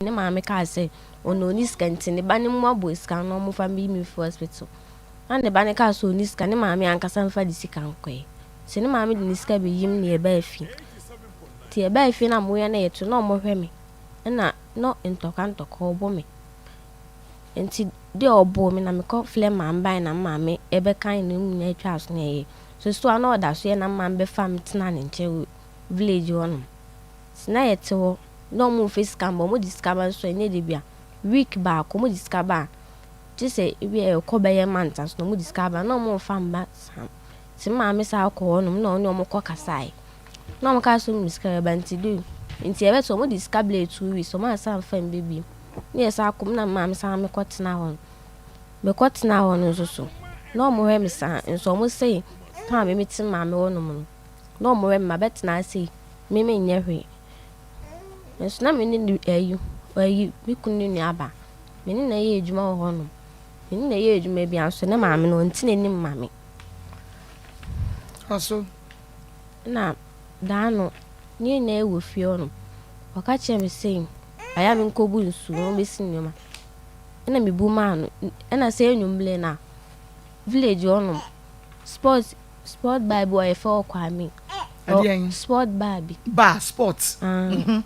Ne maame kaa sɛ ɔno ɔnni sika nti ne ba no mmoaboa sika ano na wɔmfa mmeyi me mfiri hospital. Na ne ba no kaa sɛ ɔnni sika, ne maame ankasa mfa ne sika nkɔɛ. Nti ne maame de ne sika bɛyim na yɛbaa fie. Nti yɛbaa fie na mmoa no yɛto na wɔhwɛ me. Ɛna na ntɔkwa ntɔkwa ɔbɔ me. Nti deɛ ɔbɔɔ me na mekɔ frɛ maame bae na maame ɛbɛka ne nyinaa atwa aso na ɛyɛ. So so a na ɔda so yɛ na maame bɛfa me tena ne nkyɛn wɔ village hɔnom. Nti na yɛte hɔ na ɔmo mfa sika mba, ɔmo de sika ba nso ɛnyɛ de bia week baako ɔmo de sika ba a, gye sɛ ebi a ɛkɔ bɛyɛ month aso na ɔmo de sika ba na ɔmo mfa mba saa. Nti maame saa kɔ hɔnom na ɔne ɔmo kɔ kasaeɛ. Na ɔmo kaa sɛ ɔmo de sika bɛba nti de nti yɛbɛte ɔmo de sika blɛ 2 weeks ɔmo ansa mfa mba bio. Ne yɛ saa kɔ mu na maame saa mekɔ tena hɔ no. Mekɔ tena hɔ no nso so na ɔmo hwɛ me saa nso ɔmo se time a me te maame hɔnom no na ɔmo hwɛ me mabɛtena ase yi me menyɛ hwee. Nso na me ne ne ayi ayi me kunu ne nua ba me ne na yɛ adwuma wɔ hɔnom. Me ne na yɛ adwuma bi nso ne maame no ɔnte n'anim ma me. Ɔso. Na daa no ne yɛn nyinaa wɔ fie hɔnom. Ɔka kyerɛ me sɛ ayɛ a menkɔbu nsuo na ɔmbɛsi nneɛma. Ɛna mebu maa no. Ɛna sɛ anwummerɛ no a village hɔnom sport bar bi wɔ hɔ yɛfrɛ hɔ Kwame. Ɛdeɛn? Sport bar bi. Bar sport. Ah.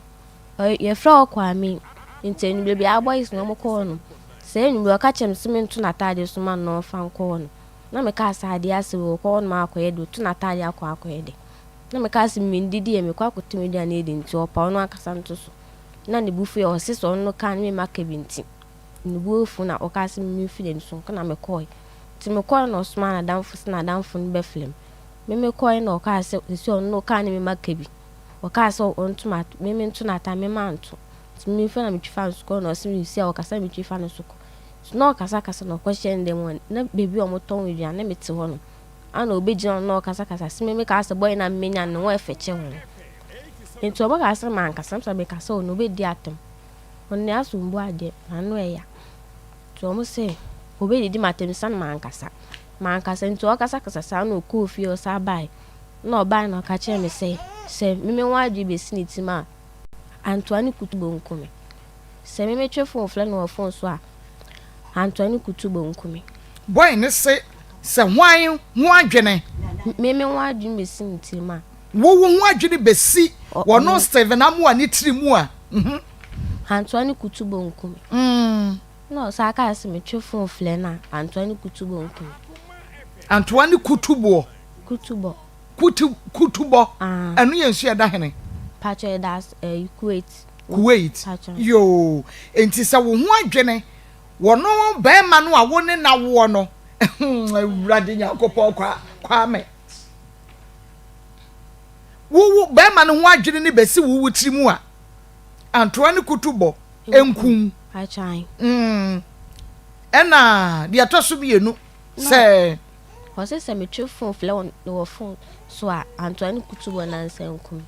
Yɛfrɛ hɔ Kwame. Nti anwummerɛ biara boys na ɔmo kɔ hɔnom. Sɛ anwummerɛ ɔka kyerɛ me sɛ mento n'ataade so ma no na ɔmfa nkɔ hɔnom. Na mekaa sɛ adeɛ ase wɔ kɔ hɔnom akɔyɛ de otu n'ataade akɔ akɔyɛ de. Na mekaa sɛ mendidi yɛ mekɔ akɔtɔ m'aduane adi nti ɔpa ɔno ankasa nto so. Na ne bo fu yɛ ɔse sɛ ɔno kaa no memma ka bi nti ne bo afu na ɔkaa sɛ memfiri n'ani so nko na mekɔe. Nti mekɔe na ɔsomaa n'adamfo sɛ n'adamfo no bɛfrɛ me. Me mekɔe na ɔkaa sɛ sɛ ɔno kaa no memma ka bi. Ɔkaa sɛ ɔnto ma me mento n'ataade me manto. Nti memfiri na metwi fa no so kɔ na ɔse mesi a ɔkasa metwi fa no so kɔ. Nti na ɔkasakasa na ɔkɔhyɛ ne dan mu na baabi a ɔmotɔn aduane na mete hɔ no. Ana obɛgyina hɔ na ɔkasakasa sɛ me mekaa sɛ boy na menya no ne ho ɛfɛ kyɛ ho. Nti ɔmo kaa sɛ mankasa sɛ mekasa ɔno obɛdi atɛm. Ɔno deɛ asɛ ɔmbu adeɛ n'ano ɛya. Nti ɔmo sɛ obɛdidi m'atɛm sane mankasa. Mankasa nti ɔkasakasa saa na ɔkɔɔ fie ɔsan bae. Na ɔbae na ɔka kyerɛ me sɛ me me ho adwene bɛsi ne tirim a Antoa ne kutu bonku me. Sɛ me metwe phone frɛ no wɔ phone so a Antoa ne kutu bonku me. Boy ne se sɛ hwan ho adwene. Me me ho adwene bɛsi ne tirim a. Wo ho adwene bɛsi wɔno Stephen Amoah ne tiri mu a. Antoa ne kutu bonku me. Na ɔsan kaa sɛ metwe phone frɛ no a Antoa ne kutu bonku me. Antoa ne kutu boɔ. Kutu bɔ. Kutu kutubɔ. Ɛno yɛ nsu ɛda hene. Patro ɛda ɛyi Kuwait. Kuwait. Patro. Yoo, nti sɛ wo ho adwene wɔno bɛrima no a wo ne na woɔ no, Awurade Nyankopɔn kwa Kwame. Wo bɛrima no ho adwene ne bɛsi wo tiri mu a Antoa ne kutubɔ nkum. Patro. Ɛna deɛ ɛtɔ so mmienu sɛ. Ɔsɛ sɛ metwe phone frɛ no wɔ phone so a Antoa ne kutu bɔ nansa nkum.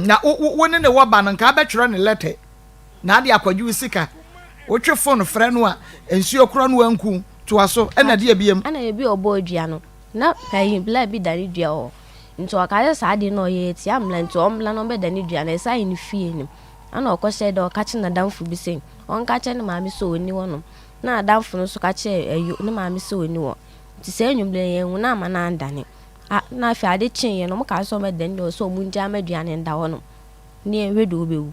Na wo ne ne wɔ ba no nka abɛtwerɛ ne letter na ade akɔgye wo sika. Wotwe phone frɛ no a nsuo korɔ no anku toa so. Ɛna deɛ biam. Ɛna ebi ɔbɔ dua no na ɛyi bla bi da ne dua wɔ nti ɔka sɛ saa adeɛ no ɔyɛ tia mmla nti ɔmmla no ɔbɛda ne dua no ɛsɛ ayɛ ne fie nim. Ɛna ɔkɔhyɛ dɛ ɔka kyerɛ n'adamfo bi sɛ ɔnka kyerɛ ne maame sɛ ɔnni hɔnom na n'adamfo no nso ka kyerɛ ɛyi ne maame sɛ ɔnni hɔ. Nti saa anwummerɛ yɛn hu na ama no andane. Na afei ade kyeeɛ no ɔmo kaa sɛ ɔmɛda ne dua sɛ ɔmo ngyaa ma aduane nda hɔnom ne yɛnhwɛ deɛ ɔbɛwu.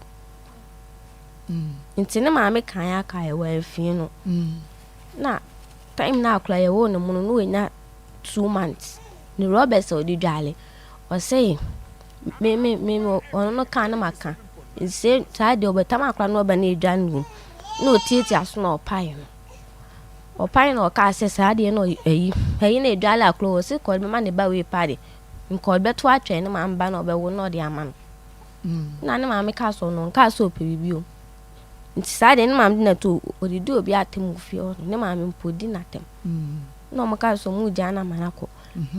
Nti ne maame kan aka yɛ wamfie no. Na time na akora yɛwoo ne mu no na wanya 2 months. Ne rubbers a ɔde dwale ɔsɛ me me me ɔno no kaa na maka nse saa deɛ ɔbɛtam akora no ɔba na edwa no mu na otiatia so na ɔpae no. Ɔpae na ɔkaa sɛ saa deɛ no ɛyi na edwale akora wɔ sɛ kɔɔ bɛma ne ba wei pa de nka ɔbɛto atwɛn ne maame ba na ɔbɛwo na ɔde ama no. Na ne maame kaa sɛ ɔno nkaa sɛ ɔpɛ biribi o. Nti saa deɛ ne maame de na to ɔdedi obi atɛm wɔ fie hɔ no ne maame mpo odi n'atɛm. Na ɔmo kaa sɛ ɔmo gyaa no ama no akɔ.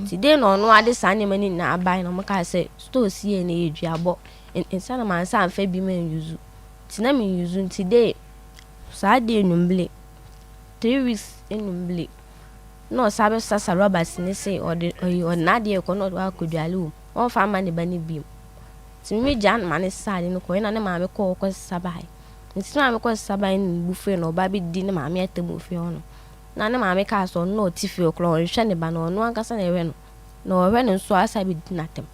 Nti de na ɔno ade saa nneɛma no nyinaa abae na ɔmo kaa sɛ store si yɛ na ɛyɛ duabɔ nsa na mansa amfa bi ma nyuzu. Nti na menyuzu nti de saa de enwumbere 3 weeks enwumbere na ɔsan bɛsasa rubbers ne se ɔde ɔyi ɔde n'adeɛ kɔ na ɔde akɔ dwale wɔ mu ɔmfa ama ne ba no bio. Nti me gyaa no ma ne sesa ade no kɔ ɛna ne maame kɔɔ kɔ sesa baeɛ. Nti na maame kɔ sesa bae no ne bo fui na ɔba bɛdidi ne maame atam wɔ fie hɔ nom. Na ne maame kaa sɛ ɔno na ɔte fie hɔ koraa ɔnhwɛ ne ba no ɔno ankasa na ɛhwɛ no. Na ɔhwɛ no nso a ɔsan bɛdi n'atam.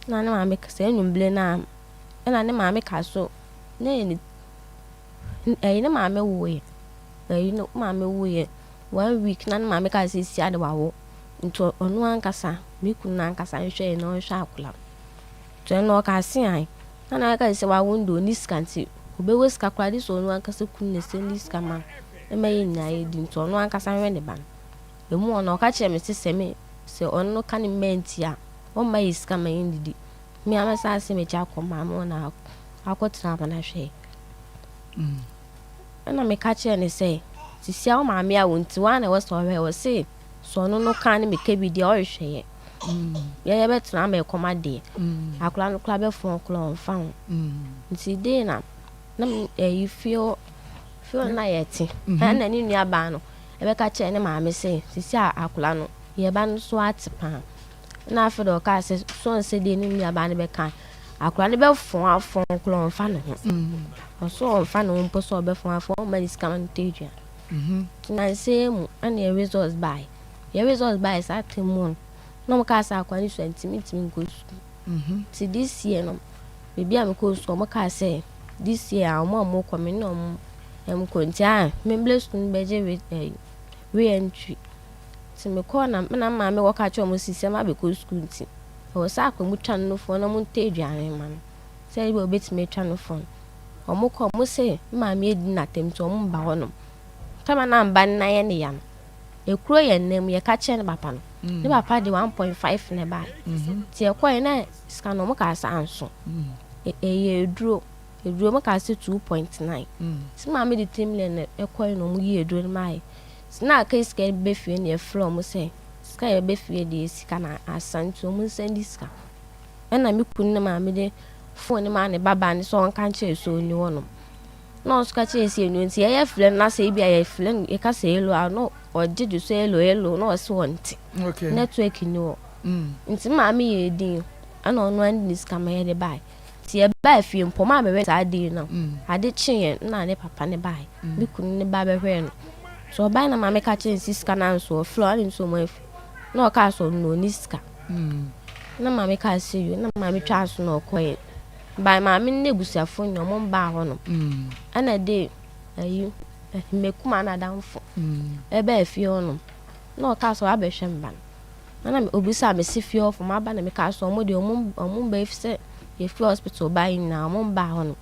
Na ne maame saa anwummere no a ɛna ne maame kaa so na ɛyɛ ne ɛyi ne maame woeɛ ɛyi ne maame woeɛ one week na ne maame kaa sɛ sia de wawo nti ɔno ankasa me kunu no ankasa nhwɛ yɛ na ɔnhwɛ akwadaa no. Nti ɛno ɔkaa se ae. Na na aka sɛ wawo no deɛ ɔnni sika nti ɔbɛwɔ sika koraa gye sɛ ɔno ankasa kunu na ɛsɛndi sika ma no ma yɛn nyinaa yɛdi nti ɔno ankasa nhwɛ ne ba no. Ɛmu hɔ no ɔka kyerɛɛ me se sɛ me sɛ ɔno no ka ne mma nti a ɔmma yɛ sika ma yɛndidi. Me ara mɛsan ase m'akyi akɔ maame hɔ na akɔtena ama no ahwɛ yɛn. Ɛna meka kyerɛɛ no sɛ sisia wo maame awo nti woa na ɛwɔ sɛ ɔhwɛ ɔse sɛ ɔno no ka ne meka bi deɛ ɔrehwɛ yɛ. Yɛn yɛbɛtena ama ɛkɔm adeɛ. Akwadaa no koraa bɛfɔn koraa ɔmfa ho. Nti dei na na ɛyi fie hɔ fie hɔ na yɛte. Ɛna ne nua baa no ɛbɛka kyerɛ ne maame sɛ sisi a akwadaa no yɛ ba no so ate paa. Ɛna afei de ɔkaa sɛ so ɔnsɛ deɛ ne nua baa no bɛka akwadaa no bɛfɔn afɔn koraa ɔmfa ne ho. Ɔso ɔmfa ne ho mpo sɛ ɔbɛfɔn afɔn ɔmma ne sika ma no tɔ aduane. Nti nansa yi mu ɛna yɛ results baeɛ. Yɛ results baeɛ saa term mu no na wɔn kaa sɛ akwadaa no sua nti mentumi nkɔ sukuu. Nti this year no baabi a mekɔɔ sukuu wɔn kaa sɛ this year a wɔn a wɔkɔ me ne wɔn nkɔ nti a membrɛ sukuu no bɛgye re ɛɛ re-entry. Nti mekɔɔ na me na maame kɔka kyerɛ wɔn sɛ sɛ mabɛkɔ sukuu nti ɛwɔ sɛ akwadaa mu twa no nufoɔ na wɔntɔ aduane mma no sɛ ebi a wɔbɛtumi atwa nufoɔ no. Wɔn kɔ wɔn se me maame adi n'atɛm nti wɔn mba hɔnom. Tama na mba no nan yɛ ne ya no. Ekuro yɛ nna mu yɛka kyerɛ ne papa no ne papa de 1.5 na ɛbaeɛ nti ɛkɔɛ na sika no ɔmo kaa sɛ anso ɛyɛ eduro eduro ɔmo kaa sɛ 2.9 nti maame de 3 million na ɛkɔɛ na ɔmo yi eduro no maaeɛ nti na aka sika bɛ fie na yɛfrɛ ɔmo sɛ sika yɛ bɛ fie deɛ sika na asa nti ɔmo nsan di sika ɛna me kunu ne maame de phone no maa ne babaa no sɛ ɔnka nkyerɛ sɛ ɔnni hɔnom. Na ɔno nso ka kyerɛɛ sɛ ɛno nti yɛyɛ frɛ no na sɛ ebi a yɛfrɛ no yɛka sɛ hello a na ɔgye gye so hello hello na ɔse ɔnte. Okay. Network nni hɔ. Nti me maame yɛɛ din ɛna ɔno ara de ne sika ma yɛde bae. Nti yɛbaa fie mpo ɔmaa mehwɛɛ saa din no. Ade kyeeɛ na ne papa no bae. Me kunu no ba bɛhwɛɛ no. Nti ɔbae na maame ka kyerɛɛ no sɛ sika no anso ɔfrɛ ɔne nso ɔmo afi. Na ɔkaa sɛ ɔno ɔnni sika. Na maame kaa sɛ yo na maame twaa so na ɔkɔeɛ. By maame no n'ebusuafo nye ɔmo mbaa hɔ nom. Ɛna de ayi Mekuma n'adamfo ɛbaa fie hɔ nom. Na ɔkaa sɛ ɔabɛhwɛ me ba no. Ɛna obisaa me se fie hɔfo maba na mekaa sɛ ɔmo deɛ ɔmo ɔmo mba efisɛ yɛfiri hospital bae nyinaa ɔmo mbaa hɔ nom.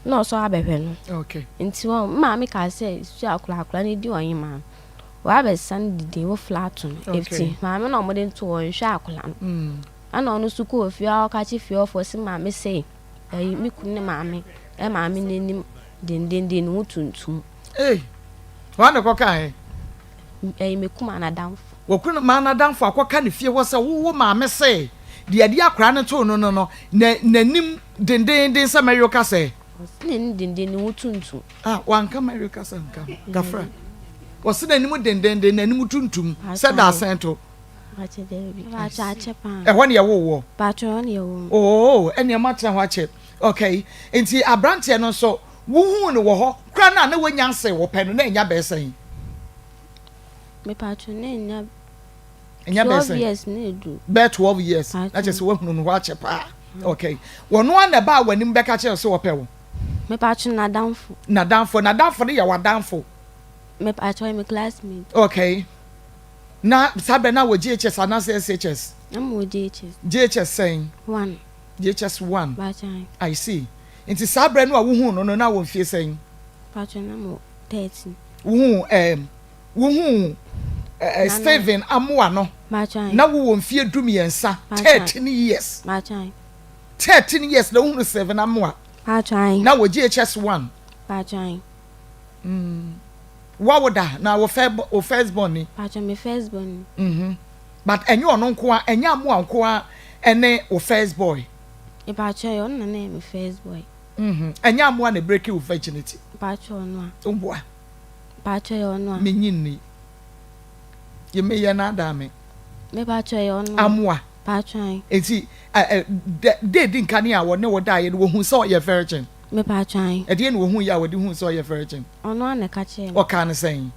Na ɔsɛ ɔabɛhwɛ no. Okay. Nti hɔ me maame kaa sɛ sua akora akora no di ɔhemaa no. Ɔabɛsesa no didi wo flat no. Okay. Efti maame na ɔmo de no too hɔ ɔnnhwɛ akora no. Ɛna ɔno nso kɔɔ fie a ɔka kye fie hɔfoɔ se maame sei ɛyi me kunu ne maame maame n'anim dendenden ne ho tuntum. Ei! Hwan na ɛkɔkaeɛ? Ɛyi me kuma n'adamfo. Wɔkunu maa n'adamfo akɔka ne fie hɔ sɛ wo wo maame se deɛ ɛde akwadaa no too no no no na n'anim dendenden sɛ Mary ka sɛ. Ɔse n'anim denden ne ho tuntum. Ah wanka Mary kasa nka ho kafra. Ɔse n'anim dendenden n'anim tuntum sɛ dadesɛn to. Ɛhɔ ne yɛwoo woɔ? Oo, ɛneɛ moatena hɔ akyɛ. Okay, nti abranteɛ no nso wohuu no wɔ hɔ koraa no a na wanya ase wo pɛ no na ɛnya bɛyɛ sɛn? Ɛnya bɛyɛ sɛn? Bɛyɛ 12 years. Na kyerɛ sɛ woahunu no hɔ akyɛ paa. Okay, wɔno ara na ɛbaa w'anim bɛka kyerɛ wo sɛ ɔpɛ wo? N'adamfo. N'adamfo, n'adamfo no yɛ w'adamfo? Okay. Na saa berɛ na wɔ JHS anaasɛ SHS? Na mewɔ JHS. JHS sɛn? One. JHS one. Bakyɛ. I see. Nti saa berɛ no a wohuu no no na wɔ mfie sɛn? Bakyɛ na mewɔ 13. Wohuu ɛɛm wohuu ɛɛ Stephen Amoah no. Bakyɛ. Na wowɔ mfie du mmiɛnsa. 13 years. Bakyɛ. 13 years na wohunu Stephen Amoah. Bakyɛ. Na wɔ JHS one. Bakyɛ. Mm. Wawo da na wo fɛ wo first born ni. Pacho me first born ni. Mhm. But ɛnyɛ ɔno nko a ɛnyɛ amoa nko a ɛne wo first boy. Pacho ɛyɛ ɔno na na ɛyɛ me first boy. Mhm. Ɛnyɛ amoa na break wo virginity. Pacho ɔno a. Woboa. Pacho ɛyɛ ɔno a. Me nyi nni. Yɛ me yɛ na adaa me. Me pacho ɛyɛ ɔno a. Amoa. Pacho ayi. Eti ɛ ɛ de de di nka ne a wɔne wo daeɛ no wɔhu sɛ ɔyɛ virgin. Mepaatwɔ ae. Ɛdeɛn na ɔhuiɛ a ɔde huu sɛ ɔyɛ virgin? Ɔno ara na ɛka kyerɛɛ me. Ɔkaa no sɛn?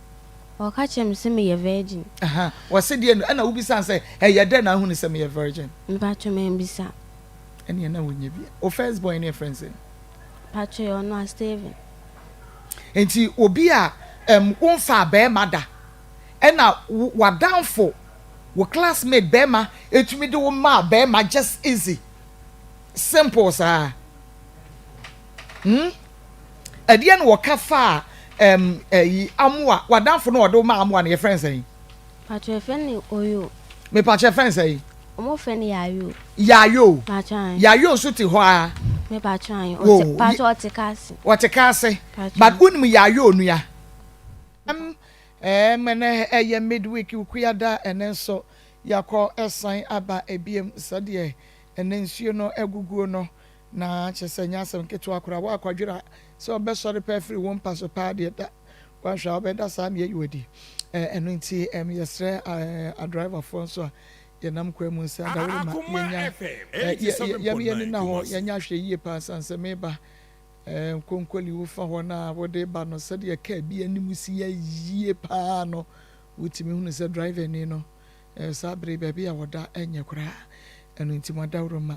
Ɔka kyerɛɛ me sɛ meyɛ virgin. Aha, ɔse deɛn no, ɛna wobisaa no sɛ, ɛyɛ dɛn na ahunu sɛ meyɛ virgin? Mepaatwɔ mambisa. Ɛneɛ na wonyɛ bi. Wo first born no yɛfrɛ no sɛn? Paatwɔ yɛ ɔno a, Stephen. Nti obi a ɛm wonfaa bɛɛma da, ɛna w'adamfo, wo classmate bɛɛma ɛtumi de wo maa bɛɛma just easy, simple saa. Hmm? Ɛdeɛn na wɔka faa ɛm ɛyi amoa, w'adamfo no a ɔde wo maa amoa no yɛfrɛ no sɛn? Pakyɛ yɛfrɛ no Oyo. Mepakyɛ yɛfrɛ no sɛn? Ɔmo frɛ no Yayo. Yayo. Pakyɛ ae. Yayo nso te hɔ ara. Mepakyɛ ae. Ɔte pakyɛ ɔte kaa ase. Ɔte kaa ase. Pakyɛ. But wonim Yayo nua? Ɛm ɛm ɛnɛ ɛyɛ midweek Wukuada ɛnɛ nso yɛakɔ san aba ebiem sɛdeɛ ɛnɛ nsuo no aguguo no Na kyerɛ sɛ ɛnyɛ asɛm ketewa koraa. Wo akwadwerɛ a, sɛ wobɛsɔre pɛ afiri wo mpa so paa deɛ da, woanhwɛ a wobɛda saa na yɛayi wo adi. Ɛno nti yɛsrɛ adriverfoɔ nso a yɛnam kwan mu sɛ adaworo ma yɛnya yɛm yɛn nna hɔ, yɛnyɛ ahwɛyie paa sane sɛ meba Nkonkoli wofa hɔ no a wode ba no sɛdeɛ kaa bi anim si yɛ yie paa no wotumi hunu sɛ driverni no saa bere baabi a wɔda nyɛ koraa. Ɛno nti mo adaworo ma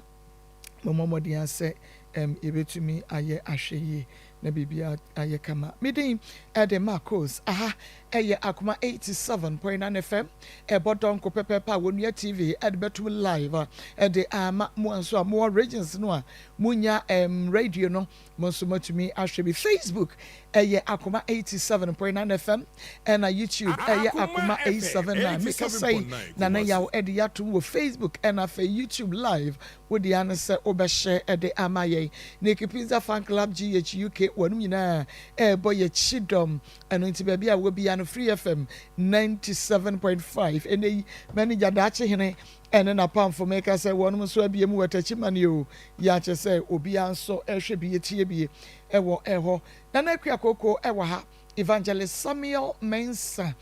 Mommɔ mmɔden ara sɛ yɛbɛtumi ayɛ ahwɛyie na biribiara ayɛ kama. Me din de Marcos. Aha yɛ Akoma 87.9 FM. Ɛbɔ dɔnko pɛpɛɛpɛ a Onua TV de bɛtom live de ama mo nso a mowɔ regions no a monya radio no, mo nso moatumi ahwɛ bi. Facebook ɛyɛ Akoma 87.9 FM ɛna YouTube ɛyɛ Akoma 879. Mekasa yi Nana Yaw de yɛatom wɔ Facebook ɛna afei YouTube live. Wo dea ne sɛ wobɛhyɛ de ama yɛn. Nick Pizza Fan Club GH UK wɔnom nyinaa ɛrebɔ yɛn kyidɔm. Ɛno nti baabi a wɔ biara no Free FM 97.5 ɛnɛ yi manager Daakye Hene ɛne n'apamfo meka sɛ wɔnom nso abie mu wɔ Techiman o. Yɛ akyerɛ sɛ obiara nso ɛrehwɛ bi ɛtie bi ɛwɔ ɛhɔ. Nana Akua Koko ɛwɔ ha, Evangelist Samuel Mensah.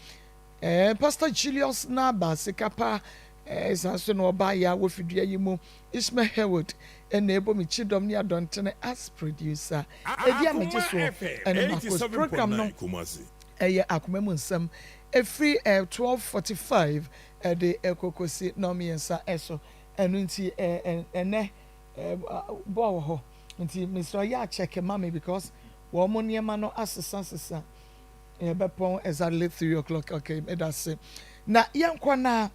Eh, Pastor Julius Naba Sikapa eh, saa nso na ɔbaa yɛ a wɔ fidua yi mu. Ishmael Haywood ɛna ɛbɔ me kyidɔm ne adɔntene as producer. Ɛdi a megye soɔ ɛne Marcos. Program no ɛyɛ Akoma mu Nsɛm. Ɛfiri eh, 12:45 ɛde ɛkɔkɔsi nnɔnmiɛnsa ɛso. Ɛno nti eh, ɛnɛ eh, bɔɔl wɔ hɔ. Nti mesrɛ yɛ a check ma me because wɔn nneɛma no asesa sesa. Yɛbɛpɔn exactly 3 o'clock. Okay, meda ase. Na yɛnkɔ na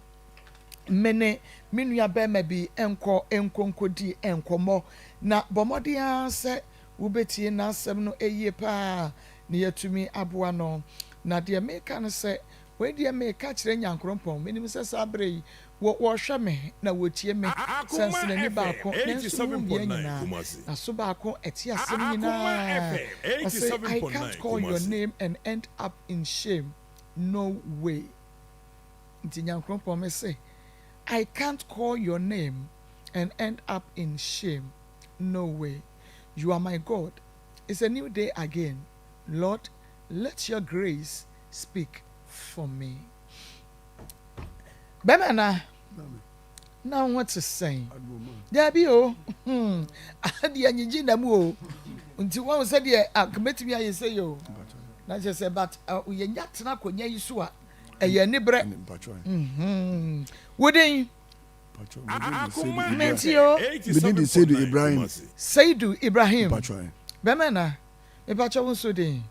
me ne me nua bɛrima bi nkɔ nkonkodi nkɔmmɔ. Na bɔ mmɔden ara sɛ wobɛtie n'asɛm no yie paa na yɛatumi aboa no. Na deɛ meka no sɛ, wei deɛ meka kyerɛ Nyankoropɔn, menim sɛ saa berɛ yi wɔ wɔhwɛ me na wɔtie me sɛ nsenani baako, nanso mu mmea nyinaa, na so baako ɛte asɛm nyinaa. Ɔse, I can't call your name and end up in shame, no way. Nti Nyankoropɔn me se, I can't call your name and end up in shame, no way. You are my God, it's a new day again, Lord, let your grace speak for me. Bɛma na na ho te sɛn? Daabi o, adeɛ anyigye na mu o. Nti wɔn sɛ deɛ mɛtumi ayɛ sɛ yɛ o. Na kyerɛ sɛ but yɛnya tena akonnwa yi so a ɛyɛ aniberɛ. Wodin? Menti o. Medin de Seidu Ibrahim. Seidu Ibrahim. Bɛma na mepakyɛ wo nso din?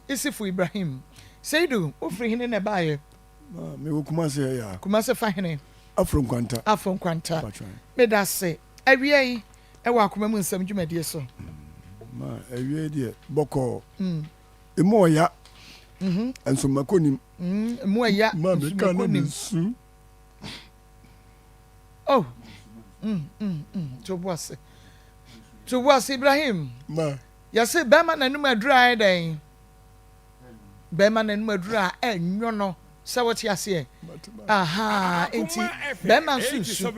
Isifu Ibrahim. Seidu, wofiri hene na ɛbaeɛ? Mewɔ Kumase ha yi a. Kumase fa hene? Afro Nkwanta. Afro Nkwanta. Meda ase. Awia yi, ɛwɔ akoma mu nsɛm dwumadie so. Ma awia yi deɛ bɔkɔɔ. Emu ɔya. Nso mako nim. Emu ɛya. Ma meka na mesu. Oh. To bo ase. To bo ase Ibrahim. Ma. Yɛse bɛrima n'anum aduru ayɛ dɛn? Bɛrima n'anum aduru a ɛnwo no sɛ wote aseɛ. Aha, nti bɛrima nso nsu.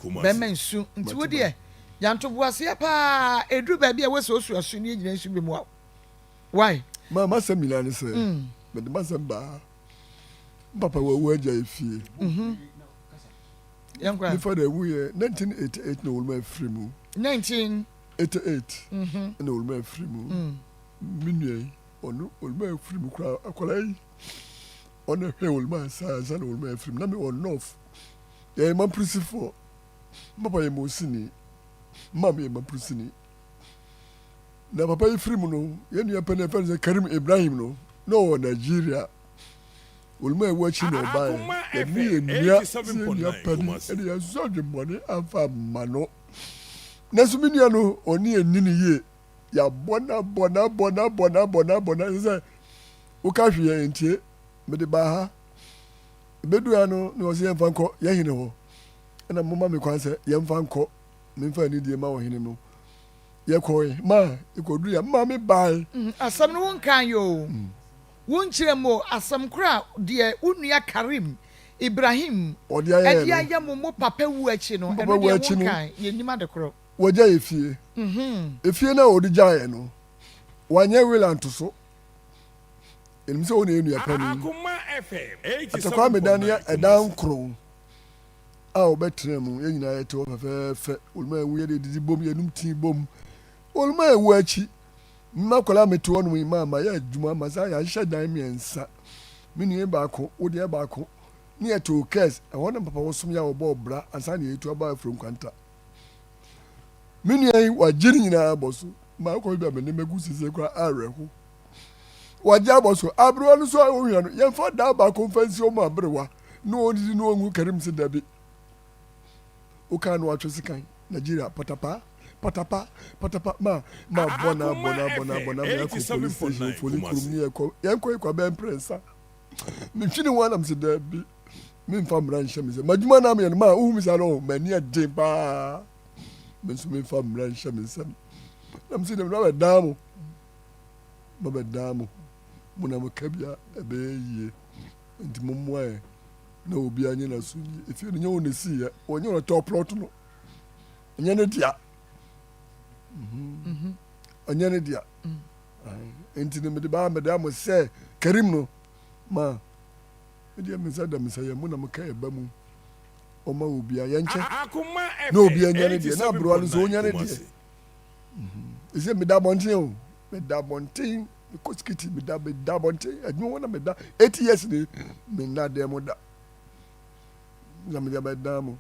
Bɛrima nsu. Nti wo deɛ, yantoboaseɛ paa, ɛduru baabi a wosɛ osu asu ne yɛgyina nsu bi mu a. Why? Ma masɛm nyinaa ne sɛ, mede masɛm baa papa wawu agya efie. Yɛnkɔ. Nifa da ewu yɛ 1988 na wɔn afiri mu. 19. 88 ɛna Oluma afiri mu. Me nua yi, ɔno Oluma afiri mu koraa, akwadaa yi, ɔna hwɛ Oluma ansa ansa na Oluma afiri mu. Na mewɔ North, yɛyɛ Mamprusifoɔ. Me papa yɛ Mosini, me maame yɛ Mampurusini. Na papa yi firi mu no, yɛn nua panin a yɛfrɛ no sɛ Karim Ibrahim no, na ɔwɔ Nigeria. Oluma ewu akyi na ɔbaeɛ. Yɛde no yɛ nua sɛ yɛn nua panin ɛde yɛn nso adwemmɔne amfa amma no. Nanso me nua no, ɔne yɛn nni no yie. Yɛabɔ no abɔ no abɔ no abɔ no abɔ no abɔ no ɛsɛ sɛ woka hwee a ɛntie. Mede baa ha. Ɛbɛduu ha no, na ɔsɛ yɛmfa nkɔ yɛn hene hɔ. Ɛna moma me kwan sɛ yɛmfa nkɔ, memfa anidie ma ɔhene no. Yɛkɔe ma yɛkɔdurui a, me maame bae. Asɛm no wonkaeɛ oo, wonkyerɛ mu oo, asɛm korɔ a deɛ wo nua Karim Ibrahim de ayɛ mo mo papa wuo akyi no, ɛno deɛ wonkae, yɛnnim ade korɔ. Wagya yɛ fie. Efie no a ɔde gyaeɛ no, wanyɛ will anto so. Yɛnim sɛ wo na yɛ nua panin. Atakwaa Medan yɛ ɛdan nkron a wɔbɛtena mu. Yɛn nyinaa yɛte hɔ fɛfɛɛfɛ. Oluma ewu yɛde didi bom, yɛnum tii bom. Oluma ewu akyi, mma akwadaa a mete hɔ nom yi maa mayɛ adwuma ma saa yɛahyehyɛ dan mmiɛnsa. Me nua baako, wo deɛ baako. Ne yɛte Okɛs, ɛhɔ na papa wɔsom yɛ a wɔbɔɔ bra ansa na yɛtu aba afiri Nkwanta. Me nua yi wagye ne nyinaa abɔ so. Makɔ baabi a me nneɛma gu sese koraa awerɛho. Wagye abɔ so. Aberewa no nso a ohia no, yɛmfa dan baako mfa nsi hɔ ma aberewa na ɔndidi na ɔngu Karim se dabi. Wokaa no atwe sekan. Nigeria patapa patapa patapa ma ma bɔ na bɔ na bɔ na bɔ na ma yɛakɔ police station ofoli kurom ne yɛkɔ yɛnkɔ yɛkɔ abɛn mprɛnsa. Metwi ne ho anam se dabi memfa mmara nhyɛ me nsam. M'adwuma na meyɛ no ma wohu me saa no m'ani ɛden paa. Me nso memfa mmara nhyɛ me nsam. Na me se dɛm na bɛdan mo. Mabɛdan mo. Mo na mo kabea ɛbɛyɛ yie. Nti mommoa yɛn na obiara nyɛ n'asomdwie. Efie no nyɛ wɔn na esiiɛ, wɔnyɛ wɔn na tɔɔ plɔt no. Ɛnyɛ ne dea. Mhm. Ɛnyɛ ne dea. Mm. Nti no mede baa mede mo sɛ Karim no ma medeɛ me nsa da me nsa yɛ mo na moka yɛ ba mu ɔma obiara yɛnkyɛ na obiara nya ne deɛ na aberewa no nso ɔnya ne deɛ. Ɛsɛ meda abɔnten o meda abɔnten mekɔ sikiti meda meda abɔnten adwuma hɔ na meda 8 years ni menna dan mu da na mede abɛdan mu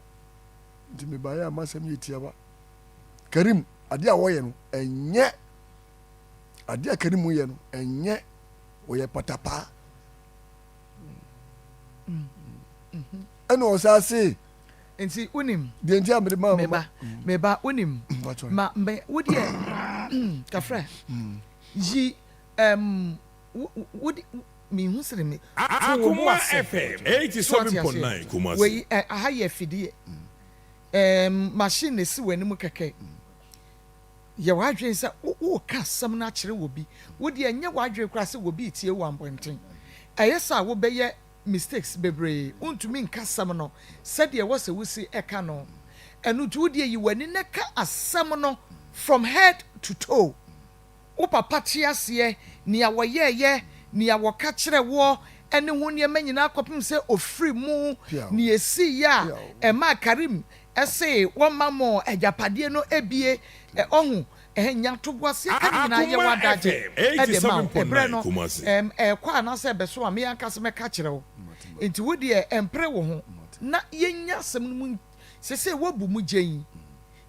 nti mebaeɛ a masɛm yɛ tiawa. Karim adeɛ a wɔyɛ no ɛnyɛ adeɛ a Karim yɛ no ɛnyɛ wɔyɛ patapaa ɛna ɔsa se Nti wonim. Deɛ nti a mede maa meba. Meba wonim. Ma me wo deɛ kafra yi um, wo de mehu sere me to wo bo ase. So wate aseɛ? Wei aha yɛ afidie um, machine na esi w'anim kɛkɛ. Yɛ w'adwene sɛ woreka asɛm no akyerɛ obi. Wo deɛ nyɛ w'adwene koraa sɛ obi retie wo abɔnten. Ɛyɛ sɛ a wobɛyɛ mistakes bebree, wontumi nka asɛm no sɛdeɛ ɛwɔ sɛ wosi ka no. Ɛno nti wo deɛ yi w'ani na ka asɛm no from head to toe. Wo papa te aseɛ, nea wɔyɛɛyɛ, nea wɔka kyerɛ woɔ ɛne ho nneɛma nyinaa kɔpem sɛ ɔfiri mu, nea ɛsiiɛ a ɛmaa Karim se wɔmma mo agyapadeɛ no bie, ɔho. Ɛhɛ, nya ntoboaseɛ ka ne nyinaa yɛ w'adagye de ma wo. Ɛberɛ no, ɛm, ɛrekɔ anaasɛ ɛbɛso a, me ankasa mɛka akyerɛ wo. Enti wo deɛ, mpere wo ho na yɛnnya asɛm no mu. Seesei woabu mu gyenn.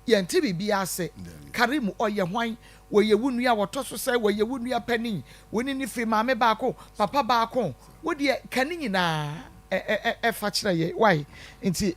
Yɛnte biribiara ase. Karim, ɔyɛ hwan? Ɔyɛ wo nua a ɔtɔ so sɛn? Ɔyɛ wo nua panin? Wo ne no firi maame baako, papa baako? Wo deɛ, ka ne nyinaa. Fa kyerɛ yɛ wai nti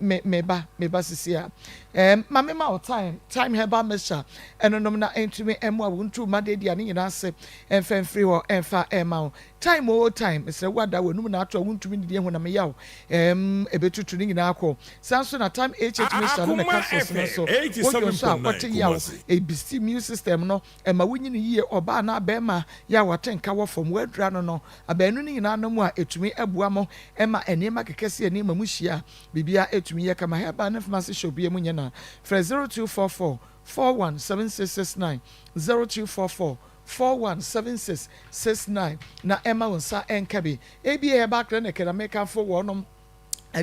me me ba me ba sisi a ɛɛm ma me ma wo time time herbal mixture ɛno nom na ɛntumi ɛmoa wo ntu ma de dia ne nyinaa ase ɛnfa mfiri hɔ ɛnfa ɛma wo time oo time mesrɛ wo ada w'anum na ato a wontumi nidi ehu na me yaw ɛɛm ɛbɛtutu ne nyinaa akɔ saa nso na time HH mixture no ne capsules no nso wodwo nso a wɔte yaw ɛbisi immune system no Ɛma wonyin yiye, ɔbaa anaa barima yɛ a wɔate nka wɔ fam, wɔadura no no, abaanu no nyinaa nom a etumi boa mo ma nneɛma kɛkɛ si ani ma muhyia a, biribiara tumi yɛ kama. Herbal ne Pharmacy Shop biara mu nyɛ na. Frɛ 0244 41 7669, 0244 41 7669 na ɛmma wo nsa nka bi. ABA Herbal Clinic na mekamfo wɔnom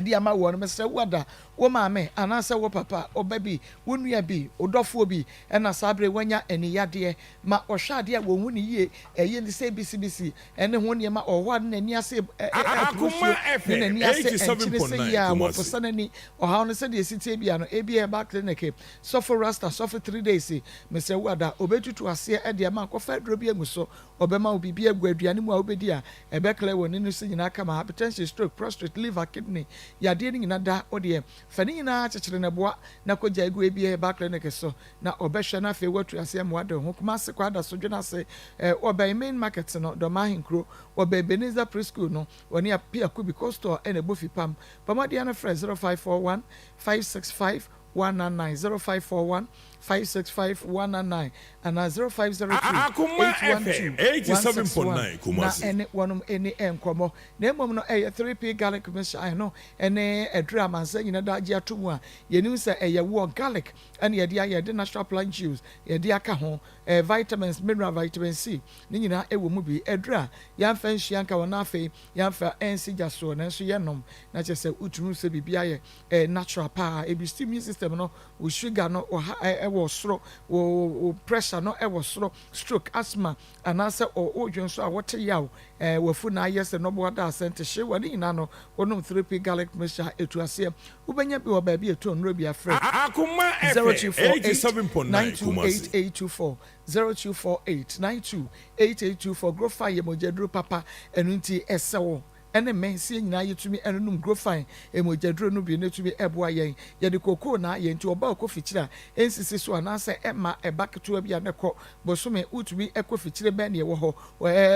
de ama woɔ no. Mesrɛ wo ada. Wo maame anaasɛ wo papa, ɔba bi, wo nua bi, wo dɔfoɔ bi na saa berɛ yi wanya ani yadeɛ ma ɔhwɛ adeɛ a wɔnhu no yie, ɛyɛ no sɛ bisibisi ne ho nneɛma, ɔwɔ hɔ a ne n'ani ase ɛporo nsuo, ne n'ani ase nkyene sɛ yie a wɔposa n'ani, ɔhaw no sɛdeɛ ɛsi teɛ biara no, ebia ɛba clinic, sɔfo rasta, sɔfo 3 days, mesrɛ wo ada, ɔbɛtutu aseɛ de ama akɔfa aduro bi agu so, ɔbɛma wo biribi agu aduane mu a wobɛdi a ɛbɛclear wɔ n'ani so nyinaa kama, hypertension, stroke, prostate, liver, kidney, yadeɛ no nyinaa da, wo deɛ fa ne nyinaa kyekyere ne boa na kɔgya egu ebia ɛba clinic so na ɔbɛhwɛ na afei watu aseɛ ma wade ho. Kumase Kwada so dwene ase wɔbɛn main market no, Dɔma Ahenkuro, wɔbɛn Ebenezer Preschool no, wɔne Apia Kubi Coastal ɛna ɛbɔ fipam. Bɔmmɔden no frɛ 0541 565 199, 0541 565 199 anaa 0503 Akoma 812 FM 161 87.9 na Kumasi. Ɛne wɔnom ɛni nkɔmmɔ. Na mmom no ɛyɛ 3P garlic mixture no ɛne ɛduru amansa nyina da agye ato mu a yɛnim sɛ ɛyɛ wɔ garlic ɛne yɛde ayɛ, yɛde natural plant juice yɛde aka ho, vitamins, mineral, vitamin C ne nyinaa ɛwɔ mu bi. Ɛduru a yɛamfa nhyia nka wɔn na afei yɛamfa ɛnsi gya soɔ, nanso yɛnom na kyerɛ sɛ wotumi sɛ biribi ayɛ natural paa. Ebi steam immune system no, wo sugar no ɔha ɛwɔ soro, wo pressure no ɛwɔ soro, stroke, asthma anaasɛ ɔdwe nso a wɔte yaw, wafu na ayɛ sɛ nɔboa da asɛnte hye wɔ ne nyinaa no, wɔnom 3P garlic mixture etu aseɛ. Wobɛnya bi wɔ baabi etu nnuro bi afrɛ Akoma FM 0248 87.9 Kumasi. 928824, 0248 928824. Grofine yɛ mogyaduro papa, ɛno nti ɛsɛ wo ɛne mmɛnsie nyinaa yɛtumi ɛnonom Grofine mogyaduro no bi na ɛtumi ɛboa yɛn. Yɛde kokoo na ayɛ nti ɔba ɔkɔ fikyire a ɛnsisi so anaasɛ ɛma ɛba ketewa bi a ne kɔ bosome wotumi ɛkɔ fikyire bɛn neɛ ɛwɔ hɔ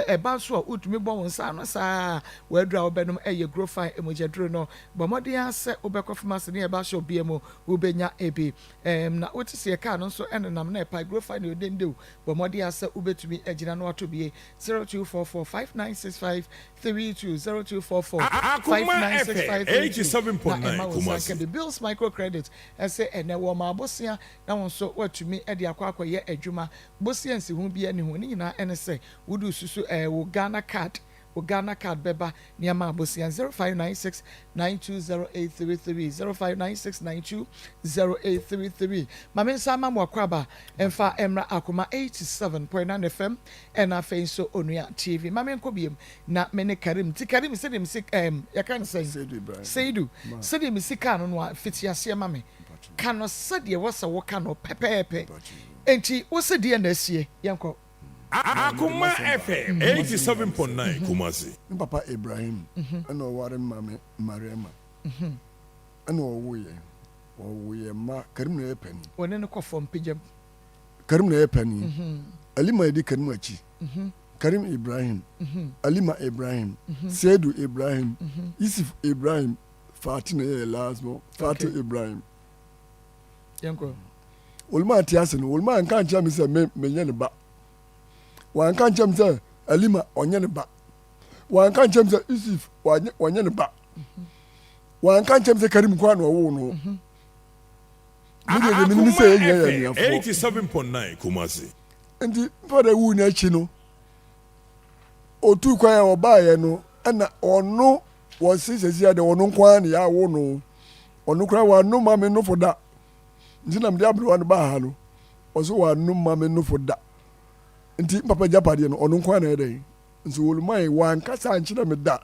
ɛba nso a wotumi bɔ wo nsa ano saa. Wɔaduru a wobɛnom ɛyɛ Grofine mogyaduro no. Bɔ mmɔden ara sɛ wobɛkɔ pharmacy ne ɛba hyɛ obia mu wobɛnya ebi na wote sɛ kaa no nso ɛnenam na ɛpae Grofine ne ɔdendew. Bɔ mmɔden ara sɛ wobɛtumi agyina no ato bie 0244 5965 32, 0244 Akoma 5965 FM 32 na ɛma 87.9 wo nsa Kumasi. nka bi. Bills Microcredit ɛsɛ ɛnɛ wɔ ma abosea na wɔn nso watumi de akɔ akɔyɛ adwuma. Bosea nsi ho bi ani ho ne nyinaa ɛne sɛ wode susu wo Ghana Card, wo Ghana Card bɛba nneɛma abosea. 0596 920833, 0596 920833. Maame nsa ama mo akɔ aba mfa mmra Akoma 87.9 FM ɛna afei nso Onua TV. Maame nkɔ biem na me ne Karim ti Karim sɛdeɛ mesi yɛka no sɛn? Seidu Ibrahim. Seidu. Ma. Sɛdeɛ mesi kaa no a fiti aseɛ ma me ka no sɛdeɛ wɔsɛ wɔka no pɛpɛɛpɛ. Enti wosɛ deɛ na asie, yɛnkɔ. Akoma FM 87.9 Kumasi. Me papa Ibrahim ɛna ɔware maame Mariama ɛna ɔwo yɛn. Wɔwo yɛn mma, Karim na ɛyɛ panin. Wɔne no kɔ fam pagyam. Karim na ɛyɛ panin. Alima yɛdi Karim akyi. Karim Ibrahim, Alima Ibrahim, Seidu Ibrahim, Yusuf Ibrahim, Fati na yɛyɛ last born, Fati Ibrahim. Yɛnkɔ. Oluma ate ase no, Oluma nka nkyerɛ me sɛ me menyɛ ne ba. Wanka nkyerɛ me sɛ Alima ɔnyɛ ne ba. Wanka nkyerɛ me sɛ Yusuf ɔnyɛ ne ba. Wanka nkyerɛ me sɛ Karim kwan na ɔwoo no. Me deɛ deɛ menim sɛ yɛn nyinaa yɛ Akoma anuafoɔ. FM 87.9 Kumasi. Nti mfa wu n'akyi no, otu kwan a ɔbaeɛ no, ɛna ɔno wɔsi sɛsi adeɛ ɔno nko ara na yɛawo no. Ɔno koraa wano ma me nofo da. Nti na mede aberewa no baa ha no, ɔso wano ma me nofo da. Nti papa gyapadeɛ no ɔno nko ara na ɛyɛ dɛn. Nso wɔlumae wankasa ankyerɛ me da.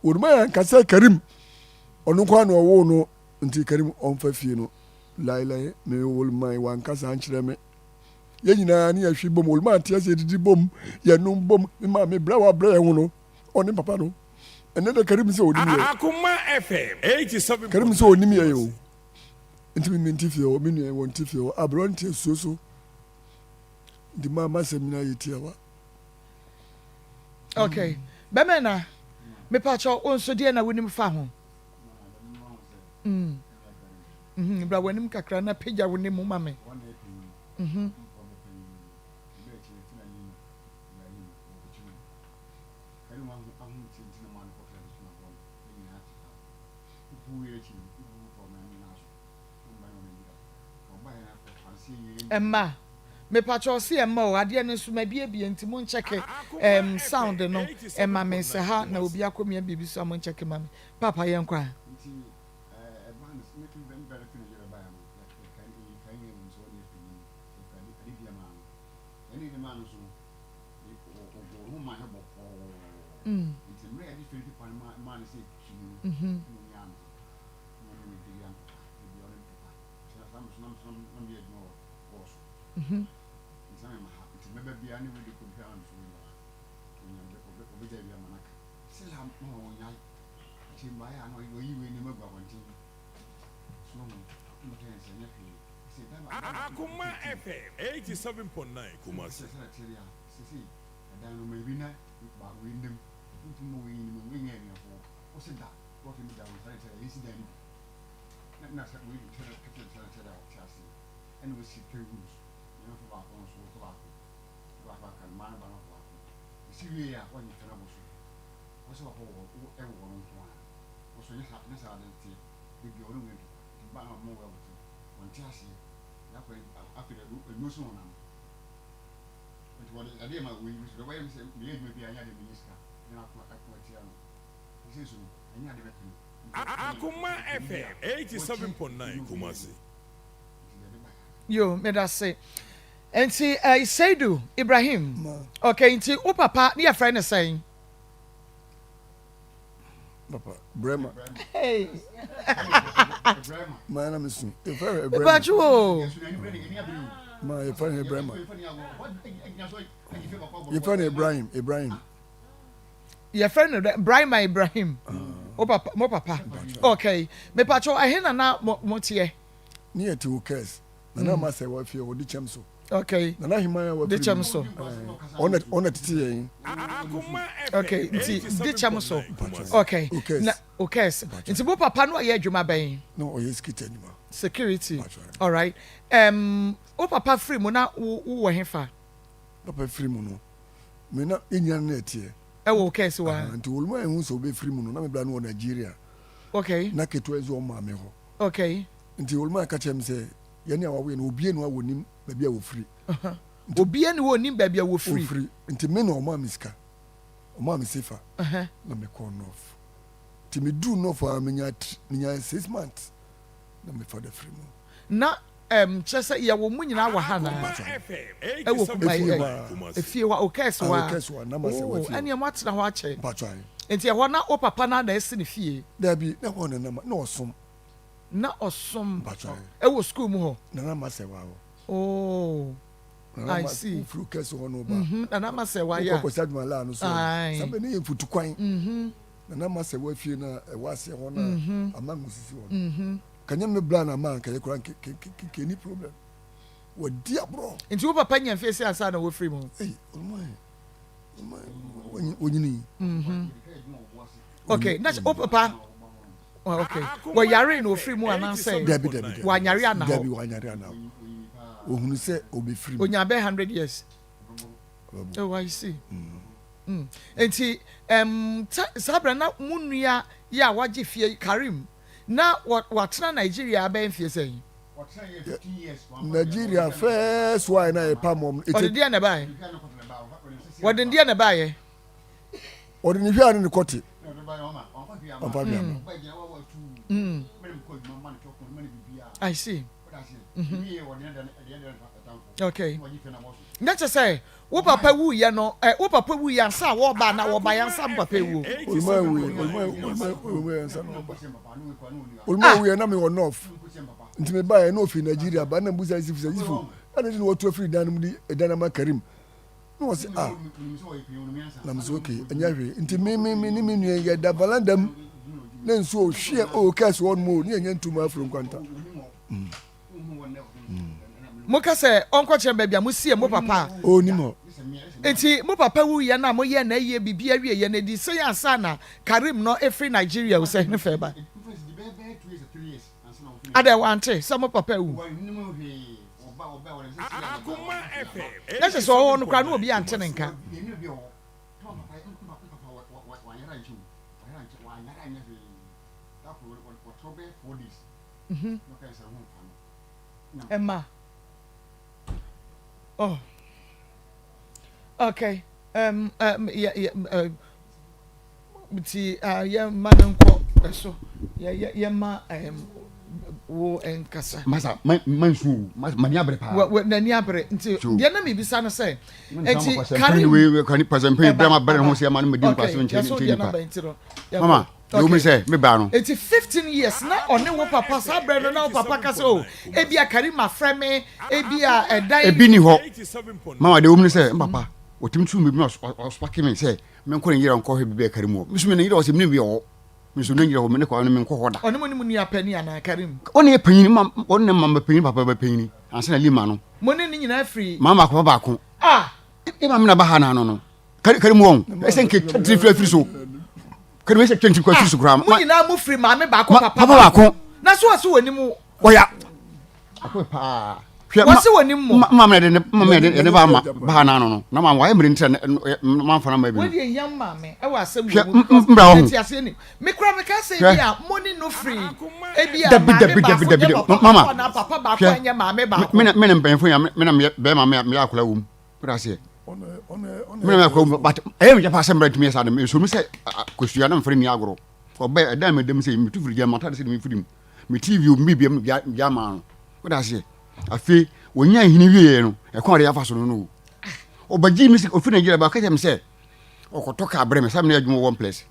Wɔlumae ankasa Karim ɔno nko ara na ɔwoo no, nti Karim ɔmfa fie no laelae. Me wɔlumae wankasa ankyerɛ me. Yɛn nyinaa ne yɛhwe bom, wɔlumae ate ase, yɛdidi bom, yɛnom bom. Me maame brɛ a wabrɛ yɛn ho no, ɔne papa no ɛnɛ de Karim sɛ ɔnim yɛ. Akoma FM 87.9 Karim sɛ ɔnim yɛ o. Nti me mente fie hɔ, me nua wɔ nte fie hɔ, aberɛ nte asuo so. Nti maa masɛm nyinaa yɛ tiawa. Okay, bɛmɛ na mepakyɛ wo nso deɛ na wonim fa ho. Bra w'anim kakra na pagya wo ne mu ma me. Ɛmma mepakyɛ ɔse ɛmma o adeɛ no nso mabiebie nti mo nkyɛke sound no ɛma me sɛ ha na obi akɔmia biribi so a mo nkyɛke ma me papa. Yɛnkɔ a. Akoma FM 87.9 Kumasi. Akoma FM 87.9 Kumasi. Yo, medase. Nti eh, Seidu Ibrahim. Okay, nti wo papa ne yɛfrɛ ne sɛn? Papa, Brema. Hey. Ma na mesu. Yɛfrɛ no Brema. Mepacho o. Ma yɛfrɛ no Brema. Yɛfrɛ no Ibrahim, Ibrahim. Yɛfrɛ no Brahima Ibrahim. Wo papa, mo papa. Okay. Mepacho ɛhe na na mo teɛ? Ne yɛ te Okes. Nana ama sɛ wafie wɔ Dikyɛm so. Okay. Nana Heman a wafiri Dikyɛm so. Ɔna ɔna tete yɛn. Okay, nti Dikyɛm so. Okay. Okes. Na Okes. Nti mo papa no ɔyɛ adwuma bɛn? Na ɔyɛ security adwuma. Security. All right. Um, wo papa firi mu na wo wɔ hefa? Papa firi mu no, me na yɛnyina no na ɛteɛ. Ɛwɔ Okes wa. Nti wɔn a ehu sɛ ɔbɛfiri mu no, na me bra no wɔ Nigeria. Okay. Na ketewa nso wɔn maame hɔ. Okay. Nti Oluma ka kyerɛɛ me sɛ, Yɛne a wɔawo yɛn no, obiara nni hɔ a wɔnim baabi a wɔfiri. Obiara nni hɔ a ɔnim baabi a wɔfiri. Wɔfiri. Nti me na ɔmaa me sika. Ɔmaa me sefa. Na mekɔɔ North. Nti meduu North a, menyaa menyaa 6 months na me father firi mu. Na kyerɛ sɛ yɛwɔ mo nyinaa wɔ ha naa? Ɛwɔ kuma Efie hɔ a. Efie hɔ a, Okɛs hɔ a. Ah, Okɛs hɔ a, na ma sɛ Oh, wɔ efie hɔ. ɛnneɛ moatena hɔ akyɛ. Mpakyɛ ahe. Nti ɛhɔ na wo papa no ara na asi ne fie? Dabi, na ɛhɔ na na na ɔsom. Na ɔsom Mpakyɛ. ɛwɔ sukuu mu hɔ? Nana Masɛ wa hɔ. Oh, Nana I Ma see. wofiri Okɛs hɔ no ba. Nana Masɛ wa Wokɔ ya. Kwasi Adwuma laa no so. Aye. Saa bɛ ne yɛ mfutukwan. Nana Masɛ wa fie na ɛwɔ aseɛ hɔ na amango sisi hɔ no. Kanyɛ me bra na ma anka yɛ koraa nke ke ke ke ni problem. Wadi aborɔ. Nti wo papa nya mfie sɛ ansa na wafiri mu? Ei, ɔno onyini. Okay, na wo papa oh, okay. Wɔyare na ofiri mu anaasɛ? Dabi dabi dabi. Wanyare ana hɔ? Dabi wanyare ana hɔ. Ohunu sɛ obefiri mu. Onya bɛ 100 years. Oh, I see. Nti saa berɛ na mo nua yi a wagye fie Karim na watena Nigeria abɛyɛ mfie sɛn? Nigeria first wine na yɛ pam wɔn. Ɔde deɛ na ɛbaeɛ? Wɔde deɛ na ɛbaeɛ? Ɔde ne hwɛ ne ne kɔte. Ɔmfa hwɛ ama. I see. Okay. Na kyerɛ sɛ wo papa wuyɛ no ɛ wo papa wuyɛ ansa a wɔba na wɔba yɛ ansa mo papa wuo. Oluma wuye oluma oluma oluma ansa na ɔba. Oluma wuye na mi wɔ north. Nti mi ba yɛ na ofi Nigeria ba na mbusa Yisifu sɛ, Yisifu, ɛna ti na wɔtu afiri dan no mu di ɛdan ama Karim. Na wɔsi ah, na mi sɛ okay, ɛnyɛ hwee. Nti mi mi mi ne mi nua yɛ da valanda mu na nsuo hwie o kɛse hɔ nom o ne yɛ nyɛ ntoma afiri nkwanta. Mo ka sɛ ɔnkɔkyerɛ baabi a mo sie mo papa. Onim hɔ. Nti mo papa wuyɛ na moyɛ na ɛyɛ biribi awie yɛ na edi sɛ yɛ ansa na Karim no efiri Nigeria o sɛ ne fɛ ba. Adɛ wante sɛ mo papa wu. Na kyerɛ sɛ ɔwɔ no koraa na obi ante ne nka. Ɛma. Oh. Okay. Yeah, nti yɛma no nkɔ ɛso yɛ yɛma. Wo nkasa. Masa ma ma nsu o ma ma ni abere paa. Wɔ wɔ n'ani abere nti deɛ na mebisa no sɛ nti Karim. Wei kani pasɛmpɛn bere ma bere ho sɛ ma no ma di nkwa so nkyɛn nkyɛn nipa. Mama deɛ omi sɛ me baa no. Nti 15 years na ɔne wo papa saa berɛ no na wo papa ka sɛ o ebi a Karim afrɛ me ebi a ɛdan. Ebi ni hɔ mama deɛ omi sɛ mpapa otimi tu mi bi na ɔsopake mi sɛ menkɔ ne yere nkɔhwɛ bibi a Karim wɔ mi so mi ne yere ɔsɛ mi ne bi wɔ. Me nso ne nyina hɔ, me ne kɔ ne menkɔ hɔ da. Ɔne mo ne mo nua panin anaa Karim? Ɔne yɛ panyin, ma ɔne ne mama panyin papa ba panyin ansa na Lima no. Mo ne ne nyinaa firi. Mama baako papa baako. Ah. E maame na ba ha na ano no. Kari Karim wɔn. Ɛsɛ nke tiri firi afiri so. Karim ɛsɛ twɛn tiri kɔ afiri so koraa. Mo nyinaa mo firi maame baako papa baako. Papa baako. Na so ɔse wɔ ne mu. Ɔya. Akɔ paa. Hwɛ wɔsi wɔ ne mu. Maame na de maame na de ba ma ba na ano no. Na maame wayɛ mmiri ntina na maame fa na ma bi. Wɔde ehia maame ɛwɔ asɛm wɔ mu. Hwɛ mbra wɔ ho. Ɛti aseɛ ni. Me kura me ka sɛ ebi a mo ne no firi ebi a maame baako nyɛ papa baako anaa papa baako anyɛ maame baako. Me na me na mpanyinfo ya me na me bɛrima me me akora wɔ mu. Wọ́n aseɛ. Me na me akora wɔ mu but ɛyɛ mi yɛ pa sɛ mbra ntumi yɛ saa de me so mi sɛ kosua na nfrɛ ni agorɔ. Ɔbɛ ɛdan mi dɛm sɛ mi tu firi gya ma ta de sɛ mi firi mu. Me TV o, me biribiara me gya maa no. Wode aseɛ? Afei, wɔnya nhini wieɛ no, ɛkwan a ɔde afa so no no o. Ɔbɛgye me sika, ɔfiri Nigeria ba, ɔka kyerɛ me sɛ, ɔkɔtɔ kaa brɛ me, sɛ mene adwuma wɔ one place.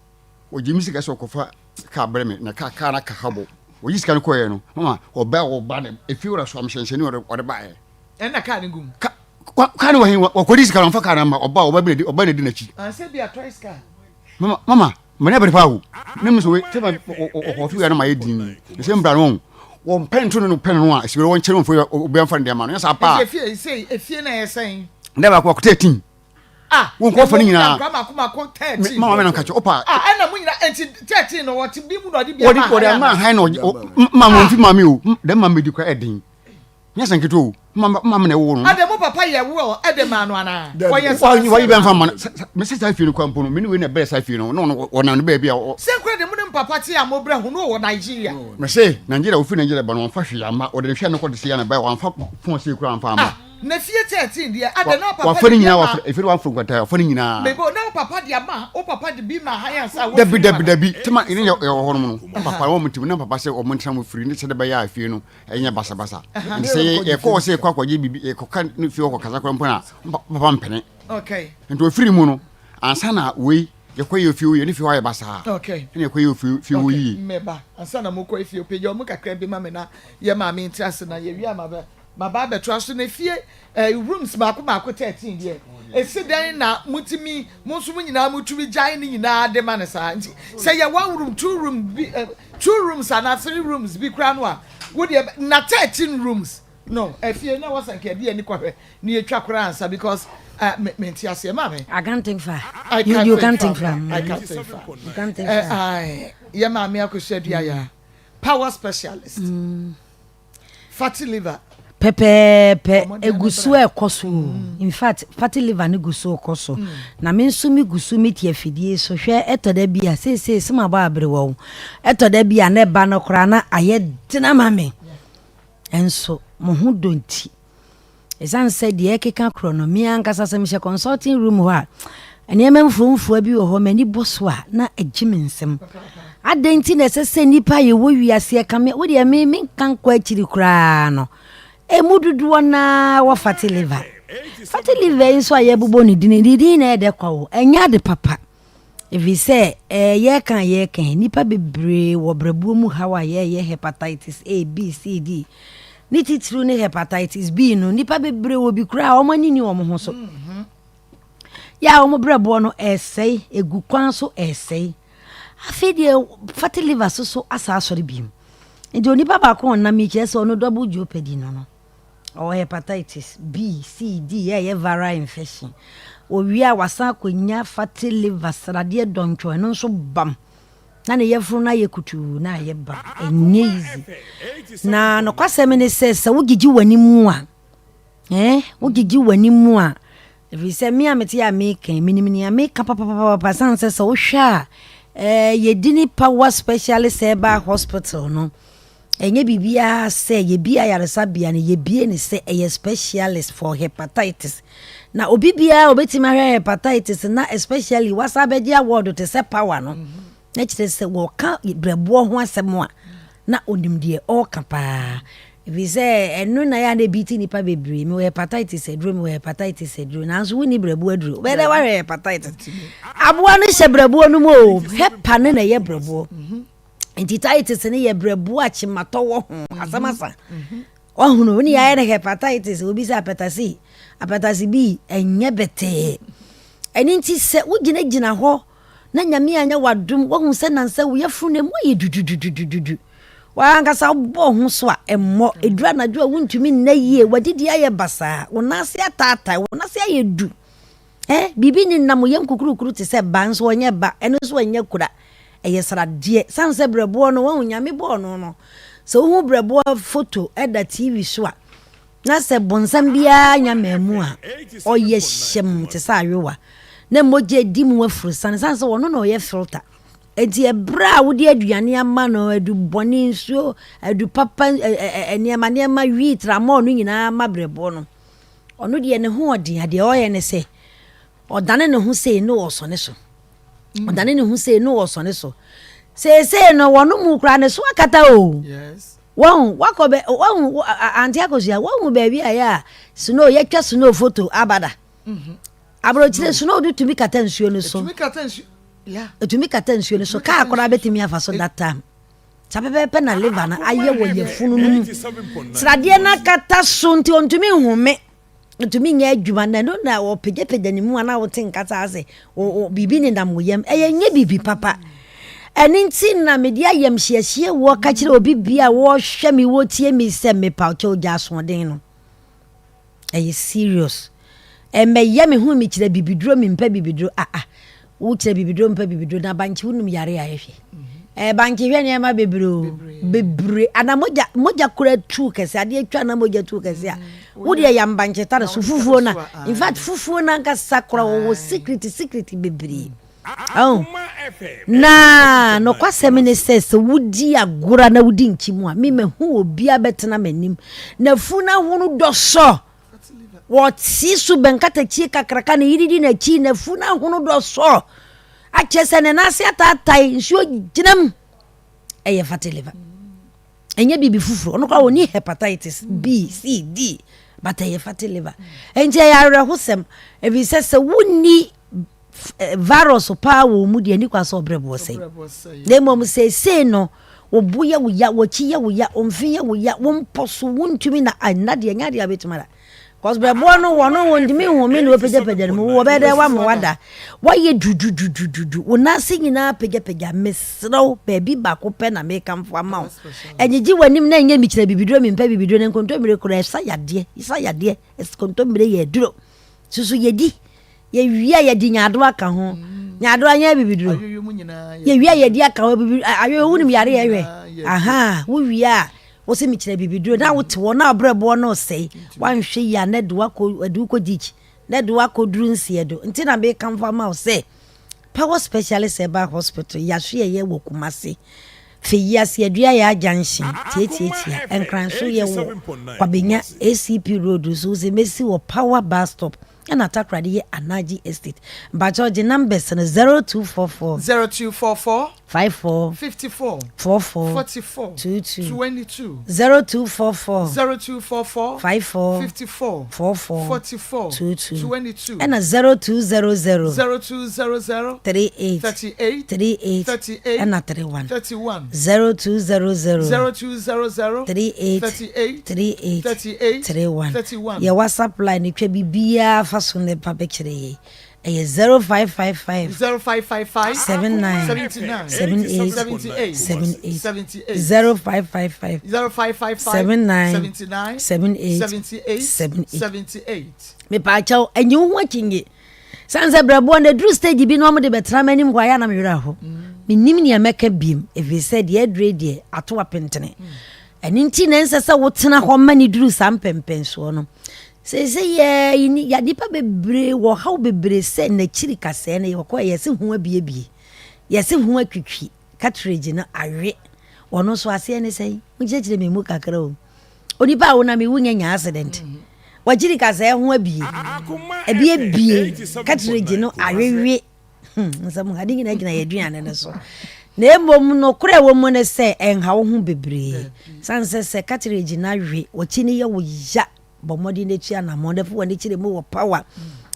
Ɔgye me sika sɛ ɔkɔfa kaa brɛ me, na kaa kaa no aka ha bɔ. Ɔgye sika no kɔɛ no, mama ɔba ɔba no, efie wura so amhyɛnhyɛne ɔde ɔde baeɛ. Ɛna kaa no gum. Ka kaa no wɔ he, ɔkɔdi sika no, ɔmfa kaa no amma, ɔba ɔba bi na ɔba na di n'akyi. Ansɛ bi a toys car. Mama, mama, mene abere paa o. Ne mu so we, sɛ ma ɔkɔto ya no ma yɛ din. Ne sɛ mbra no wɔn pɛn to no no pɛn no a, sibere wɔn kyerɛ wɔn fo obi amfa ne deɛ ma no. Nyɛ saa paa. Efie efie efie na yɛ sɛn. Ne baako baako 13. Ah, wɔn kɔ fa ne nyinaa. Nkwa mako mako 13. Mama me na nka kyɛ opa. Ah, ɛna mo nyinaa enti 13 no wɔte bi mu na ɔde bi ama. Wɔde wɔde ama han na ɔde ma wɔn fi maame o. Dɛm maame di kora ɛden. Nyɛ sɛ nketewa o. Mma mma na ɛwɔ no. Ade mo papa yɛ will ɛde maa no anaa? Wɔyɛ saa. Wɔyi bɛn fa ma no. Mese saa fie no kora mpo no, me ne wei na ɛbɛrɛ saa fie no. Na ɔno ɔnam ne baabi a ɔ. Sɛ kora de mo ne mo papa te a mo brɛ ho no wɔ Nigeria. Mese Nigeria ofi Nigeria ba no wɔnfa hwee amma. Ɔde ne hwɛ no kɔ de se ya na ba wɔnfa phone sei kora amfa amma. Ah, na fie 13 deɛ adɛ na papa de bi ama. Efie no wɔnfa nkwanta wɔfa ne nyinaa. Mebo na papa de ama, wo papa de bi ma han ansa wo. Dabi dabi dabi. Tema ne yɛ wɔ hɔ nom no. Papa wɔn tim na papa sɛ wɔn ntena mo firi ne sɛ de bɛyɛ a fie no. Ɛnyɛ basabasa. Nti sɛ yɛkɔ hɔ sɛ yɛkɔ akɔgye biribi, yɛkɔka ne fie hɔ kɔkasa koraa mpo no a, papa mpene. Nti ɔfiri mu no, ansa na wei yɛkɔ yɛ fie hɔ yie, ne fie hɔ ayɛ basaa. Ɛna yɛkɔ yɛ fie fie hɔ yie. Mmɛba ansa na mokɔ fie, pagya ɔmo kakra bi ma me na yɛ maame nte ase na yɛwie a maba maba abɛtoa so. Na fie eh, rooms baako baako 13 deɛ, ɛsi dɛn na motumi, mo nso mo nyinaa motumi gyae ne nyinaa de ma no saa? Nti sɛ yɛ one room, two room bi, eh, two rooms anaa three rooms bi koraa no a, wo deɛ na 13 rooms no afie na wɔsɛ nka yɛde ani kɔhwɛ na yɛtwa koraa ansa because uh, me mente aseɛ maame. I can't think far. I you, can't you think can't think far. far. I can't think far. You can't think Eh, far. aye. Yɛ maame akosua duaya power specialist. Fatty liver. Pɛpɛɛpɛ, egu so ɛkɔ so o. In fact, fatty liver no gu so rekɔ so. Na me nso me gu so mete afidie so. Hwɛ, ɛtɔ da bi a, seesei sɛ mabɔ aberewa o, ɛtɔ da bi a na ɛba no koraa na ayɛ den ama me. Nso mo ho dɔ nti, Ɛsiane sɛ deɛ ɛrekeka korɔ no, me ankasa sɛ mehyɛ consulting room hɔ a, nneɛma mfuamfua bi wɔ hɔ, m'ani bɔ so a, na ɛgye me nsam. Adɛn nti na ɛsɛ sɛ nnipa a yɛwɔ wiase ɛka me, wo deɛ me menka nkɔ akyiri koraa no, ɛmu dodoɔ no ara wɔ fatty liver. Fatty liver yi nso a yɛbobɔ ne din, ne din na ɛyɛ dɛ kwa o, ɛnyɛ ade papa. Ɛfiri sɛ, ɛɛ yɛreka a yɛreka yi, nnipa bebree wɔ brɛboɔ mu haw a yɛyɛ hepatitis A, B, C, D. Ne titiriw ne hepatitis B no, nnipa bebree wɔ bi koraa a wɔn ani nni wɔn ho so. Yɛ a wɔn brɛboɔ no ɛresɛe, ɛgu kwan so ɛresɛe. Afei deɛ fatty liver so so asa asɔre bio. Nti onipa baako a ɔnam yi kyerɛ sɛ ɔno double jeopardy no no. Ɔwɔ hepatitis B, C, D a ɛyɛ viral infection. Owie a wasan akɔnya fatty liver, sradeɛ dɔntwɔn, ɛno nso bam. Na ne yafunu no ayɛ kutuu na ayɛ bam. Ɛnyɛ easy. Na nokwasɛm ne sɛ, sɛ wogyegye w'ani mu a, eh, wogyegye w'ani mu a, ɛfiri sɛ me a mete a meka yi, menim nea meka papapapapa sane sɛ sɛ wohwɛ a, eh, yɛdi ne Power Specialist Herbal Hospital no, Ɛnyɛ biribiara sɛ yɛbie ayaresabea no, yɛbie no sɛ ɛyɛ specialist for hepatitis. Na obi biara a obɛtumi ahwɛ hepatitis na especially wasa abɛgye award te sɛ power no, na kyerɛ sɛ wɔka brɛboɔ ho asɛm a, na ɔnim deɛ ɔreka paa. Ɛfiri sɛ ɛno na ɛyɛ a na ebi te nnipa bebree. Mewɔ hepatitis aduro, mewɔ hepatitis aduro. Nanso wonni brɛboɔ aduro. Wobɛyɛ dɛ woahwɛ hepatitis. Aboa no hyɛ brɛboɔ no mu o. Hepa no na ɛyɛ brɛboɔ. Nti titis no yɛ brɛboɔ a kyematɔ wɔ ho. Asɛm asa. Wahunu, wo ne yɛayɛ no hepatitis, obi sɛ apɛtase, apɛtase bi ɛnyɛ bɛtɛɛ. Ɛno nti sɛ wogyinagyina hɔ na Nyame anyɛ w'adom, woahu sɛ nansa wo yafunu no emu ayɛ dudududududu. W'ankasa wobɔ ho so a, ɛmmɔ. Ɛduru anadwo a wontumi nna yie, w'adidi ayɛ basaa, wo nan ase ataatae, wo nan ase ayɛ du. Eh, biribi nenam wo yam kukurukuru te sɛ ba, nso ɔnyɛ ba, ɛno nso ɛnyɛ kura. Ɛyɛ sradeɛ. Sane sɛ brɛboɔ no, wahu Nyame bɔɔ no no, sɛ wohu brɛboɔ foto ɛda TV so a, na sɛ bonsam biara nya mmamu a, ɔyɛ hyɛm te sɛ ayowa, na mogya di mu afurusane, sane sɛ ɔno na ɔyɛ filter. Enti ɛberɛ a wode aduane ama no, adu bɔne, nsuo, adu papa, nneɛma nneɛma, wii, tramɔɔ no nyinaa ma brɛboɔ no, Ɔno deɛ ne ho ɔden a, deɛ ɔyɛ ne sɛ, ɔdane ne ho sei ne ɔsɔne so. Mm. Ɔdane ne ho sei ne ɔsɔne so. Seesei no, wɔn mu koraa ne so akata o. Yes. Wɔn wakɔ bɛ wɔn ante akosua wɔn baabi a yɛ a snow yɛtwa snow photo abada. Mm-hmm. Aburokyire snow do tumi kata nsuo no so. Etumi kata nsuo. Yeah. Etumi kata nsuo no so. Kaa koraa betumi afa so that time. Saa pɛpɛɛpɛ na liver no ayɛ wɔ yafunu no mu. Sradeɛ no akata so nti ɔntumi nhome, ɔntumi nyɛ adwuma na ɛno na ɔpagyapagya ne mu a na wote nka saa sɛ biribi nenam wo yam. Ɛyɛ nyɛ biribi papa. Ɛno nti na mede ayamhyiehyie wɔ ka kyerɛ obi bia a wɔhwɛ me wɔtie me sɛ mepa kyɛw gya asoɔden no. Ɛyɛ serious. Ɛmɛyɛ me ho mekyerɛ bibiduro mempɛ bibiduro ah ah wokyerɛ bibiduro mpɛ bibiduro na bankye wonim yare a ɛhwɛ ɛɛ bankye hwɛ nneɛma bebree o bebree ana mogya mogya kura tu kɛse adeɛ twa na mogya tu kɛse a wo deɛ yam bankye tare so fufuo na in fact fufuo na ankasa kora wɔwɔ secret secret bebree. Oh. Na nokwasɛm ne sɛ, sɛ wodi agorɔ na wodi nkyim a, me mahu obi abɛtena m'anim. Na funu ahono dɔsɔ. Wɔte so bɛnkatakyie kakraka ne yere di n'akyi na funu ahono dɔsɔ. Akyɛ sɛ ne nan ase ataatae nsuo gyinam. Ɛyɛ fatty liver. Ɛnyɛ biribi foforɔ. Ɔno koraa ɔni hepatitis B, C, D, but ɛyɛ fatty liver. Nti ɛyɛ awerɛhosɛm. Ɛfiri sɛ sɛ wonni virus paa wɔ mu deɛ ni kwa sɛ ɔbrɛ boɔ sɛe na mmom seesei no wo bo yɛ wo ya wɔkyi yɛ wo ya wo mfe yɛ wo ya wo mpɔ so wontumi na nna deɛ nyɛ adeɛ a wobɛtumi ada cause brɛboɔ no wɔno wɔntumi nhome na wɔpagyapagya no mu wɔbɛyɛ dɛ woama wada woayɛ dudududududu wo nan ase nyinaa pagyapagya mesrɛ wo baabi baako pɛ na mekamfo ama wo ɛnyegye w'anim na ɛnyɛ mekyerɛ bibiduro mempɛ bibiduro ne nkontommire koraa ɛsa yadeɛ ɛsa yadeɛ kontommire yɛ aduro soso yɛdi Yɛwie a yɛde nyaadoa ka ho. Nyaadoa nyɛ abibiduro. Yɛwie a yɛde aka ho ayoyo wonim yare yɛ hwɛ. Aha wowie a wosɛ mekyerɛ abibiduro na wote hɔ na abrɛboɔ no sɛe wanhwɛ yie a na de wakɔ de wokɔ ditch na de wakɔduru nseɛ do nti na mekamfo ama wo sɛ Power Specialist Herbal Hospital yɛaso yɛyɛ wɔ Kumase Feyiase Aduaya Junction tiatiatia Nkran so yɛwɔ Kwabenya ACP Road so wosɛ mɛsi wɔ Power Bus Stop Ɛna Takoradi yɛ Anaji Estate. Mpakyɛw gye numbers no 0244. 0244. 54. 54. 44. 44. 22. 22. 0244. 0244. 54. 54. 44. 44. 22. 22. Ɛna 0200. 0200. 38. 38. 38. 38. Ɛna 31. 31. 0200. 0200. 38. 38. 38. 38. 31. 31. Yɛ WhatsApp line no twa biribiara fa so na pa bɛkyerɛ yɛn. Ɛyɛ 0555. 0555. 79. 79. 78. 78. 78. 78. 0555. 0555. 79. 79. 78. 78. 78. 78. Mepaakyɛw, ɛnyi wo ho akyinnye. Sane sɛ brɛboɔ no aduru stage bi na wɔde bɛtena m'anim hɔ ayɛ na me werɛ aho. Mennim nea mɛka biem ɛfiri sɛ deɛ aduru deɛ ato apentene. Ɛno nti na ɛnsɛ sɛ wotena hɔ ma ne duru saa mpɛmpɛnsoɔ no. Seesei yɛ yɛ nnipa bebree wɔ haw bebree sɛ n'akyiri kasɛɛ no yɛkɔ yɛse ho abiebie yɛse ho atwitwi cartridge no awe wɔn nso aseɛ ne sɛn monkyerɛkyerɛ me mu kakra o. Onipa a wonam yi wonya nya accident. Wakyiri kasɛɛ ho abie. Abiebie cartridge no awewe. Hmm, nsɛm ha ne nyinaa gyina yɛ aduane no so. Na mmom nokorɛ a ɛwɔ mu ne sɛ ɛnha wo ho bebree. Sane sɛ sɛ cartilage no awe, w'akyi no yɛ wo ya, bɔ mmɔden na tu anammɔn na fa w'ani kyerɛ mu wɔ power.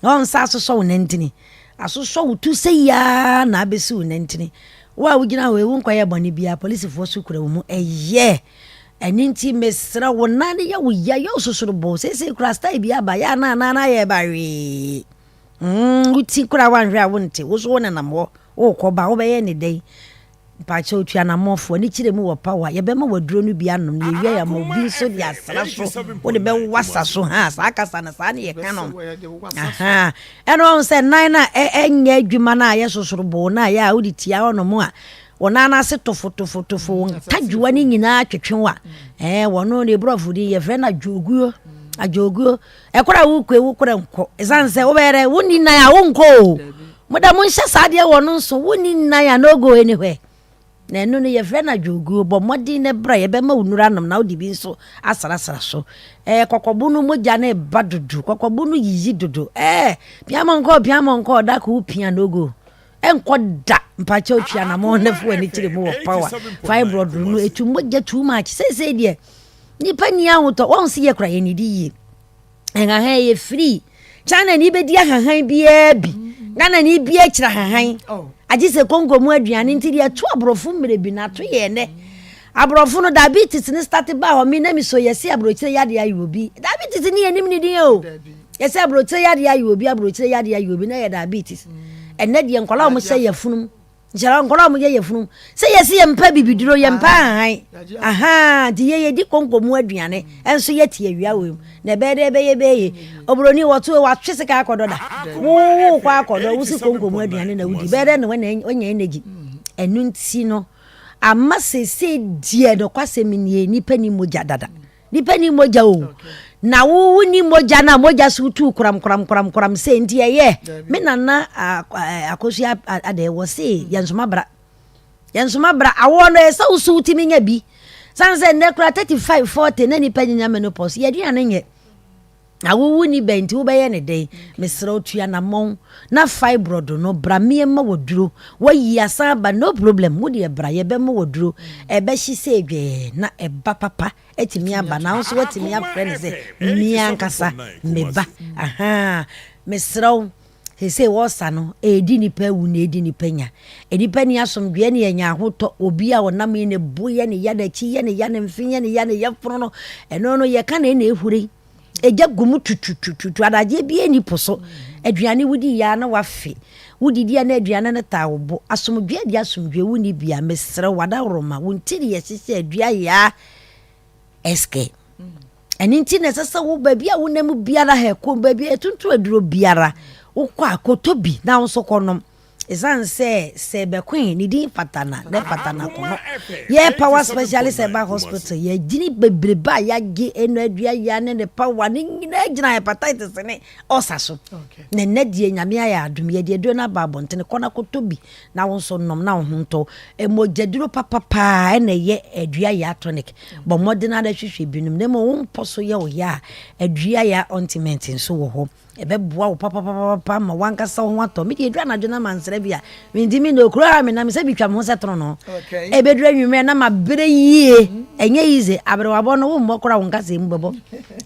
Na wɔn nsa asosɔ wo nantini. Asosɔ wo tu sɛ yiaa na abɛsi wo nantini. Wo a wogyina hɔ yi, wonkɔyɛ bɔne biara, polisifoɔ so kura wo mu. Ɛyɛ. Ɛno nti mesrɛ wo, nan no yɛ wo ya, yɛ wo sosoroboo. Seesei koraa style bi aba, yɛ a na anan no ayɛ bawee. Mm, wo ti koraa woanhwɛ a wonte, wo so wonenam hɔ, wokɔ ba, wobɛyɛ ne dɛn? Mpakyɛw tu anammɔn fo, ani kyerɛ mu wɔ power, yɛbɛma wo aduro no bi anom, na yɛwie a yɛama obi nso de asra so, wode bɛwasa so, ha, saa kasa no, saa ne yɛka no. Aha, ɛna wahu sɛ nan no a ɛnyɛ adwuma no a yɛ sosoroboo no a yɛ a wode tia hɔnom a, wɔn nan ase tofotofotofo, wɔn ntadwowa no nyinaa twetwe wo a, ɛɛ wɔn ne borɔfo din yɛfrɛ no adwoguo, adwoguo. Ɛkora a wokɔ yi wokora nkɔ ɛsiane sɛ wobɛyɛ dɛ wonni nan a wonkɔ o mo da monhyɛ saa adeɛ wɔ no nso wonni nan a no go anywhere na ɛno no yɛfrɛ no adwoguo bɔ mmɔden na bra yɛbɛma wo nnuro anom na wode bi nso asrasra so ɛɛ kɔkɔbo no mogya no ba dodo kɔkɔbo no yiyi dodo ɛɛ pia mo nkɔ pia mo nkɔ da ko pia no go ɛnkɔ da mpakyɛ otwi anamɔ na fo ani kyerɛ mu wɔ power fibroid no etu mogya too much seesei deɛ Nipa nni ahotɔ, wɔn se yɛ kora yɛn nidi yie. Nhahan yɛ free. China ni bɛdi ahahan biara bi. Ghana ni bi akyerɛ ahahan. Oh. Agye sɛ Congo mu aduane nti deɛ ɛto aborɔfo mmerɛ bi na ato yɛn nɛ. Aborɔfo no diabetes ne start ba hɔ me na mi so yɛse aburokyerɛ yadeɛ ayɛ obi. Diabetes ne yɛnim ne din o. Yɛse aburokyerɛ yadeɛ ayɛ obi, aburokyerɛ yadeɛ ayɛ obi na yɛ diabetes. Ɛnɛ deɛ nkwadaa a wɔhyɛ yɛfunum. Nhyira nkɔla a wɔyɛ yafunu sɛ yɛsi yɛn mpɛ bibiduro yɛn mpɛ ahan ahan nti yɛ yɛdi konko mu aduane ɛnso yɛ te awia wɔ mu na ɛbɛyɛ dɛ ɛbɛyɛ bɛyɛ oburoni wɔto watwe sika akɔdɔ da wo kɔ akɔdɔ wosi konko mu aduane na wodi bɛyɛ dɛ na wanya energy ɛno nti no ama sese deɛ nokwasɛm nie nipa ni mogya dada. Nipa ni mogya o. Na wo wo ni mogya na mogya so tu koram koram koram koram se nti ɛyɛ me nana akosua ade wɔ se yɛn soma bra. Yɛn soma bra awoɔ no ɛsɛ wo so wotumi nya bi. San sɛ nnɛ kora 35 40 na nipa nyinya menopause yɛ aduane nyɛ. Na wo wonni bɛ nti wobɛyɛ ne dɛn? Mesrɛ wo tu anamɔn na fibroid no bra meɛma wo aduro. Wayi asan aba no problem wo deɛ bra yɛbɛma wo aduro. Ɛbɛhye sɛ dwɛɛ na ɛba papa atumi aba na wo nso woatumi afrɛ no sɛ me ankasa me ba. Ahaa mesrɛ wo Seesei wɔresa no, ɛredi nnipa awu na ɛredi nnipa nya. Nnipa nni asomdwoeɛ ne anya ahotɔ. Obi a ɔnam yi ne bo yɛ ne ya, n'akyi yɛ ne ya, ne mfe yɛ ne ya, ne yafunu no, ɛno no yɛka na ɛna ɛhure. Ɛgya gu mu tutututu, adagyeɛ biara nni po so. Aduane wodi yɛ a na wafe. Wodidi a na aduane no taa wo bo. Asomdwoeɛ deɛ asomdwoeɛ wonni bi a, mesrɛ wo, adaworoma, wo nti ne yɛhyehyɛ adua yaa. Ɛskɛ. Ɛno nti na ɛsɛ sɛ wo baabi a wonam biara ha kɔ baabi a yɛtontɔn aduro biara wokɔ a kɔtɔ bi na wo nso kɔnom. Ɛsiane sɛ sɛ bɛkoe ne din fata na na ɛfata na kɔnɔ. Yɛ Power Specialist Herbal Hospital yɛgyini bebrebe a yɛagye ɛnu adua ya ne ne power ne nyinaa gyina hepatitis ne ulcer so. Na ɛnɛ deɛ Nyame ayɛ adom yɛde aduro no aba abɔntene kɔ na kɔtɔ bi na wo nso nom na wo ho ntɔ wo. Mogyaduro papa paa ɛna ɛyɛ adua yaa tonic. Bɔ mmɔden ara hwehwɛ binom na mmom wo mpɔ so yɛ wo ya a, adua yaa ointment nso wɔ hɔ. Ɛbɛboa wo papapapapa ma w'ankasa wo ho atɔ. Me deɛ ɛduru anadwo na mansra bi a, mentumi nna o. Kuro a menam sɛ metwa me ho sɛ tonono. Ɛbɛduru anwummerɛ na mabrɛ yie. Ɛnyɛ easy. Aberewabɔ no wommɔ koraa wo nkasɛɛ mu bɛbɔ.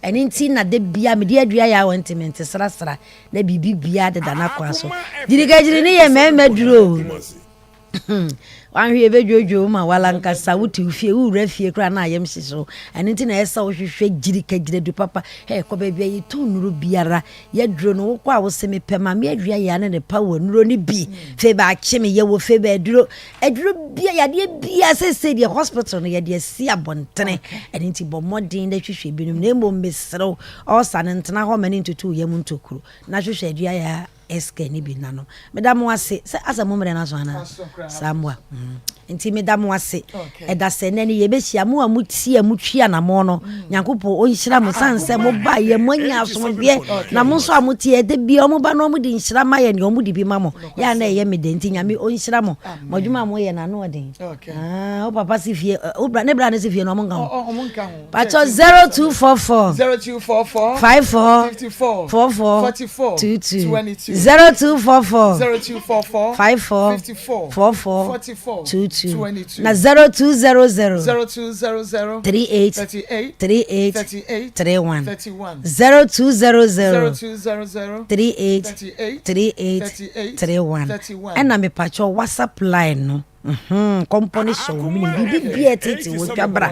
Ɛno nti na da biara mede adua yaa ointment srasra na biribi biara deda n'akwan so. Gyirikagyiri ne yɛ mmarima duro o. Wanhwɛ yɛbɛdwodwo wo ma wala nkasa wote wo fie wowura fie koraa na ayam hye so. Ɛno nti na ɛsɛ sɛ wohwehwɛ gyirikagyiradu papa. Hey, kɔ baabi a yɛtɔn nnuro biara yɛduro no wokɔ a wose mepɛ ma me adua yɛ ne ne pa wɔ nnuro no bi. Fei baakye me yɛwɔ fei baaduro aduro bia yadeɛ bia seesei deɛ hospital no yɛde asi abɔntene. Ɛno nti bɔ mmɔden na hwehwɛ binom na mmom mesrɛ wo Ɔsa no ntena hɔ ma no ntutu wo yam ntokuro na hwehwɛ adua ya SK no bi na nom. Meda mo ase sɛ asɛ mo mmerɛ no aso anaa? Saa mmoa. Mm. Nti meda mo ase. Ɛda sɛ nnɛ no yɛbɛhyia mo a motie a motwi anamɔ no. Mm. Nyankopɔn ɔnhyira mo sane sɛ mo ba yɛ mo anya asomdwoeɛ na mo nso a motie ɛda bia ɔmo ba no ɔmo de nhyira ma yɛ ne ɔmo de bi ma mo. Yɛ a na ɛyɛ me dɛ nti Nyame ɔnhyira mo. Mo adwuma a moyɛ no ano ɔden. Ah, wo papa si fie, wo bra ne bra ne si fie no ɔmo nka ho. Pacho 0244 0244 54 54 44 44 22 22 0244 0244 54 54 44 44 22. 22. 22. Na 0200. 0200. 38. 38. 38. 38. 31. 31. 0200. 0200. 38. 38. 38. 38. 31. 31. Ɛna mepatwɔ WhatsApp line no. Mhm, kɔmpɔ no hyɛ wo menim biribi bia ɛtete wo twa bra.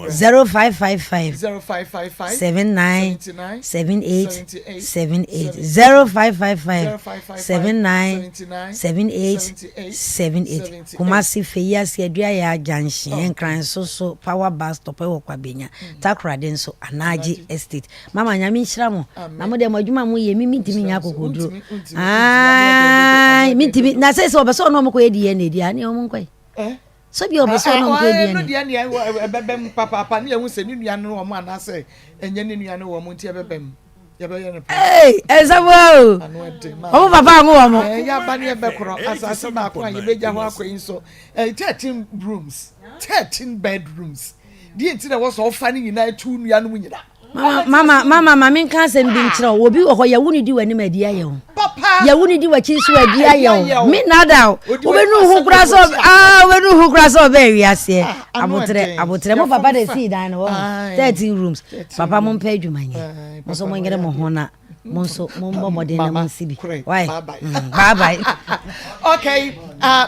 0555. 0555. 79. 79. 78. 78. 78. 0555. 79. 79. 78. 78. 78. Kumasi Feyiase Aduaya Junction, Nkran so so Power Bus Stop ɛwɔ Kwabenya, Takoradi nso Anagye Estate. Mama Nyame nhyira mo. Na mo deɛ mo adwuma mo yɛ mi mintimi nya akokoduro. Aai mintimi na sɛ sɛ ɔbɛ sɛ ɔno ɔmo kɔ yɛ DNA di a ne ɔmo nkɔ yi. So bi ɔbɛ sɛ ɔno ɔmo kɔ yɛ Ɛno DNA. deɛ neɛ ɛbɛbɛ mu papaapa ne yɛhu sɛ ne nua no wɔn anaasɛ ɛnyɛ ne nua no wɔn nti ɛbɛbɛ mu yɛbɛyɛ no pa. Ee ɛnsɛm o. Ano ɛde ma. Ɔmo papa anwo wɔn. Ɛɛ yaba ne yɛbɛkorɔ asase baako a yɛbɛgya hɔ akɔ yi nso ɛyɛ 13 rooms 13 bedrooms deɛ nti na ɛwɔ sɛ ɔfa ne nyinaa tu nua no mu nyinaa. Mama mama mama ma menka asɛm bi nkyerɛ wo. Obi wɔ hɔ yɛwo ne di w'anim adi ayɛ wo. Papa. Yɛwo ne di w'akyi nso adi ayɛ wo. Me nada o. Odi Wobɛnu w'anim ho asɛm kora sɛ kɔkɔtia. ah wobɛnu ho kora sɛ ɔbɛɛ wiaseɛ. Ah, ano Abotrɛ ɛden. abotrɛ mo papa de Yɛfom fa. sii dan no wɔ ho. Aye. 13 rooms. 13 Papa mo rooms. mpɛ adwuma nyɛ. Aye, Mo nso papa mo nyere mo mo yɛ ho na mo nso mo mmɔ mmɔden na mo Mama, nsi bi. korɛ. Why? Bye bye. Bye bye. Okay,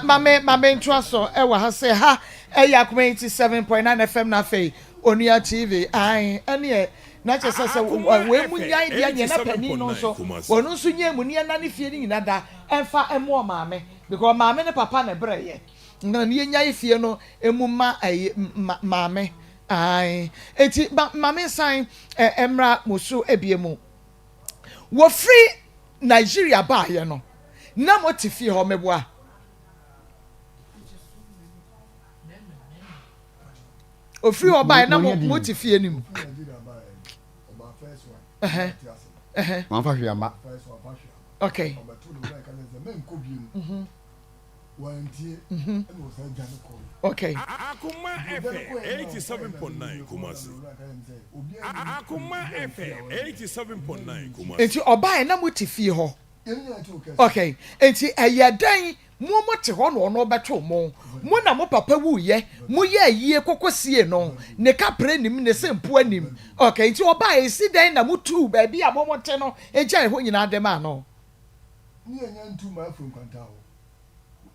mame mame ntoa so ɛwɔ ha sɛ ha ɛyɛ Akoma 87.9 FM na afei Onua TV. Ae, ɛneɛ na kyerɛ sɛ sɛ wei mu nyan deɛ neɛ na panin no nso wɔn nso nyɛ mu neɛ na ne fie no nyina da ɛmfa ɛmo ɔmaame because maame ne papa na ɛbrɛ yɛ na ne yɛnyae fie no emu ma ɛyi ma maame. Ae, eti ma maame nsan ɛmra mo so ebie mu. Wɔfiri Nigeria baayɛ no na mo te fie hɔ meboa. Ofiri hɔ baeɛ na mo mo te fie no mu. Ɛhɛn, ɛhɛn. Wamfa hwee amma. Okay. Okay. Akoma FM 87.9 Kumasi. Akoma FM 87.9 Kumasi. Nti ɔbaeɛ na mo te fie hɔ. Okay. Nti ɛyɛ dɛn mo mo te hɔ na ɔno ɔbɛto mo? Mo na mo papa wuiɛ, mo yɛ ayie kɔkɔ sie no, ne kaprɛ nim, ne sempo anim. Okay. Nti ɔbaeɛ esi dɛn na mo tuu baabi a mo mo te no egyae hɔ nyinaa de maa no? Ne yɛnya ntu mmaa afiri nkwanta hɔ.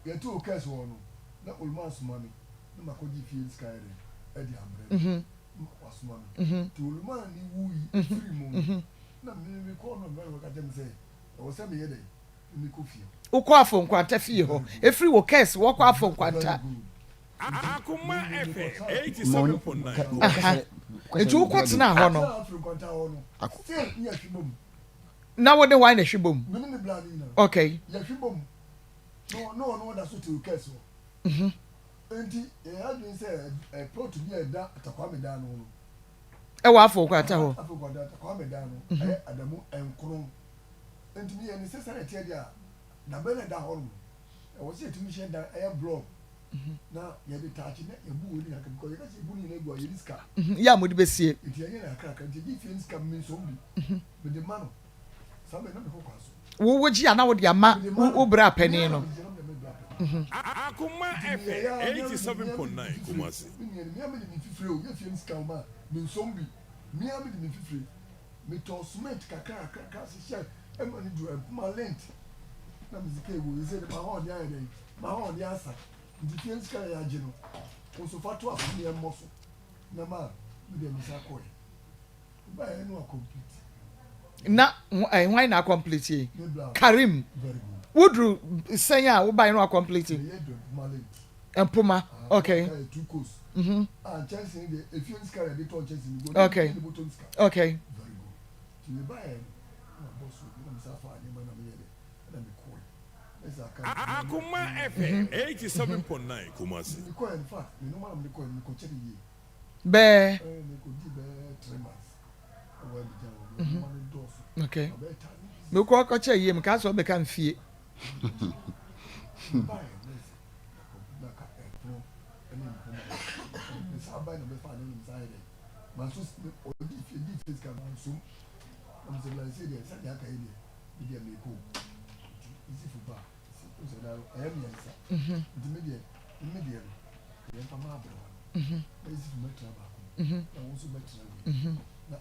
Yɛtoo kɛs hɔ no, na Oluman soma me na makɔgye fie no sika ayɛ dɛn de abrɛ no. Na wasoma me. Nti Oluman ne wuyi firii mu no, na me mekɔɔ no na me ka kyerɛ me sɛ ɛwɔ sɛ meyɛ dɛn na mekɔ fie hɔ. Wokɔ Afo Nkwanta fie hɔ? Ɛfiri wo kɛs wɔkɔ Afo Nkwanta. Akoma FM 87.9 Aha. Nti wokɔ tenaa hɔ no? Metenaa Afiri Nkwanta hɔ no, still ne yɛhwe bom. Na wo ne hwan na ɛhwe bom? Me ne me bra no nyinaa. Okay. Yɛhwe bom. Na na ɔno ɔda so te Okɛs hɔ. Enti yɛyɛ adwene sɛ ɛ plot bi a ɛda Atakwame dan no ho no. Ɛwɔ Afo Nkwanta hɔ. Afo Nkwanta Atakwame dan no ɛyɛ adamu nkron. Enti meyɛ ne sɛ sɛnea ɛteɛ deɛ a dabɛn na ɛda hɔ no ɛwɔ sɛ yɛtumi hyɛ dan ɛyɛ block na yɛde taakye na yɛbu wɔ ne kakra because yɛka sɛ yɛbu ne nyinaa gu a yɛde sika. Yɛ a mode bɛsie. Nti yɛnyɛ no kakrakra nti yɛgye fie no sika mensom bi mede ma no saa bɛ na mekɔ kwan so. Wo wogye a na wode ama wo bra panin no. Akoma FM 87.9 Kumasi. Me nua no mea mede me mfifire o yɛ fie no sika o ma mensom bi mea mede me mfifire metɔɔ cement kakra kakra kakra hyehyɛ ɛma no duru mpoma lent na me sika egu sɛ de ma hɔ ɔde ayɛ dɛn ma hɔ ɔde asa nti fie no sika na yɛagye no nso fa to aso ne yɛmmɔ so na ma mede me nsa kɔɛ baeɛ no acomplete. Na eh, hwan na acomplete yi? Karim. Woduru sɛn a wobaeɛ no acomplete? Mpoma. Okay. Mhm. Okay. Okay. Akoma FM 87.9 Kumasi. Bɛɛ. Okay. Mekɔ kɔkyɛ yie meka sɛ ɔbɛka mfie. Yɛmfa ma aberewa no. Na Yusuf mmɛtena baako mu, na wo nso bɛtena wei mu, na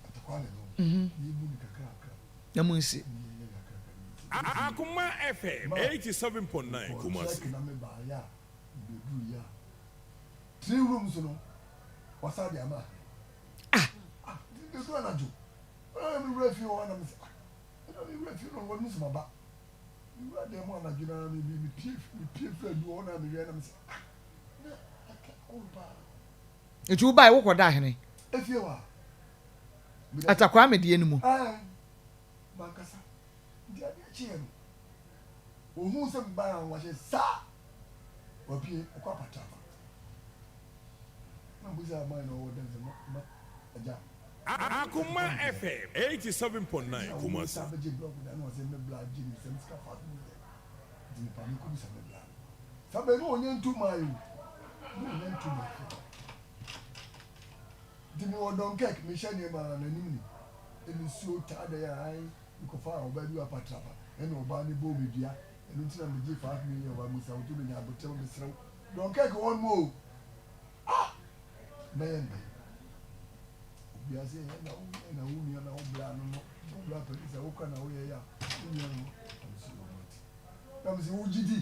Atakwaa ne no, na yɛmmu no kakrakra. Na monsi. Na yɛnyɛ no kakrakra na yɛnsi. Yɛnsi. Akoma FM Ma 87.9 mekɔɔ Kumasi. Turkey na mebaeɛ a, mebeduruiɛ a, three rooms no, wɔasan de ama ahene. Ah! Ah! Nti mebeduru anadwo, na me wura fie hɔ a na mese, ah! Ɛna me wura fie no, wɔnim sɛ maba. Me wura dan mu anadwo no ara me me pie me pie firi adu hɔ na mehwɛ na me sɛ ah na aka koro paa. Nti wo bae wo kɔ da hene? Efie hɔ a. Atakwame deɛ no mu. Ɛɛ mankasa nti adeɛ kyeɛ no ohun sɛ me bae a wahyɛ saa wapie ɔkɔ apatrafa na mbusa man na ɔwɔ dɛm sɛ ma ma agya. Akoma FM 87.9 Kumasi. Nti mewɔ Dunkirk mehyɛ nneɛma a n'anim ni nsuo taa dɛn a ae mekɔfaa ɔbaa bi wɔ apatrapa ɛna ɔbaa no bɔɔ me dua ɛno nti na megye 5 million wa musa wotu no nya abotrɛ ma mesrɛ wo Dunkirk hɔ nom o Ah! Mɛyɛ no dɛn? Obiara sɛ ɛna wo ɛna wo nua na wo bra no no wo bra panin sɛ wo kora na woyɛ yɛ a wo nua no na me sɛ ɔmate na me sɛ wo gye di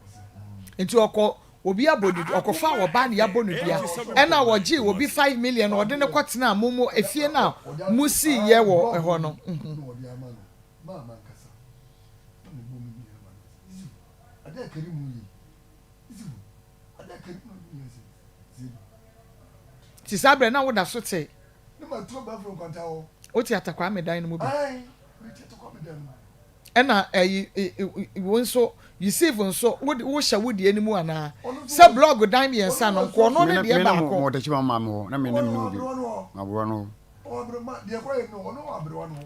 ɔsɛ hmm. Nti ɔkɔ obi abɔ ne ɔkɔfa ɔbaa ne yabɔ no dua ɛna wɔgye obi 5 million ɔde no kɔtena mo mo efie no a mo si yɛ wɔ ɛhɔ no. Na ɔde ama no maa mankasa na mebɔ me nua ma no sɛ adeɛ a kari mu yi Nti saa berɛ na woda so te. Wote Atakwame dan no mu bi. Ɛna ɛyi wo nso Yusuf nso wohyɛ wo deɛ no mu anaa? Sɛ blɔg dan mmiɛnsa no nko ɔno ne deɛ baako.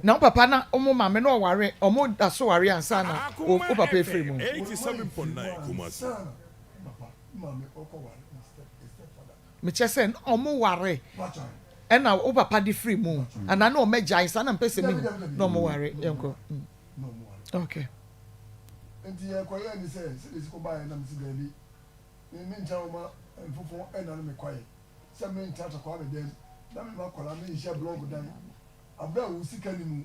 Na wo papa na ɔmo maame na ɔware ɔmo da so ware ansa na wo Akoma papa efiri FM mu. 87.9 Kumasi. Mekyɛ sɛ na ɔmo ware ɛna wo papa de firi mu anaa na ɔmo agyae saa na mpɛ sɛ mehu na ɔmo ware yɛnkɔ. Okay. Nti yɛkɔyɛɛ ne sɛ sɛdeɛ ɛsi kɔbaeɛ na mese daabi me mentra wo ma mfofo ɛna no mekwae sɛ mentra Takwame dɛm na mema akwadaa menhyɛ blɔg dan aberɛ a wo sika ni mu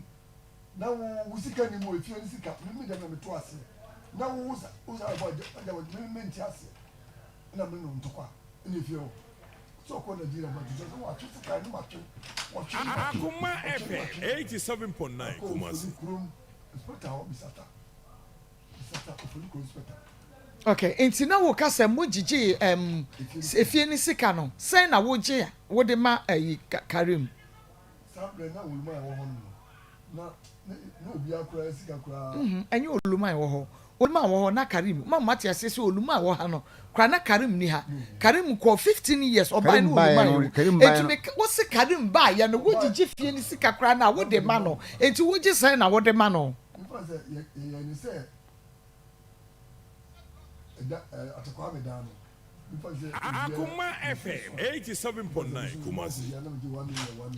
na wo wo sika ni mu efie no sika me me dɛm na meto aseɛ na wo wo sa wo sa bɔ agya agya wɔ me mente aseɛ na me no ntɔkwa ɛna efie hɔ sɛ ɔkɔ Nigeria ma tutu sɛ wɔatwe sika ne matwe wɔtwe ne matwe Akoma wɔtwe ne FM matwe 87.9 akɔ ofori Kumasi. kurom inspector hɔ bisata bisata ofori kurom inspector. Okay, nti na woka sɛ mo gyegye efie ne sika no, sɛn na wogye a wode ma ayi Karim? Saa berɛ na Oluman wɔ hɔ nom no, na na obiara koraa sika koraa. Ɛnyɛ Oluman wɔ hɔ. Oluman wɔ hɔ na Karim, ma mo ate aseɛ sɛ Oluman wɔ ha no koraa na Karim ni ha. Karim kɔɔ 15 years ɔbaeɛ Karim na baeɛ Oluman no, wɔ. Karim baeɛ Enti no. me wose Karim baeɛ no wogyegye fie ne sika koraa no a wode ma no. Enti wogye sɛn na wode ma no? Mefa sɛ yɛ yɛyɛ ne sɛ ɛda ɛɛ Atekwame dan no. Akoma FM 87.9 Kumasi.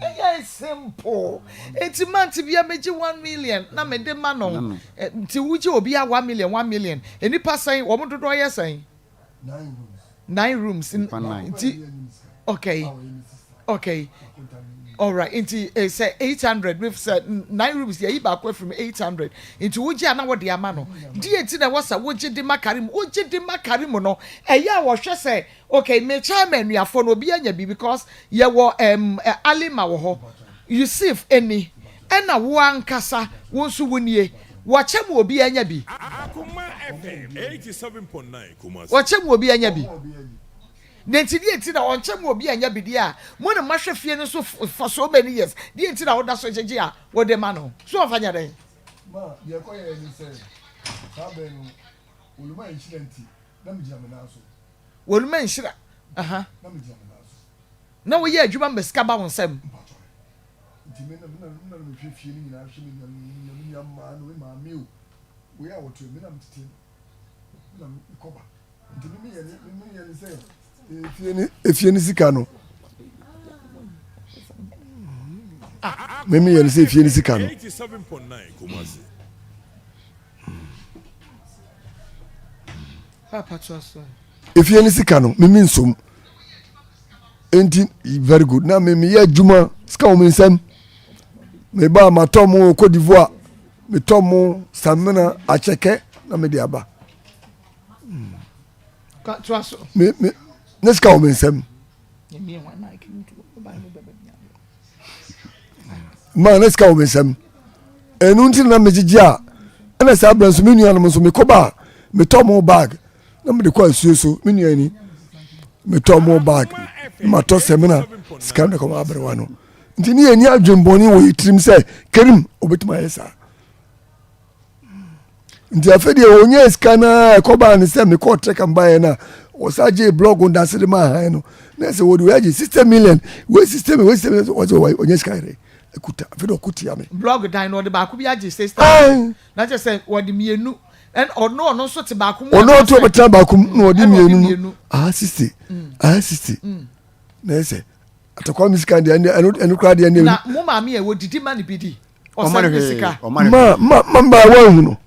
Ɛyɛ simple. Enti month bia megye 1 million na mede ma no. Nti wogye obi a 1 million 1 million. Nipa sɛn wɔn dodoɔ yɛ sɛn? Nine rooms. Nine rooms. Nipa nine. Nti okay. Alright, nti sɛ 800 with sɛ nine rooms yɛyi baako afiri mu 800. Nti wogye a na wɔde ama no. Deɛ nti na ɛwɔ sɛ wogye de ma Karim. Wogye de ma Karim no ɛyɛ a wɔhwɛ sɛ okay mekyɛn ma anuafoɔ no obi anya bi because yɛwɔ Alima wɔ hɔ. Yusuf ani ɛna wo ankasa wo nso wo nie. Wɔkyɛ mu obi anya bi. Akoma FM 87.9 Kumasi. Wɔkyɛ mu obi anya bi. Na nti deɛ nti na ɔnkyɛ mu obi anya bi deɛ a mo ne mahwɛ fie no so for so many years deɛ nti na woda so gyegye a wode ma no so ɔmfa nyɛ dɛn. Ma deɛ ɛkɔyɛɛ ne sɛ saa bɛn no Oluma nhyira nti na megyina me nan so. Oluma nhyira aha. Na megyina me nan so. Na woyɛ adwuma ma sika ba wo nsam. Mpatɔ nti me na me na me na mehwɛ fie no nyinaa hwɛ me nua me nua me nua mmaa no me maame o wei a wɔto me na metete no me na mekɔba nti me meyɛ ne me meyɛ ne sɛ efie ne efie ne sika no me meyɛ ne sɛ efie ne sika no. 87.9 Kumasi. Papa to so. Efie ne sika no mimi nsom. Enti very good na me meyɛ adwuma sika wɔ me nsam. Meba a matɔ mo wɔ Cote d'Ivoire, metɔ mo samina akyɛkɛ na mede aba. Me me ne sika wɔ me nsam. Maa ne sika wɔ me nsam. Ɛno nti na megyegye a ɛna saa berɛ nso me nuanom nso mekɔba a metɔ mo bag na mede kɔ asuo so me nua ni metɔ mo bag na matɔ sɛmina sika no de kɔma aberewa no nti ne yɛni adwenbɔne wɔ yɛ tirim sɛ kerim obɛtumi ayɛ saa nti afei deɛ ɔnya sika no a ɛkɔbaa ne sɛ mekɔɔ trɛka mbaeɛ no a ɔsa gyee blɔg ndase de ma ahan no na sɛ wɔde wei agye 60 million wei 60 million wei 60 million wɔsɛ ɔnya sika yɛrɛ ɛkuta afei deɛ ɔko tia me blɔg dan no ɔde baako bi agye 60 million na kyerɛ sɛ wɔde mmienu ɛna ɔno ɔno nso te baako mu ɔno ɔto ɔbɛtena baako mu na ɔde mmienu no aha 60 aha 60 na ɛsɛ atakwa mi sika deɛ ɛno ɛno koraa deɛ ɛno na mo maame yɛ wɔdidi ma ne bi di ɔsɛn ne sika ma ma ma mba ɛwɔ ehu no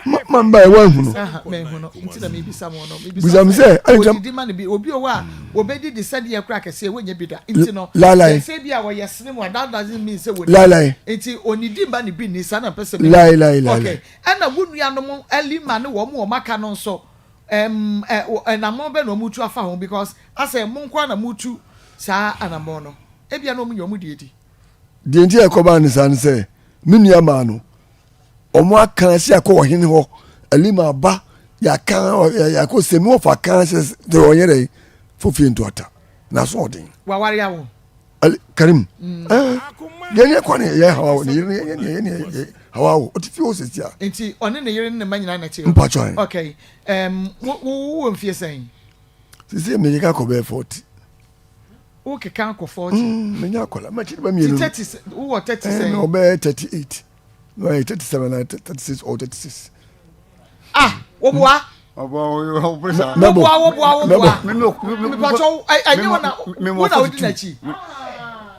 ma ma mba ɛwɔ ehu no mɛhu nti na mebisa mo no bisa mi sɛ ɛne kyɛm ɔdidi ma ne bi obi owó a obedi de sɛdeɛ kora kɛseɛ wɔnyɛ bi da nti no lalai sɛ bi a wɔyɛ sene mu a that doesn't mean sɛ wɔni lalai nti onidi ma ne bi ni saa na mpɛ sɛ mi lalai lalai okay ɛna wo nuanom ɛlima ne wɔn wɔn aka no nso ɛm ɛ ɛnamɔn bɛ na wɔn tu afa ho because asɛ mo nko na mo tu saa anamɔn no ebia na wɔn nyɛ wɔn deɛ di. Deɛ nti a ɛkɔbaa ne saa ne sɛ me nua maa no wɔn aka sɛ akɔ ɔhene hɔ alima aba yɛaka yɛakɔ sɛ mi wɔfa ka sɛ sɛ ɔnyɛ dɛ fofie ntoata na so ɔden. Waware awo. Ali Karim mm. eh, deɛ ne ɛkɔ ne yɛ hawa ne yere ne yɛ ne yɛ ne yɛ hawa wo ɔte fie hɔ sɛsi a. Nti ɔne ne yere ne ne mma nyinaa na ɛte hɔ. Mpatsɔ ɛ. Okay um, wo wo wɔ mfie sɛn? Sisi mekeka kɔ bɛyɛ 40. Wo keka akɔ 40. Mm, menya akɔla makyiri ba mmienu. Ti 30 wowɔ 30 sɛn? Ɛna ɔbɛyɛ 38. Na ɔyɛ 37 na 36 or 36. Ah, woboa. Woboa woboa woboa. Mipatɔ ɛnyɛ wo na wo na wodi n'akyi.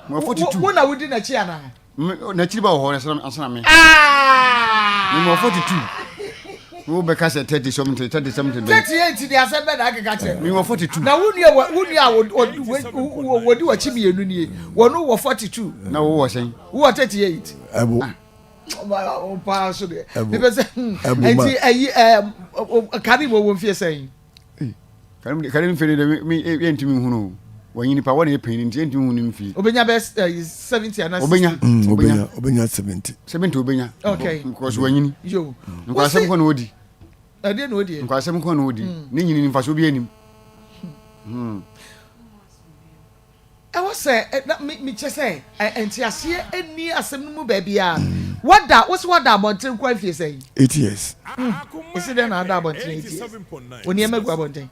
Wo na wodi n'akyi anaa? N'akyiri ba wɔ hɔ ansa me. Me wɔ 42. Wo bɛka sɛ 30 something 30 something. 38 di asɛm bɛ na akeka kyerɛ. Me wɔ 42. Na wo nua wo nua a wɔdi w'akyi mmienu nie. Wɔn wɔ 42. Na wo wɔ sɛn? Wo wɔ 38. Ɛbo. Paa so deɛ. Mepɛ sɛ nti ɛyi ɛɛ Karim wɔ mfie sɛn? Karim mfe no deɛ me yɛntumi nhunu o. Wɔnye nipa wɔn na yɛ panyin nti yɛntumi nhunu mfe. Obenya bɛ eh, 70 ana 60. Obenya. Mm, obenya obenya 70. 70 obenya. Okay. Because wɔnyini. Yo. Nkwasɛm kɔ na odi. Ɛdeɛ na odi. Nkwasɛm kɔ na odi. Mm. Ne nyini mfaso bi anim. Hmm. Ɛwɔ sɛ na me mekyɛ sɛ nteaseɛ nni asɛm no mu baabiara. Wada wo sɛ wada abɔnten kɔ afie sɛn? 8 years. Ɛsi dɛn na ada abɔnten 8 years? Wo nneɛma gu abɔnten.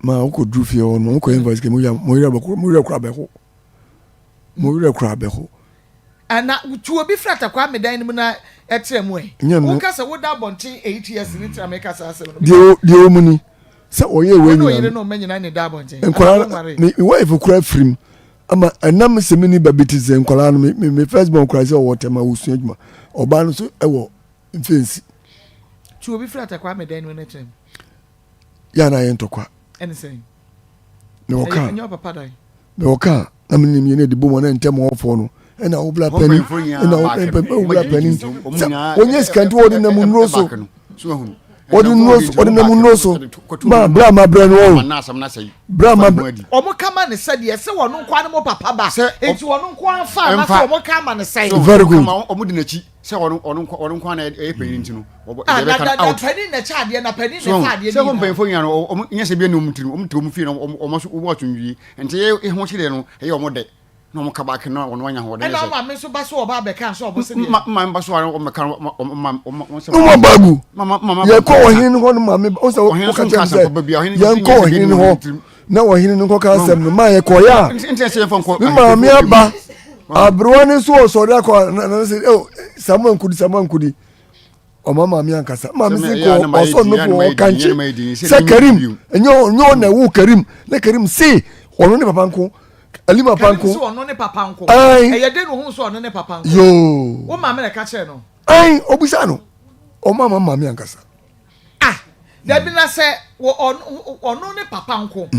Ma wokɔ duru fie hɔ no wokɔ university mo yɛ mo werɛ bɛko mo werɛ kora bɛho mo werɛ kora bɛho. Na tu obi firi Atakwaa me dan no mu na ɛtra mu ɛ. Woka sɛ woda abɔnten 8 years ne nti na meka saa asɛm no. Deɛ deɛ wɔ mu ni sɛ ɔyɛ wei nyinaa no nyinaa ne da abɔnten. Nkwadaa me me wife kura firim ama ɛnam sɛ me ni ba bi te sɛ nkwadaa no me me first born kura sɛ ɔwɔ tɛm a ɔsua adwuma ɔbaa no nso ɛwɔ mfɛnsi. Tu obi firi Atakwaa me dan no mu na ɛtra mu. Yɛ a na ayɛ ntɔkwa. Ɛne sɛn? Mewɔ kaa. Ɛnyɛ ɔpapa dan. Mewɔ kaa na me nim yɛn adi bom na ntɛm ɔfɔ no ɛna wo bla panin ɛna wo bla panin sɛ wɔnyɛ sika nti wɔde nam nnuro so wɔde nnuro so wɔde nam nnuro so ma bra ma brɛ no ɔn bra ma brɛ. Wɔn ka ma ne sɛ deɛ sɛ wɔn nkoa ne mo papa ba nti wɔn nkoa nfa na sɛ wɔn ka ma ne sɛn. Very good. Wɔn di n'akyi sɛ ɔno ɔno nko ɔno nko na ɛyɛ panyin nti no ɔbɔ ah, ɛbɛka no out. Na panin na ɛkyɛ adeɛ na panin na ɛfa adeɛ sɛ wɔn mpanyinfoɔ nyinaa no wɔn nyɛ sɛ bi ɛna wɔn ti no wɔn te wɔn fie na wɔn wɔn so wɔn asomdwie nti yɛ ɛho kyerɛ no ɛyɛ wɔn dɛ na wɔn kaba ake na wɔn anya ahoɔden ɛna wɔn maame nso ba so ɔba abɛka nso ɔbɔ sɛ deɛ ma maame ba so a wɔn mɛka wɔn ma wɔn wɔn sɛ wɔn aba agu yɛkɔ ɔhene hɔ no maame ɔsɛ wɔka kyerɛ sɛ yɛnkɔ ɔhene hɔ na ɔhene no nkɔka asɛm no maa yɛkɔeɛ a me maame aba aberewa no nso ɔsɔre akɔ na sɛ oh, samuel nkudi samuel nkudi ɔma maame ankasa maame si kɔ ɔsɔ no fo ɔkankye sɛ karim ɛnyɛ ɔnyɛ ɔna ɛwo karim na karim se ɔno ne papa nko alima papa nko karim se ɔno ne papa nko ɛyɛ den ohun sɛ ɔno ne papa nko yoo wo maame na ɛka kyerɛ no ɛn obisa no ɔma ma maame ankasa. Ah! Dabi na sɛ wɔ ɔno ɔno ne papa nko.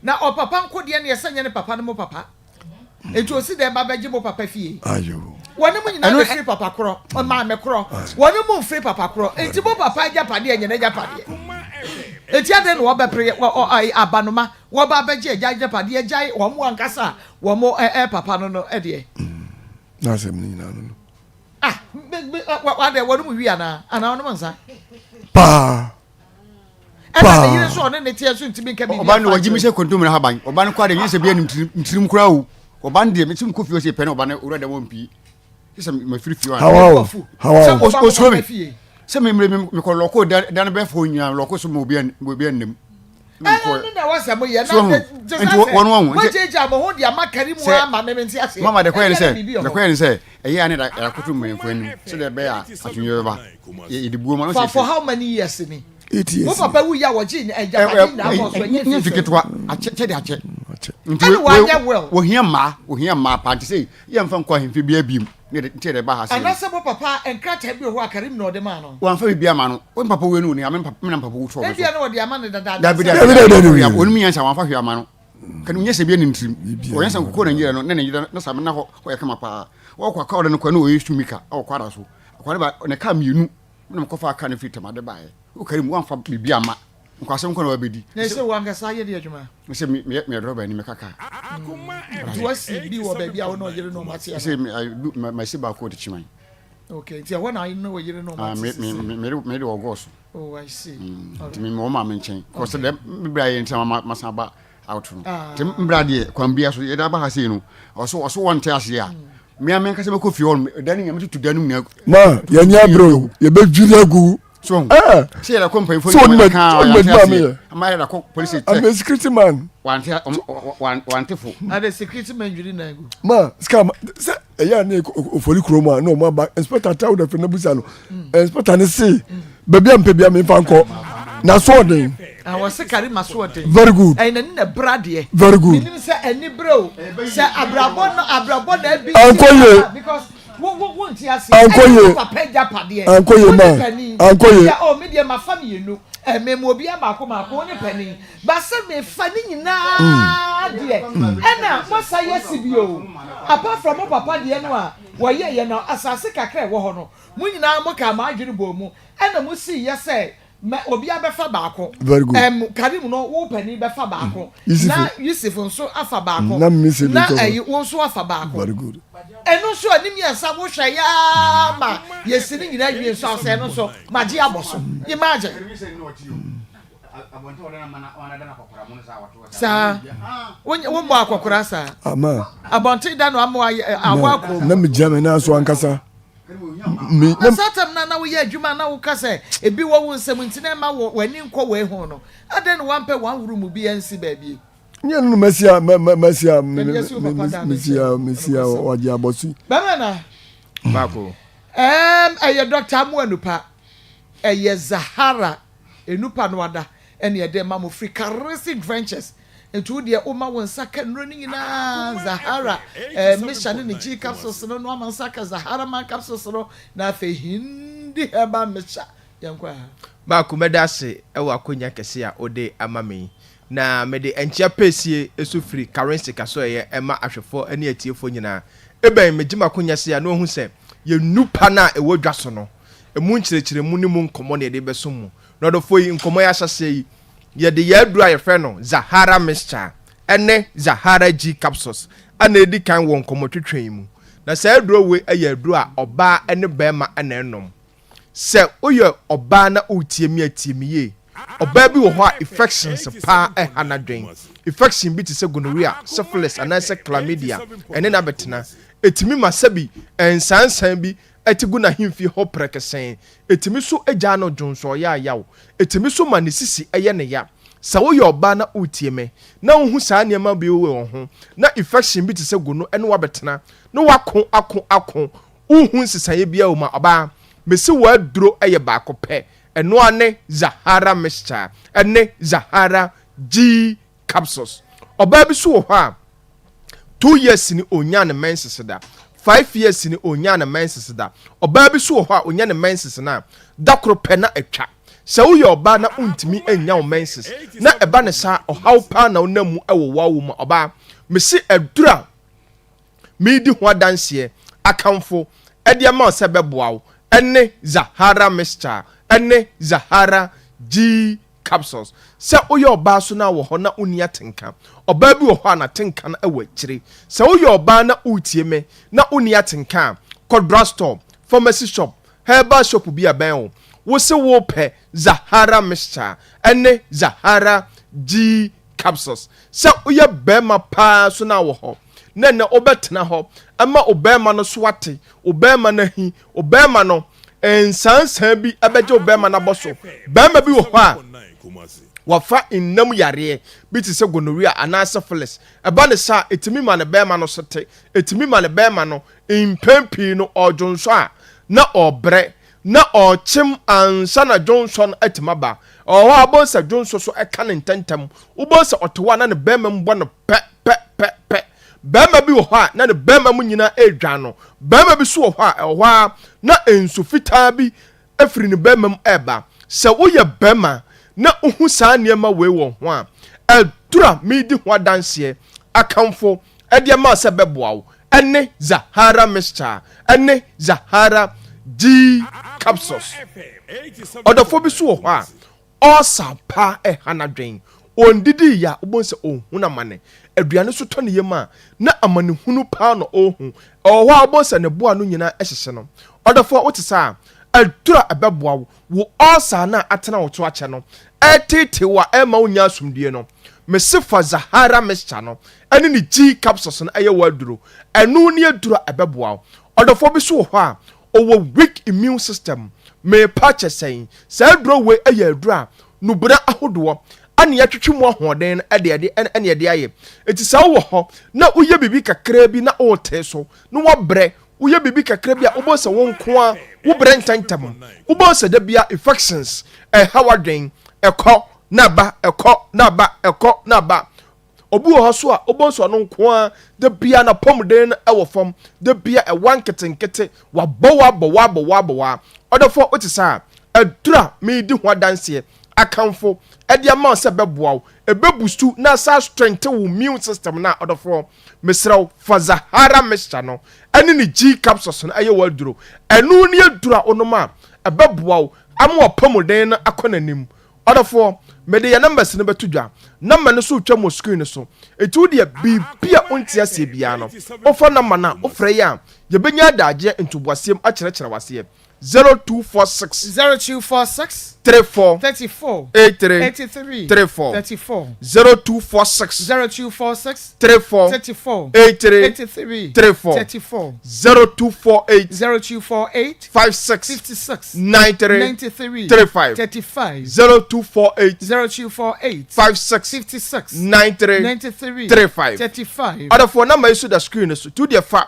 Na ɔpapa nko deɛ neɛ sɛ nyɛ ne papa ne mo papa. Nti osi dɛn ba bɛgye mo papa fie? Wɔne mo nyinaa bɛfiri papa korɔ, maame korɔ. Wɔne mo mfiri papa korɔ. Nti mo papa agyapadeɛ nyɛ n'agyapadeɛ. Nti adɛn na wɔbɛpere abanoma wɔba abɛgye agya agyapadeɛ agyae wɔn ankasa a wɔn ɛ papa no no deɛ? N'asɛm no nyinaa no no. Ah, wadɛ wɔn mu wi anaa anaa wɔn nsa? Paa. Ɛna ne yere nso ɔne ne teɛ nso ntumi nka biribi. Ɔba no wɔgye mi sɛ kontomire haban. Ɔba no kɔ ade nyɛ sɛ bia ne ntirim koraa o. Ɔba no deɛ mesi mekɔ fie ɔsɛ pɛ na ɔba no owura dɛm ɔmpii. Sɛ mafiri fie Hawa o, hawa o. Osuro me. Sɛ memmerɛ mekɔ lɔko dan bɛfo nyinaa lɔko so ma obi annam. Ɛno na ɛwɔ sɛ moyɛ na gye sɛ moagyaagyaa mo ho de ama kari mu ama me mente aseɛ. Mama de kɔyɛ ne sɛ de kɔyɛ ne sɛ ɛyɛ a ne da ɛkoto mmanyinfoɔ anim sɛdeɛ ɛbɛyɛ a asomdwoeɛ bɛba yɛde buo ma no sɛ for how many years ni? Eight years. Mo papa wu yɛ a wɔgye agyapade nyinaa bɔ so ɛnyɛ fi ketewa akyɛ kyɛ de akyɛ. Nti ɛna wanyɛ will. Wɔhia mmaa wɔhia mmaa paa nti sɛ yɛmfa nkɔ ahemfie biara biem ne de nti yɛde ba ha sɛ. Anaasɛ mo papa nkrataa bi wɔ hɔ a Karim na ɔde maa no. Wamfa biribi ama no. Wo papa wei no wɔ ni a me na papa wu tɔɔ me so. Ebia na ɔde ama no dadaada. Dabi dabi dabi wɔn mu nyansa wamfa hwee ama no. Kani nyɛ sɛ bi ne ntirim. Wɔyɛ sɛ nkokɔ na nyira no ne ne yere na sa na hɔ hɔ yɛ kama paa. Wɔkɔ akɔ ɔde no kɔ na ɔyɛ sumika ɛwɔ kwara so. Akwa ne ba ne kaa mmienu na mekɔfa kaa no firi Tamale baeɛ. Wo Karim wamfa biribi amma. Nkwasɛm nko na wabɛdi. Na ɛsɛ wo ankasa ayɛ de adwuma. Sɛ meyɛ meyɛ dɔrɔba ni meka kaa. Nti wasi bi wɔ baabi a wo ne ɔyere no ɔmo ate ana? Sɛ masi baako wɔ Techiman. Okay, nti ɛhɔ na ne ɔyere no ɔmo ate sisi. Me me de wɔ gɔɔ so. Oh, I see. Nti me wɔ maame nkyɛn. Kɔ sɛ dɛ me bra yɛ nti na masan aba out no. Nti mbra deɛ kwan bia so yɛde aba ha sei no ɔso ɔso wɔnte aseɛ a me a me ankasa mɛkɔ fie hɔ no dan no nyinaa mɛtutu dan no nyinaa. Ma yɛnyɛ abere o yɛbɛdwiri agu. So eh sɛ yɛde kɔ mpanyinfoɔ no mu ka wante aseɛ ama yɛde kɔ polisi tɛ. I'm a security man. Wante wante fo. Ade security man dwiri nan gu. Ma sika ma sɛ ɛyɛ a ne ofori kurom a na ɔmo aba inspector tawo dɛfɛ na busa no inspector ne se baabi a mpɛ bia memfa nkɔ na so ɔden. Na wɔse Karima so ɔden. Very good. Ɛyɛ n'ani na ɛbra deɛ. Very good. Menim sɛ ani brɛ o. Sɛ abrabɔ no abrabɔ na ɛbi. Ankɔ yie. Because wo wo wo nti aseɛ. Ankɔ Ɛyɛ yie. wo papa agyapadeɛ. Ankɔ yie Wo ma. ne panin. Ankɔ yie. Ebia oh me deɛ mafa mmienu. Ɛɛ mema obiara baako baako wo ne panin. Ba sɛ mefa ne nyinaa deɛ ɛna moasa yɛ si bio. Apart from mo papa deɛ no a wɔyɛeɛ no asase kakra a ɛwɔ hɔ no mo nyinaa mokaa mo adwene bɔɔ mu ɛna mo sii yɛ sɛ mɛ obiara bɛfa baako. Very good. Ɛm Karim no wo panin bɛfa baako. Yusuf. Na Yusuf nso afa baako. Na me sɛ Na bi ɛyi wo nso afa baako. Very good. Ɛno nso a ne mmiɛnsa wo hwɛ yaa ma yɛsi ne nyinaa wie nso a sɛ ɛno nso magye abɔ so. Imagine. Saa wo mmɔ akɔkora saa. Ama. Abɔnten da no ama awɔ akɔ. Na megyina me nan so ankasa. Me, na saa tam no a na woyɛ adwuma na woka sɛ ebi wɔ wo nsam nti na ɛma w'ani nkɔ wei ho no, adɛn na woampɛ one room bi ansi baabi? Nyɛ no no masi a masi a mesi a mesi a ɔgye abɔso. Bɛrɛ na. Baako. Ɛɛm ɛyɛ Dr. Amoah Nupa, ɛyɛ Zahara Enupa no ada ɛne ɛde ma mo firi Charistic Ventures. Nti wo deɛ woma wo nsa ka nnuro no nyinaa Zahara eh, Misha ne ne G capsules no no ama nsa ka Zahara man capsules no na afei Hindi herbal mixture. Yɛnkɔ aha. Baako, mɛda ase wɔ akwanya kɛse a wode ama me yi. Na mede nkyea pɛsie so firi Karensi Kasoɛeɛ ma ahwɛfoɔ ne atiefoɔ nyinaa. Ebɛn megye m'akwanya sei a na wahu sɛ yɛn nnupa no a ɛwɔ dwa so no, ɛmu nkyerɛkyerɛmu ne mu nkɔmmɔ na yɛde rebɛsom mo. Na ɔdɔfoɔ yi, nkɔmmɔ yi ahyɛaseɛ yi, yɛde yɛn aduro a yɛfrɛ no Zahara Mixture ne Zahara G Capsules na ɛdi kan wɔ nkɔmmɔtwetwe yi mu. Na saa aduro wei yɛ aduro a ɔbaa ne barima na ɛnom. Sɛ woyɛ ɔbaa na woretie me a, tie me yie. Ɔbaa bi wɔ hɔ a infections paa ɛha n'adwen. Infection bi te sɛ gonorrhea, syphilis anaasɛ chlamydia ɛne no abɛtena. Ɛtumi ma sɛbi nsaansan bi te gu n'ahemfie hɔ prɛkɛsɛn. Ɛtumi nso gyaa no dwonsɔɔyaayaw. Ɛtumi nso ma ne sisi yɛ no ya. Sɛ woyɛ ɔbaa na woretie me, na wohu saa nneɛma wei wɔ wo ho, na infection bi te sɛ gono ne wo abɛtena, na woako ako ako, wonhu nsesaeɛ biara wɔ mu a, ɔbaa, mese w'aduro yɛ baako pɛ, ɛno ara ne Zahara Mixture ne Zahara G Capsules. Ɔbaa bi nso wɔ hɔ a, 2 years ni onyaa ne menses da, 5 years ni onyaa ne menses da. Ɔbaa bi so wɔ hɔ a onya ne menses no a, da koro pɛ na atwa. Sɛ woyɛ ɔbaa na wontumi nnya wo menses na ɛba no saa a, ɔhaw paa na wonam mu wɔ w'awo mu a, ɔbaa, mese aduru a meredi ho adanseɛ akamfo de ama wo sɛ ɛbɛboa wo ne Zahara Mixture ne Zahara G Capsules. Sɛ woyɛ ɔbaa so na wɔ hɔ na wonni atenka, ɔbaa bi wɔ hɔ a n'atenka no wɔ akyire. Sɛ woyɛ ɔbaa na woretie me na wonni atenka a, kɔ drugstore, pharmacy shop, herbal shop bi a ɛbɛn wo. Wose worepɛ Zahara Mixture ne Zahara G Capsules. Sɛ woyɛ barima paa so na wɔ hɔ na ɛnɛ wobɛtena hɔ ma wo barima no so ate, wo barima no ahi, wo barima no nsansan bi bɛgye wo barima no abɔ so. Barima bi wɔ hɔ a wafa nnam yareɛ bi te sɛ gonorrhea anaa syphilis. Ɛba ne saa a, ɛtumi ma ne barima no so te, ɛtumi ma ne barima no mpɛn pii no ɔredwonsɔ a na ɔrebrɛ, na ɔrekyem ansa na dwonsɔ no atumi aba. Ɛwɔ hɔ a wobɛhu sɛ dwonsɔ so ka no ntɛmntɛm. Wobɛhu sɛ ɔte hɔ a na ne barima mu bɔ no pɛ pɛ pɛ pɛ. Barima bi wɔ hɔ a na ne barima mu nyinaa redwan no. Barima bi nso wɔ hɔ a ɛwɔ hɔ ara na nsu fitaa bi firi ne barima mu reba. Sɛ woyɛ barima na wohu saa nneɛma wei wɔ ho a, aduru a meredi ho adanseɛ akamfo de ama wo sɛ ɛbɛboa wo ne Zahara Mixture ne Zahara G Capsules. Ɔdɔfoɔ bi nso wɔ hɔ a, ɔɔsa paa ɛha n'adwen. Ɔndidii yɛ a, wobɛhu sɛ ɔhunu amane. Aduane so tɔ ne yam a, na amanehunu paa na ɔrehu. Ɛwɔ hɔ a, wobɛhu sɛ ne bo ano nyinaa hyehye no. Ɔdɔfoɔ, wote saa a, aduru a ɛbɛboa wo, wo ɔɔsa no a atena wo to akyɛ no, ɛreteetee wo a ɛremma wonnya asomdwoeɛ no, mese fa Zahara Mixture no ne ne G Capsules no yɛ w'aduro. Ɛno ne aduru a ɛbɛboa wo. Ɔdɔfoɔ bi nso wɔ hɔ a, ɔwɔ weak immune system. Merepa akyɛ sɛn? Saa aduro wei yɛ aduro a nnubona ahodoɔ ne yɛatwetwe mu ahoɔden no de ɛde ɛne ɛde ayɛ. Enti sɛ wowɔ hɔ na woyɛ biribi kakraa bi na woretee so na woabrɛ, woyɛ biribi kakra bi a wobɛhu sɛ wo nko ara wobrɛ ntɛmntɛm. Wobɛhu sɛ da biara infections ɛha w'adwen, ɛkɔ na aba, ɛkɔ na aba, ɛkɔ na aba. Obi wɔ hɔ so a, wobɛhu sɛ ɔno nko ara, da biara n'apɔmuden no wɔ fam, da biara ɛwa nketenkete, wabɔ wa, bɔ wa, bɔ wa, bɔ wa. Ɔdɔfoɔ, wote saa a, aduru a meredi ho adanseɛ, akamfo de ama wo sɛ ɛbɛboa wo, ɛbɛbustu na asan astrengthen wo immune system no a, ɔdɔfoɔ, mesrɛ wo, fa Zahara mixture no ne ne G capsules no yɛ w'aduro. Ɛno ne aduru a wonom a, ɛbɛboa wo ama w'apɔmuden no akɔ n'anim. Ɔdɔfoɔ, mede yɛn numbers no bɛto dwa. Number no so retwam wɔ screen no so. Enti wo deɛ, biribi a wonte aseɛ biara no, wofa number no a, wofrɛ yɛn a, yɛbɛnya adagyeɛ ntoboaseɛ mu akyerɛkyerɛ wo aseɛ. 0246. 0246. 34. 34. 83. 83. 34. 34. 0246. 0246. 34. 34. 83. 83. 34. 34. 0248. 0248. 56. 56. 93. 93. 35. 35. 0248. 0248. 56. 56. 93. 93. 35. 35. Ɔdɔfoɔ number yi so da screen no so. Tu deɛ fa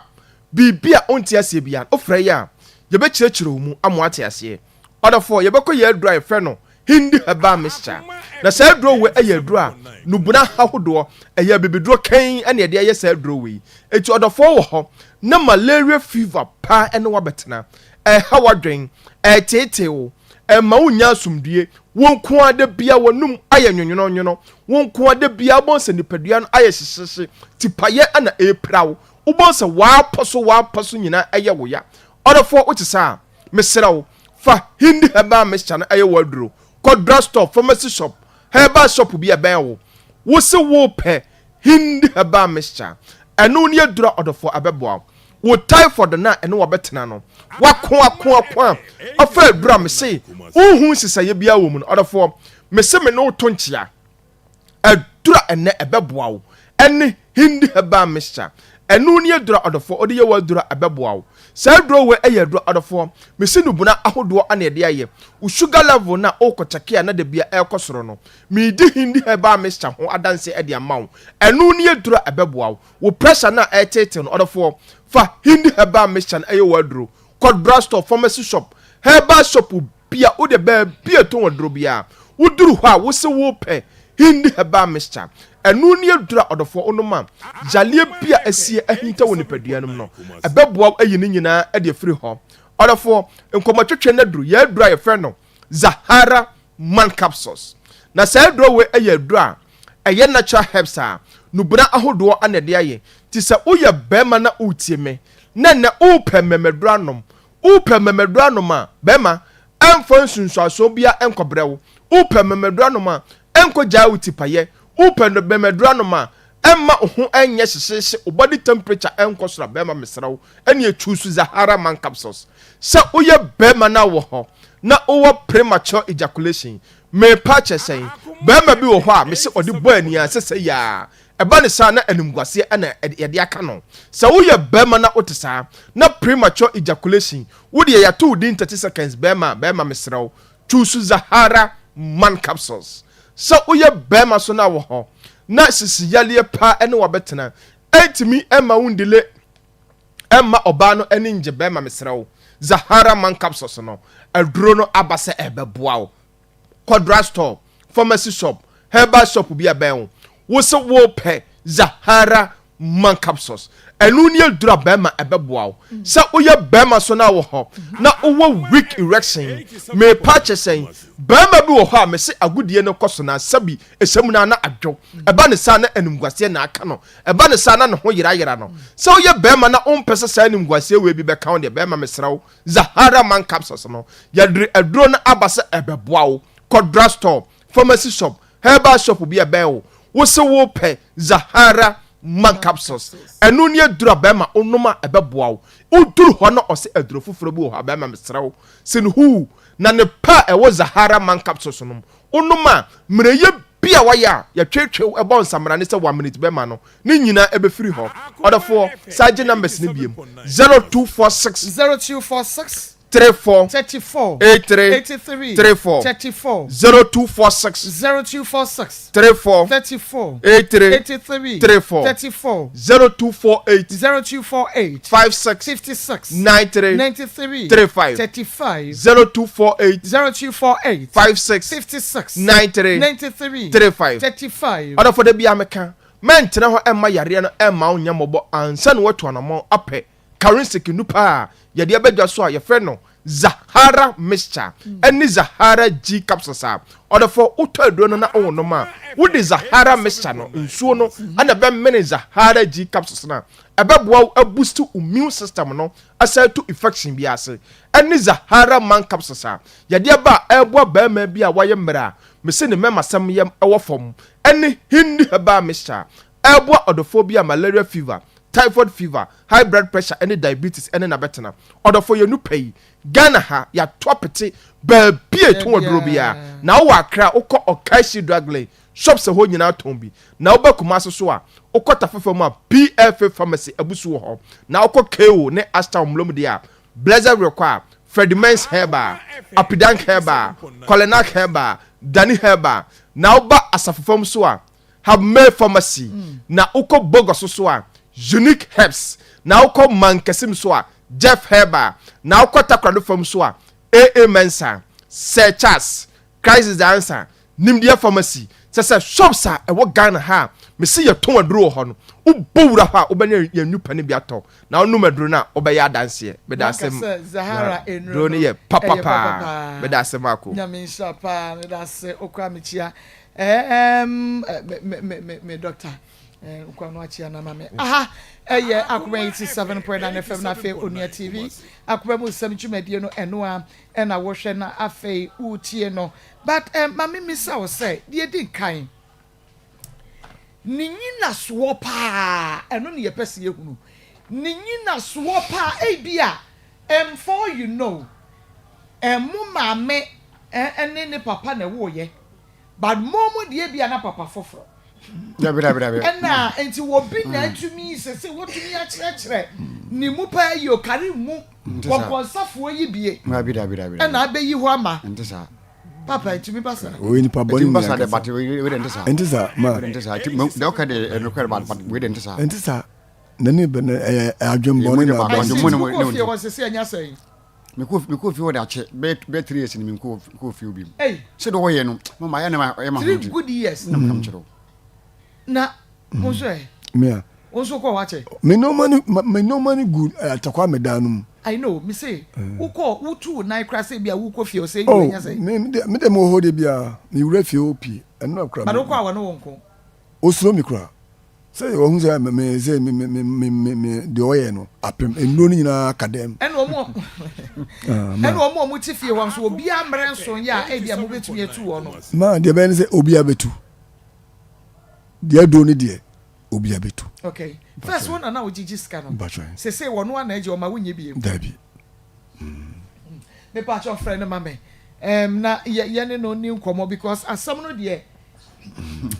biribi a wonte aseɛ biara no, wofrɛ yɛn a, yɛbɛkyerɛkyerɛ wo mu ama woate aseɛ. Ɔdɔfoɔ, yɛbɛkɔ yɛn aduro a yɛfrɛ no Hindi Herbal Mixture. Na saa aduro wei yɛ aduro a nnubona ahodoɔ, ɛyɛ abibiduro kann na yɛde ayɛ saa aduro wei. Enti ɔdɔfoɔ wɔ hɔ na malaria fever paa ne wo abɛtena, ɛreha w'adwen, ɛreteetee wo, ɛmma wonnya asomdwie, wo nko ara da biara w'anum ayɛ nwonwononwono, wo nko ara da biara wobɛhu sɛ nipadua no ayɛ hyehyeehye, tipayɛ na ɛrepira wo, wobɛhu sɛ w'apɔ so w'apɔ so nyinaa ɛyɛ wo ya. Ɔdɔfoɔ wote saa a, mesrɛ wo, fa Hindi Herbal Mixture no ɛyɛ w'aduro. Kɔ drugstore, pharmacy shop, herbal shop bi a ɛbɛn wo. Wose wopɛ Hindi Herbal Mixture. Ɛno ne aduro a ɔdɔfoɔ ɛbɛboa wo. Wo typhoid no a ɛne wo abɛtena no, wako ako ako a afa aduro a mese wonhu nsesaeɛ biara wɔ mu no, ɔdɔfoɔ, mese me ne wo to nkyea. Aduro a ɛnnɛ ɛbɛboa wo ɛne Hindi Herbal Mixture. Ɛno ne aduro a ɔdɔfoɔ wode yɛ w'aduro a ɛbɛboa wo. Saa aduro wei ɛyɛ aduro a ɔdɔfoɔ mese nnubona ahodoɔ na yɛde ayɛ. Wo sugar level no a wokɔ kyɛke a na da biara ɛrekɔ soro no, meredi Hindi Herbal Mixture ho adanseɛ de ama wo. Ɛno ne aduro a ɛbɛboa wo. Wo pressure no a ɛreteetee no, ɔdɔfoɔ fa Hindi Herbal Mixture no ɛyɛ w'aduro. Kɔ drugstore, pharmacy shop, herbal shop bia wo deɛ baabi a ɛtɔn aduro biara woduru hɔ a wose wopɛ Hindi herbal mixture ɛno ne aduro a ɔdɔfoɔ wonom a yareɛ bi a asie ahinta wɔ nipadua no mu no ɛbɛboa wo ayi ne nyinaa de afiri hɔ. Ɔdɔfoɔ nkɔmmɔtwetwe no aduru yɛn aduro a yɛfrɛ no Zahara. Man Capsules. Na saa aduro wei yɛ aduro a ɛyɛ natural herbs a nubena ahodoɔ na ɛde ayɛ. Nti sɛ woyɛ barima na woretie me na nnɛ worepɛ mmɛmɛduro anom, worepɛ mmɛmɛduro anom a, barima, ɛmfa nsunsuansoɔ biara nkɔbrɛ wo. Worepɛ mmɛmɛduro anom a, ɛnkɔgyae wo tipayɛ. Worepɛ mmɛmɛduro anom a, ɛmma wo ho nyɛ hyehyeehye, wo body temperature nkɔ soro a, barima mesrɛ wo, ɛneɛ choose Zahara Man Capsules. Sɛ woyɛ barima na wɔ hɔ na wowɔ premature ejaculation, merepa akyɛ sɛn? Barima bi wɔ hɔ a mese ɔde bɔ ani ara sɛ sɛ yaa. Ɛba ne saa na animguaseɛ na yɛde aka no. Sɛ woyɛ barima na wote saa na premature ejaculation, wo deɛ yɛato wo din 30 seconds barima a, barima mesrɛ wo choose Zahara Man Capsules. Sɛ woyɛ barima so na wɔ hɔ na sisi yareɛ paa ne wo abɛtena, ɛntumi mma wo ndile Ɛmma ɔbaa no ani ngye bɛɛma mesrɛ wo Zahara man capsules no aduro no aba sɛ ɛbɛboa wo kɔ drug store pharmacy shop herbal shop bi a ɛbɛn wo wo se wo pɛ Zahara man capsules ɛno ne aduro a bɛɛma ɛbɛboa wo sɛ woyɛ bɛɛma so na wɔ hɔ na wowɔ weak erection mepa kyɛ sɛn bɛɛma bi wɔ hɔ a mese agodie no kɔ so na sɛbi ɛhyɛ mu na na adwo ɛba ne saa na animguaseɛ na aka no Ɛba no saa na ne ho yerayera no. Sɛ woyɛ barima na wompɛ sɛ saa animguaseɛ wei bi bɛka wo deɛ, barima mesrɛ wo, Zahara Man Capsules no, yɛde aduro no aba sɛ ɛbɛboa wo. Kɔ drug store, pharmacy shop, herbal shop bi a ɛbɛn wo, wo se wopɛ Zahara Man Capsules. Ɛno ne aduro a barima wonom a ɛbɛboa wo. Woduru hɔ na ɔse aduro foforɔ bi wɔ hɔ a, barima mesrɛ wo, sen huu na ne pɛ a ɛwɔ Zahara Man Capsules no mu, wonom a, mmerɛyɛ Bi a wayɛ a yɛtweetweew ɛbɔ nsamena ne sɛ one minute bɛma no ne nyinaa ɛbɛfiri hɔ. Ɔdɔfoɔ, san gye numbers no biom, 0246 0246 34 34 83 83 34 34 0246 0246 34 34 83 83 34 34 0248 0248 56 56 93 93 35 35 0248 0248 56 56 93 93 35 35. Ɔdɔfo da biara meka, mɛntena hɔ mma yareɛ no mma wo nyɛ mmɔbɔ ansa na woatu anamɔn apɛ Karinsik nnupa a yɛde aba dwa so a yɛfrɛ no Zahara Mixture ne Zahara G Capsules a ɔdɔfo wotɔ aduro no na wonom a, wode Zahara Mixture no nsuo no na ɛbɛmene Zahara G Capsules no a ɛbɛboa wo abusti wo immune system no asan atu infection bi ase ne Zahara Man Capsules a yɛde aba a ɛreboa barima bi a wayɛ mmerɛ a mese ne mmɛmasɛm yam wɔ fam ne Hindi Herbal Mixture a ɛreboa ɔdɔfoɔ bi a malaria fever, typhoid fever, high blood pressure ne diabetes ne no abɛtena. Ɔdɔfoɔ yɛn nupa yi, Ghana ha yɛato apete baabi a yɛtɔn aduro biara. Na wowɔ Accra a wokɔ Okaishie Drug Lane, shops ɛhɔ nyinaa tɔn bi. Na woba Kumasi so a, wokɔ Tafefa mu a PFA Pharmacy abu so wɔ hɔ. Na wokɔ KO ne Ashtown Mlom deɛ a, Blessed rekɔ a, Freddie Mens Herbal, Apidank Herbal, Kolenak Herbal, Dani Herbal. Na woba Asafo fam so a, Habmeh Pharmacy. Na wokɔ Bogoso so a, Unique Herbs. Na wokɔ Mankasim so a, Jeff Herbal. Na wokɔ Takoradi fam so a, AA Mensah, Sir Charles, Christ is the answer, Nimdeɛ Pharmacy, kyerɛ sɛ shops a ɛwɔ Ghana ha a mese yɛtɔn aduro wɔ hɔ no, wobɔ wura hɔ a wobɛnya yɛn nnupa no bi atɔ na wonom aduro no a wobɛyɛ adanseɛ. Meda Wanka ase sɛ Zahara nnuro duro no no yɛ papa ɛyɛ papa paa. paa. Meda ase Marco. Nyame nhyira paa meda ase okura mekyia ɛɛm me me me me me doctor nkwa no akyia na ma me aha ɛyɛ Akoma 87.9 FM na afei Onua TV Akoma mu nsɛm dwumadie no ɛno a ɛna wohwɛ na afei wotie no but eh, ma me misa wo sɛ deɛ di nkan ne nyinasoɔ paa ɛno ne yɛpɛ sɛ yɛhunu ne nyinasoɔ paa ebi a um, for you know eh, mo maame eh, ne ne papa na ɛwoyɛ but mo mo deɛ bi a na papa foforɔ Dabi dabi dabi. Ɛna nti obi na atumi sese wotumi akyerɛkyerɛ ne mu paa yi okari mu kɔnkɔnsafoɔ yi bie. Dabi dabi dabi. Ɛna abɛyi hɔ ama. Nte saa. Papa etumi ba saa. Oye nipa bɔ ne Etumi ba mu saa de ankasa. but wei de nte saa. Nte saa ma. Wei de nte saa. Ti deɛ ɔka de ɛnokorɛ but but wei de nte saa. Nte saa. N'ani bɛ na ɛyɛ adwembɔne na Ɛyɛ Ɛnti mogya nti baako. wokɔ fie hɔ sese ɛnya sɛn? Mekɔ mekɔ fie hɔ de akyɛ bɛyɛ bɛyɛ three years ni menkɔ nkɔ fie bi mu. Ei. Sɛ de ɔyɛ no mama ayɛ na ma ɛyɛ ma ho Three nti. good years. Na mekam kyerɛ wo. Na wo nso ɛ? Me a. Wo nso kɔ hɔ akyɛ? Me nneɛma no me nneɛma no gu Atakwa me dan no mu. I know, me se wokɔ wotu wo nan koraa sɛ ebia wokɔ fie ɔsɛ Oh, nya sɛ. me me de me de mewɔ hɔ de biara mewura fie hɔ pii ɛno na kora But wokɔ a wɔne wo nko. Osuro me koraa sɛ wɔhu sɛ me me sɛ me me me me me deɛ ɔyɛ no apem nnuro no nyinaa ka dɛm. Ɛna wɔn Ah, ma ɛna wɔn a wɔte fie hɔ nso obiara mmerɛ nso yɛ a ebia mobɛtumi atu wɔn no. Ma deɛ bɛyɛ ne sɛ obiara bɛtu deɛ aduro no deɛ obiara bɛtu. Okay first wo na na wogyegye sika no Mpakyɛ. sese wɔn ana agye ɔma wonyɛ biem. Dabi. Mepakyɛ ɔfrɛ no ma me um, na yɛ yɛne no ni nkɔmmɔ because asɛm no deɛ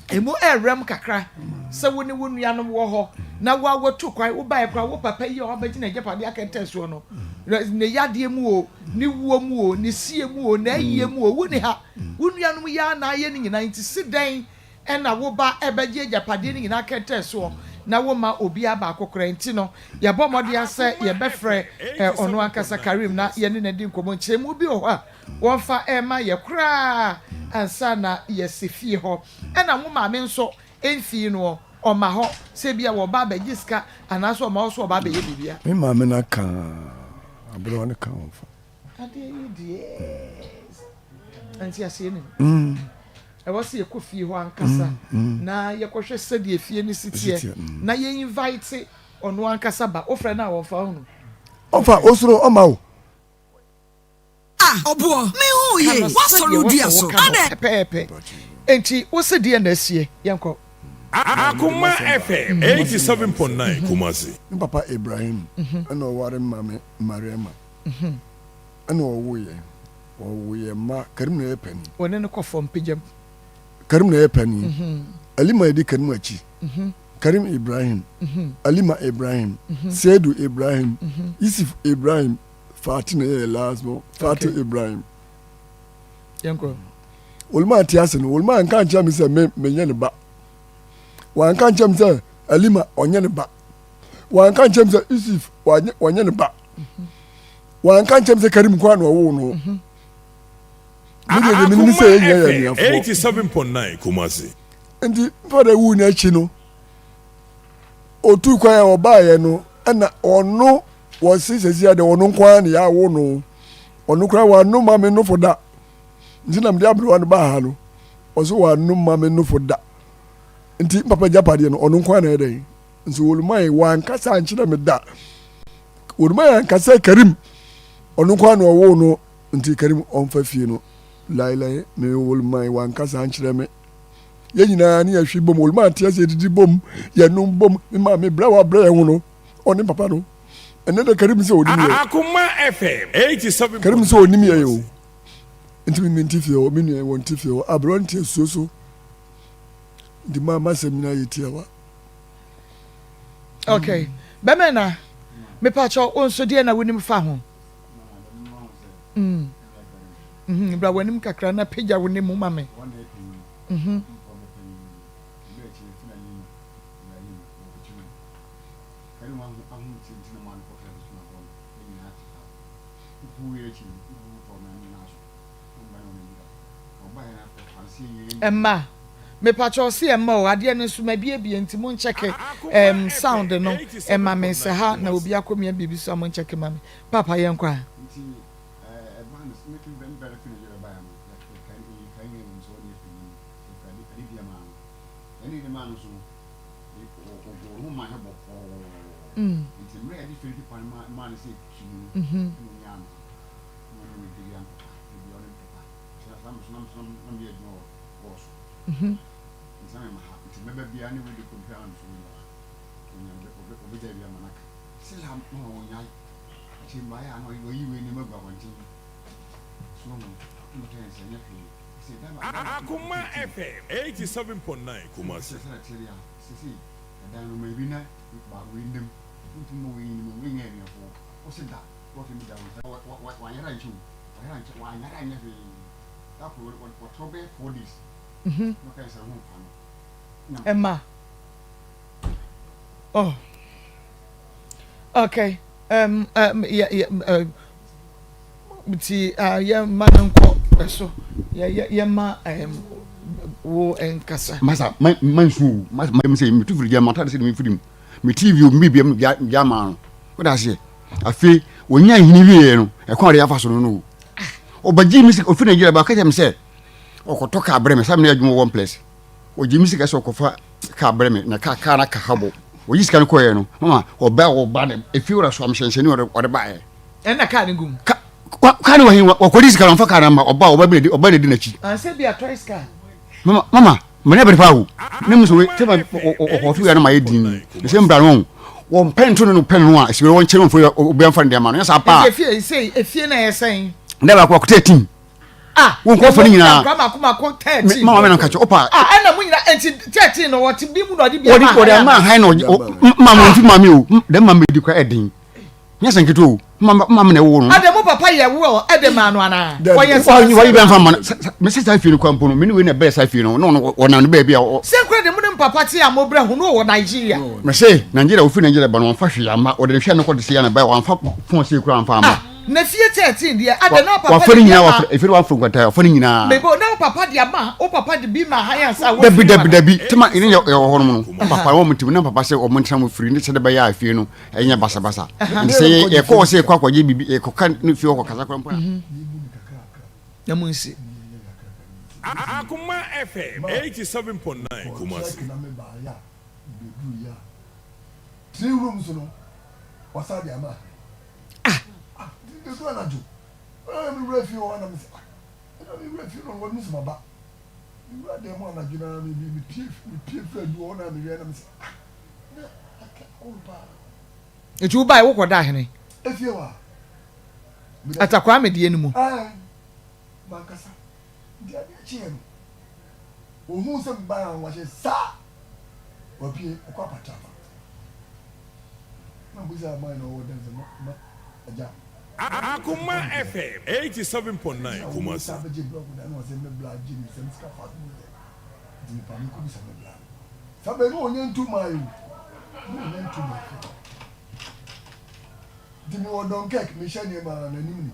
emu ɛrɛm kakra sɛ wo ne wo nuanom wɔ hɔ na wo a watu kwan wobaeɛ koraa wo papa yi a wabɛgyina agyapadeɛ akɛntɛn soɔ no ne yadeɛ mu o ne wuo mu o ne sie mu o n'ayie mu o wo ni ha wo nuanom yi ara na ayɛ ne nyinaa nti si dɛn ɛna wo ba ɛbɛgye agyapadeɛ no nyinaa kɛntɛn soɔ na womma obiara baako koraa nti no, yɛbɔ mmɔden ara sɛ yɛbɛfrɛ ɔno ankasa Karim na yɛne no adi nkɔmmɔ. Nkyerɛmu bi wɔ hɔ a wɔmfa mma yɛ koraa ansa na yɛasi fie hɔ. Ɛna wo maame nso mfii no ɔma hɔ sɛ ebia wɔba abɛgye sika anaasɛ ɔma hɔ sɛ ɔba abɛyɛ biribi a. Me maame no aka aberewa no ka ɔmfa. Adeɛ yi deɛ nteaseɛ nim. Ɛwɔ sɛ yɛkɔ fie hɔ ankasa na yɛkɔhwɛ sɛdeɛ fie no si teɛ na yɛ invite ɔno ankasa ba. Wofrɛ no a ɔmfa wo no. Ɔmfa, osuro, ɔmma wo. Ah ɔboɔ, me hu Ka yie, no woasɔre sɛdeɛ wo ɛwɔ dua sɛ so, woka no adɛn? pɛpɛɛpɛ. Enti wo se deɛn na asie? Yɛnkɔ. Akoma FM 87.9 Kumasi. Me papa Ibrahim na ɔware me maame Mariama ɛna ɔwoo yɛn. Wɔwoo yɛn mma, Karim na ɛyɛ panin. Wɔne no kɔ fam pagya mu. Karim na ɛyɛ panin. Alima edi Karim akyi. Karim Ibrahim, Alima Ibrahim, Seidu Ibrahim, Yusuf Ibrahim, Fati na ɛyɛ last born, Fati Ibrahim. Yɛnkɔ. Oluma te ase no, Oluma nka nkyerɛ me sɛ me menyɛ ne ba. Wanka nkyerɛ me sɛ Alima ɔnyɛ ne ba. Wanka nkyerɛ me sɛ Yusuf ɔnyɛ ne ba. Wanka nkyɛm sɛ Karim nko ara na ɔwoo no. Mhm. Me deɛ deɛ menim sɛ yɛn nyinaa yɛ anuafoɔ. 87.9 Kumasi. Nti fada wu n'akyi no, otu kwan a ɔbaeɛ no, ɛna ɔno wɔse sɛsi adeɛ ɔno nko ara na yɛawo no. Ɔno koraa wannom ma me nofo da. Nti na mede aberewa no baa ha no. Ɔse wannom ma me nofo da. Nti papa gyapadeɛ no ɔno nko ara na ɛyɛ dɛn. Nso wɔlumae wankasa ankyerɛ me da. Wɔn yɛ ankasa Karim ɔno nko ara na ɔwoo no nti Karim ɔmfa fie no laelae me wɔn wankasa ankyerɛ me yɛn nyinaa ne yɛhwe bom wɔn ate ase yɛdidi bom yɛnom bom me maame brɛ wa brɛ yɛn ho no ɔne papa no ɛnɛ de Karim sɛ ɔnim yɛ Akoma FM 87. Karim sɛ ɔnim yɛ o nti me nti fie hɔ me nua wɔn ti fie hɔ aberɛ nti asuo so nti maa masɛm nyinaa yɛ tiawa. Okay. Bɛmɛ na mepakyɛ wo nso deɛ na wonim fa ho. Mm. Mm-hmm. Bra w'anim kakra na pagya wo ne mu ma me. Mm-hmm. Ɛmma. Mepakyɛw ɔse ɛmma o adeɛ no nso mabiebie nti mo nkyɛke ɛɛm sound no ɛma me sɛ ha na obi akɔmia biribi so a mo nkyɛke ma me paapa yɛnkɔ a. Mm. Mhm. Mhm. Akoma FM 87.9 Kumasi. Mhm. Ɛma. Oh. Okay. Um, um, yeah, yeah, um, nti uh, yɛma no nkɔ ɛso yɛma um, wo nkasa. Masa ma ma nsu o ma ma sɛ metu firi gya ma atade sɛ me firi mu me tv o me bia gya ma no woda aseɛ afei Wɔnya nhini wieɛ no, ɛkwan a ɔde afa so no no. Ɔbɛgyee me sika, ɔfiri Nigeria ba, ɔka kyerɛ me sɛ ɔkɔtɔ kaa brɛ me, sɛ mene adwuma wɔ one place. Ɔgye me sika sɛ ɔkɔfa kaa brɛ me, na kaa kaa no aka ha bɔ. Ɔgye sika no kɔeɛ no, mama ɔba ɔba no, efie wura so amhyɛnhyɛni ɔde ɔde baeɛ. Ɛna kaa no gu mu. Ka kaa no wɔ he? Ɔkɔdi sika no, ɔmfa kaa no amma, ɔba ɔba bi na di ɔba na di n'akyi. Ansɛ bi a toys car. Mama mama mene bere paa o. Ne mu so we sɛ ma ɔkɔto wia no ma yɛ din. Ne sɛ mbra no wɔn pɛn to no no pɛn no a esi wɔn nkyɛn wɔn fo obi anfa ne deɛ ma no nyɛ saa paa. Efie efie efie na yɛ sɛn. Ne baako baako 13. Ah, wɔn kɔ fɔ ne nyinaa. Nkura mako mako 13. Mama mena nkakyɛ opa. Ah, ɛna mu nyinaa nti 13 no wɔte bi mu na ɔde bi ama. Wɔde wɔde ama han na ɔde ma mo nfi maame o. Dɛm maame di kora ɛden. Nyɛ sɛ nketewa o. Mma mma na ɛwoo no. Ade mo papa yɛ will ɛde maa no anaa? Wɔyɛ sɛ wɔyi bɛn fa ma no. Mese saa fie no kora mpo no, me ne wei na ɛbɛɛ saa fie no, na ɔno ɔnam ne baabi a ɔ. Sɛ kora de mo ne mo papa te a mo brɛ ho no wɔ Nigeria. Mese Nigeria ofiri Nigeria ba no wɔnfa hwee amma, wɔde ne hwɛ no kɔ de se ya na ɛbaɛ wɔnfa phone sei kora amfa amma. Ah, na fie 13 deɛ adɛ na papa de bi ama. Efie no waforo nkwanta wafa ne nyinaa. Mebo na wo papa de ama, wo papa de bi ma han ansa wɔfiri Dabi dabi dabi, tema ne yɛ wɔ hɔ nom no, papa wɔn ti na papa sɛ wɔn ntena mo firi ne sɛ de bɛyɛ a fie no. ɛnyɛ basabasa nti sɛ yɛkɔ hɔ sɛ yɛkɔ akɔgye biribi yɛkɔka no fie hɔ kɔkasa kora mpo a mhm. na mu nsi Akoma FM 87.9 Kumasi. Three rooms no wasa de ama. Ah. Ah, edu anadwo. Ɛna mi wura fie hɔ na mi sɛ ah, ɛna mi wura fie no wɔn mi sɛ ma ba. Mi wura dan mu anadwo na mi mi pie mi pie firi adu hɔ na mi wɛ na mi sɛ ah. Nti wobae wokɔdaa hene? Atakwame deɛ no mu. Akoma FM 87.9 Kumasi. Saa bɛ no ɔnyɛ ntu maa yi o, no ɔnyɛ ntu maa yi. Nti mi wɔ Dunkirk mi hyɛ nneɛma n'anim ni,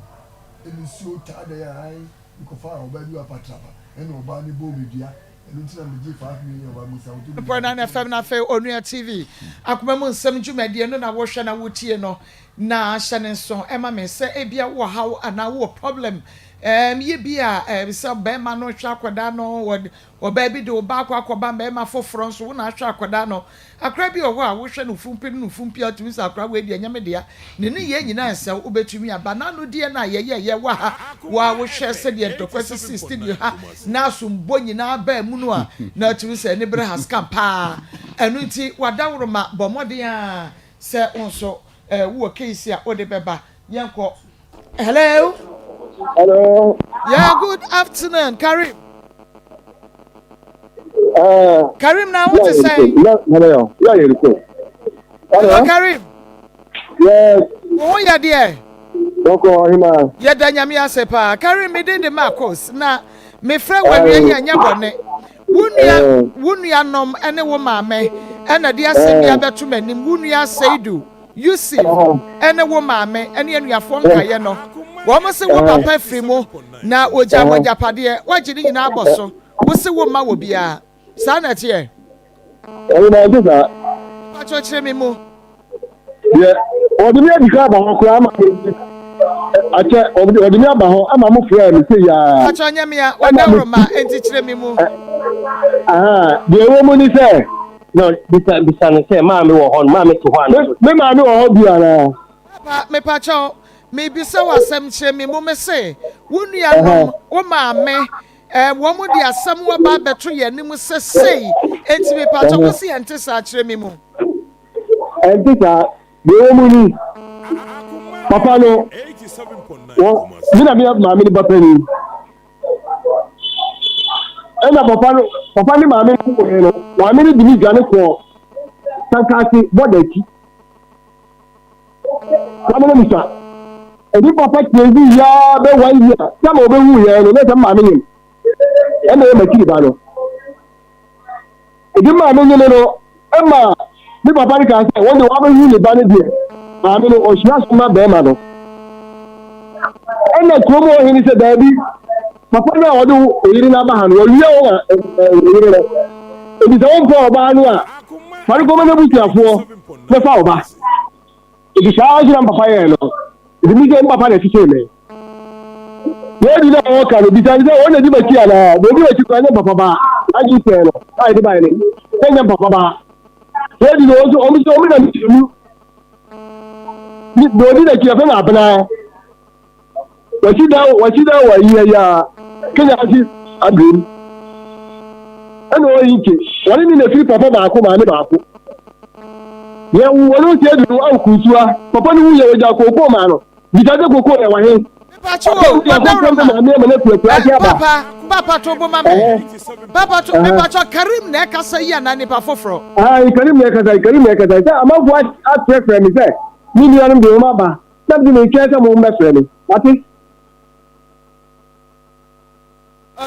ɛna nsuo taa dɛ a ayi mi kɔ fa ɔbaa bi wɔ apatrapa ɛna ɔbaa no bɔɔ mi dua ɛno nti na mi gye 5 million ɔbaa mi sa ɔtɔ mi. Mpɔ na FM na afei Onua TV akoma mu nsɛm dwumadie no na wohwɛ na wotie no na hyɛ ne nso ɛma me sɛ ebia wowɔ haw anaa wowɔ problem ɛɛm yɛ bi a ɛɛm sɛ bɛɛma no hwɛ akwadaa no wɔ Ɔbaa bi de wo ba akɔ akɔba mmarima foforɔ nso, wo na ahwɛ akwadaa no. Akwadaa bi wɔ hɔ a, wohwɛ no fumpi ne no fumpi a, wotumi sɛ akwadaa wei deɛ ɛnyɛ me dea. Ne nneyɛɛ nyinaa nsɛ wo, wobɛtumi aba. N'ano deɛ no a yɛyɛeɛ wɔ ha, wo ara wohwɛ sɛdeɛ ntɔkwa sisii studio ha na asombɔ nyinaa baa mu no a, na wotumi sɛ anibere has come paa. Ɛno nti, w'adaworoma, bɔ mmɔden ara sɛ wo nso wowɔ case a wode bɛba. Yɛnkɔ. Hello. Hello. Yeah, good afternoon, Karim. Karim na wo te sɛn? Hello, Karim. Yes. Wo ho yɛ deɛ? Bɔkɔ ɔhema. Yɛda Nyame ase paa. Karim, me din de Marcos na mefrɛ wo awia yi ɛnyɛ bɔne. Wo nua, wo nuanom ne wo maame ɛna de asɛm bi abɛto m'anim. Wo nua Seidu. Yusuf ne wo maame ne anuafoɔ nkaeɛ no, wɔn se wo papa firi mu na ɔgyaa mo agyapadeɛ, woagye ne nyinaa abɔ so, wo se womma wɔ biara. Saa na ɛteɛ? Ɛno na ɛnte saa. Mpakyɛw kyerɛ me mu. Deɛ wɔde me adi kan aba hɔ koraa ama akyɛ wɔde me aba hɔ ama mo frɛ me sɛ yaa. Mpakyɛw nyɛ mea, wadaworo ma enti kyerɛ me mu. Deɛ ɛwɔ mu ni sɛ. No, bisa bisa no sɛ maame wɔ hɔ no, maame te hɔ anaa? Me maame wɔ hɔ bi anaa? Papa, mepakyɛw, mebisa wo asɛm kyerɛ me mu, mese, wo nuanom, wo maame, eh, wɔn de asɛm aba abɛto yɛn anim sɛ sei, enti mepakyɛw, wo se ɛnte saa, kyerɛ me mu. Ɛnte saa, deɛ ɛwɔ mu ni, papa no, wɔ, me na meyɛ maame no ba panin. Ɛna papa no papa ne maame no kɔɛ no maame no de ne dwane kɔɔ Sankase bɔda akyi. Maame no bisa ɛdi papa tie bi yaa bɛ one year sɛ ma ɔbɛwu yɛn no na sɛ maame nyim ɛna ɛyɛ m'akyiri ba no. Edi maame nyini no, ɛma ne papa no kaa sɛ wɔn deɛ wɔabɛhu ne ba no deɛ, maame no ɔhyira so ma bɛrima no. Ɛna kurom hɔ hene sɛ daabi, papa no a ɔde oyere no aba ha no, wɔawia wɔn a oyere no. Enti sɛ wompɛ ɔbaa no a, fa no kɔma n'abusuafoɔ na fa ɔba. Enti saa ara nso na papa yɛɛ no. Nti mi sɛ me papa na ɛkyekyee me. Lady no a ɔka no bisa no sɛ wɔn na di m'akyi anaa? Deɛ ɔdi m'akyi koraa nyɛ papa ba. Agye sɛn no a yɛde baeɛ no sɛ nyɛ papa ba. Lady no wɔn nso wɔn nso wɔn na mmienu. Deɛ ɔdi n'akyi yɛfrɛ no Abena. Wasi dan wasi dan wɔ ayi ayi a Kenya ase abirem. Ɛna ɔyi nkye wɔne ne na firi papa baako maame baako. Yɛ wo wɔne sɛ edu no awo kunsua papa no wu yɛ wɔgya kookoo maa no. Bisa sɛ kookoo yɛ wɔ he? Mepakyɛ o, Ɔdawuroma. Eh, papa, papa to bo ma me. Papa to, mepakyɛ Karim na ɛkasa yi anaa nipa foforɔ? Ah, Karim na ɛkasa yi, Karim na ɛkasa yi. Sɛ amanfoɔ afrɛfrɛ me sɛ me nuanom de wɔn aba, na mede metwɛn sɛ mo mmɛfrɛ me. Wate?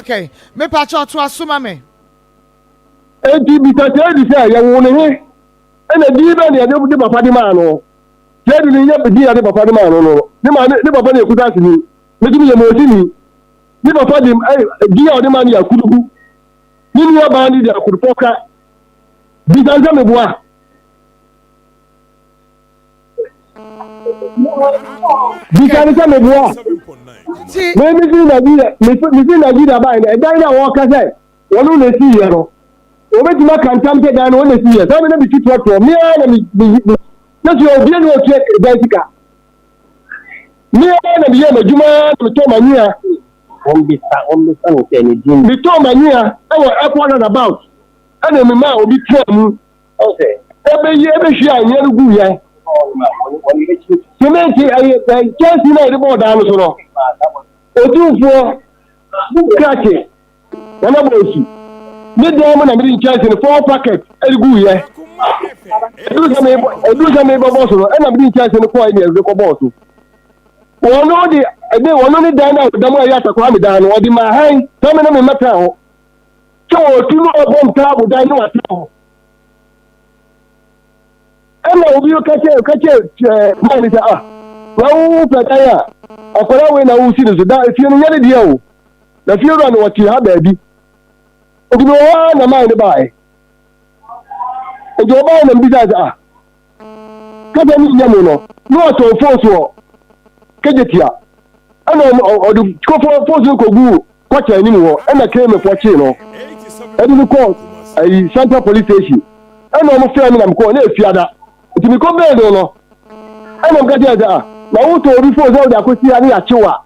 Okay, mepakyɛ ɔto aso ma me. Enti bisa Sedu sɛ, yɛwoo no he? Ɛna din bɛn na yɛde de papa de maa no? Sedu no nyɛ din a yɛde papa de maa no no. Ne maame, ne papa no yɛ Kusasini. Me nso meyɛ Mosini. Ne papa de din a ɔde maa no yɛ Akudugu. Ne nuabaa no de Akudupɔka. Bisa no sɛ meboa. Bisa no sɛ meboa. Me mefiri Nigeria, mefiri Nigeria bae no, ɛdan no a wɔka sɛ wɔn na esi yɛ no, wɔbɛtumi aka ntam sɛ dan no wɔn na esi yɛ. Saa mi na mi ti trɔtrɔ, mi ara na mi mi mi na so obi na otua dan sika. Mi ara na mi yɛ m'adwuma na mi tɔ m'anwea. Wɔn bisa wɔn bisa no sɛ ne din. Mi tɔ m'anwea ɛwɔ airport roundabout ɛna mi ma obi tena mu. Ɛbɛyi ɛbɛhwie anwea no gu yɛ. Simenti ɛyɛ kyɛnse na yɛde bɔɔ dan no so no. Otumfoɔ krakye. Nana Bonsu, me dan mu na mede nkyɛnse no four packet de gu yɛ. Ɛduru sɛ mebɔ ɛduru sɛ mebɛbɔ so no ɛna mede nkyɛnse no kɔɔ ɛna ɛde kɔbɔɔ so. Wɔn de ɛde wɔn ne dan no a ɔda mu a ɛyɛ atakwaa me dan no ɔde maa han sɛ me ne me mmɛtena hɔ. Sɛ wɔtu no ɔbɔ ntaabo dan ne watena hɔ. Ɛna obi ka kyerɛ ka kyerɛ ɛɛ maa ne sɛ ah na wo pɛ dan a akwadaa wei na wosi ne so da efie no nyɛ ne deɛ o. Na fiewura no wɔte ha baabi. Nti mewɔ hɔ ara na mae no baeɛ. Nti ɔbaeɛ na mebisaa sɛ, ah, kasa no nyɛ mo no, na wɔtɔn fon so wɔ Kejetia. Ɛna ɔde fon so no kɔguu kɔkyɛ anim hɔ, ɛna KMfoɔ kyee no. Ɛde no kɔɔ ayi Central Police Station. Ɛna wɔn frɛ me na mekɔɔ, na efiada. Nti mekɔ bɛn no no, ɛna meka kyerɛ sɛ, ah, na wotɔ obi fon sɛ wode akɔsi ha ne yɛakye wo a,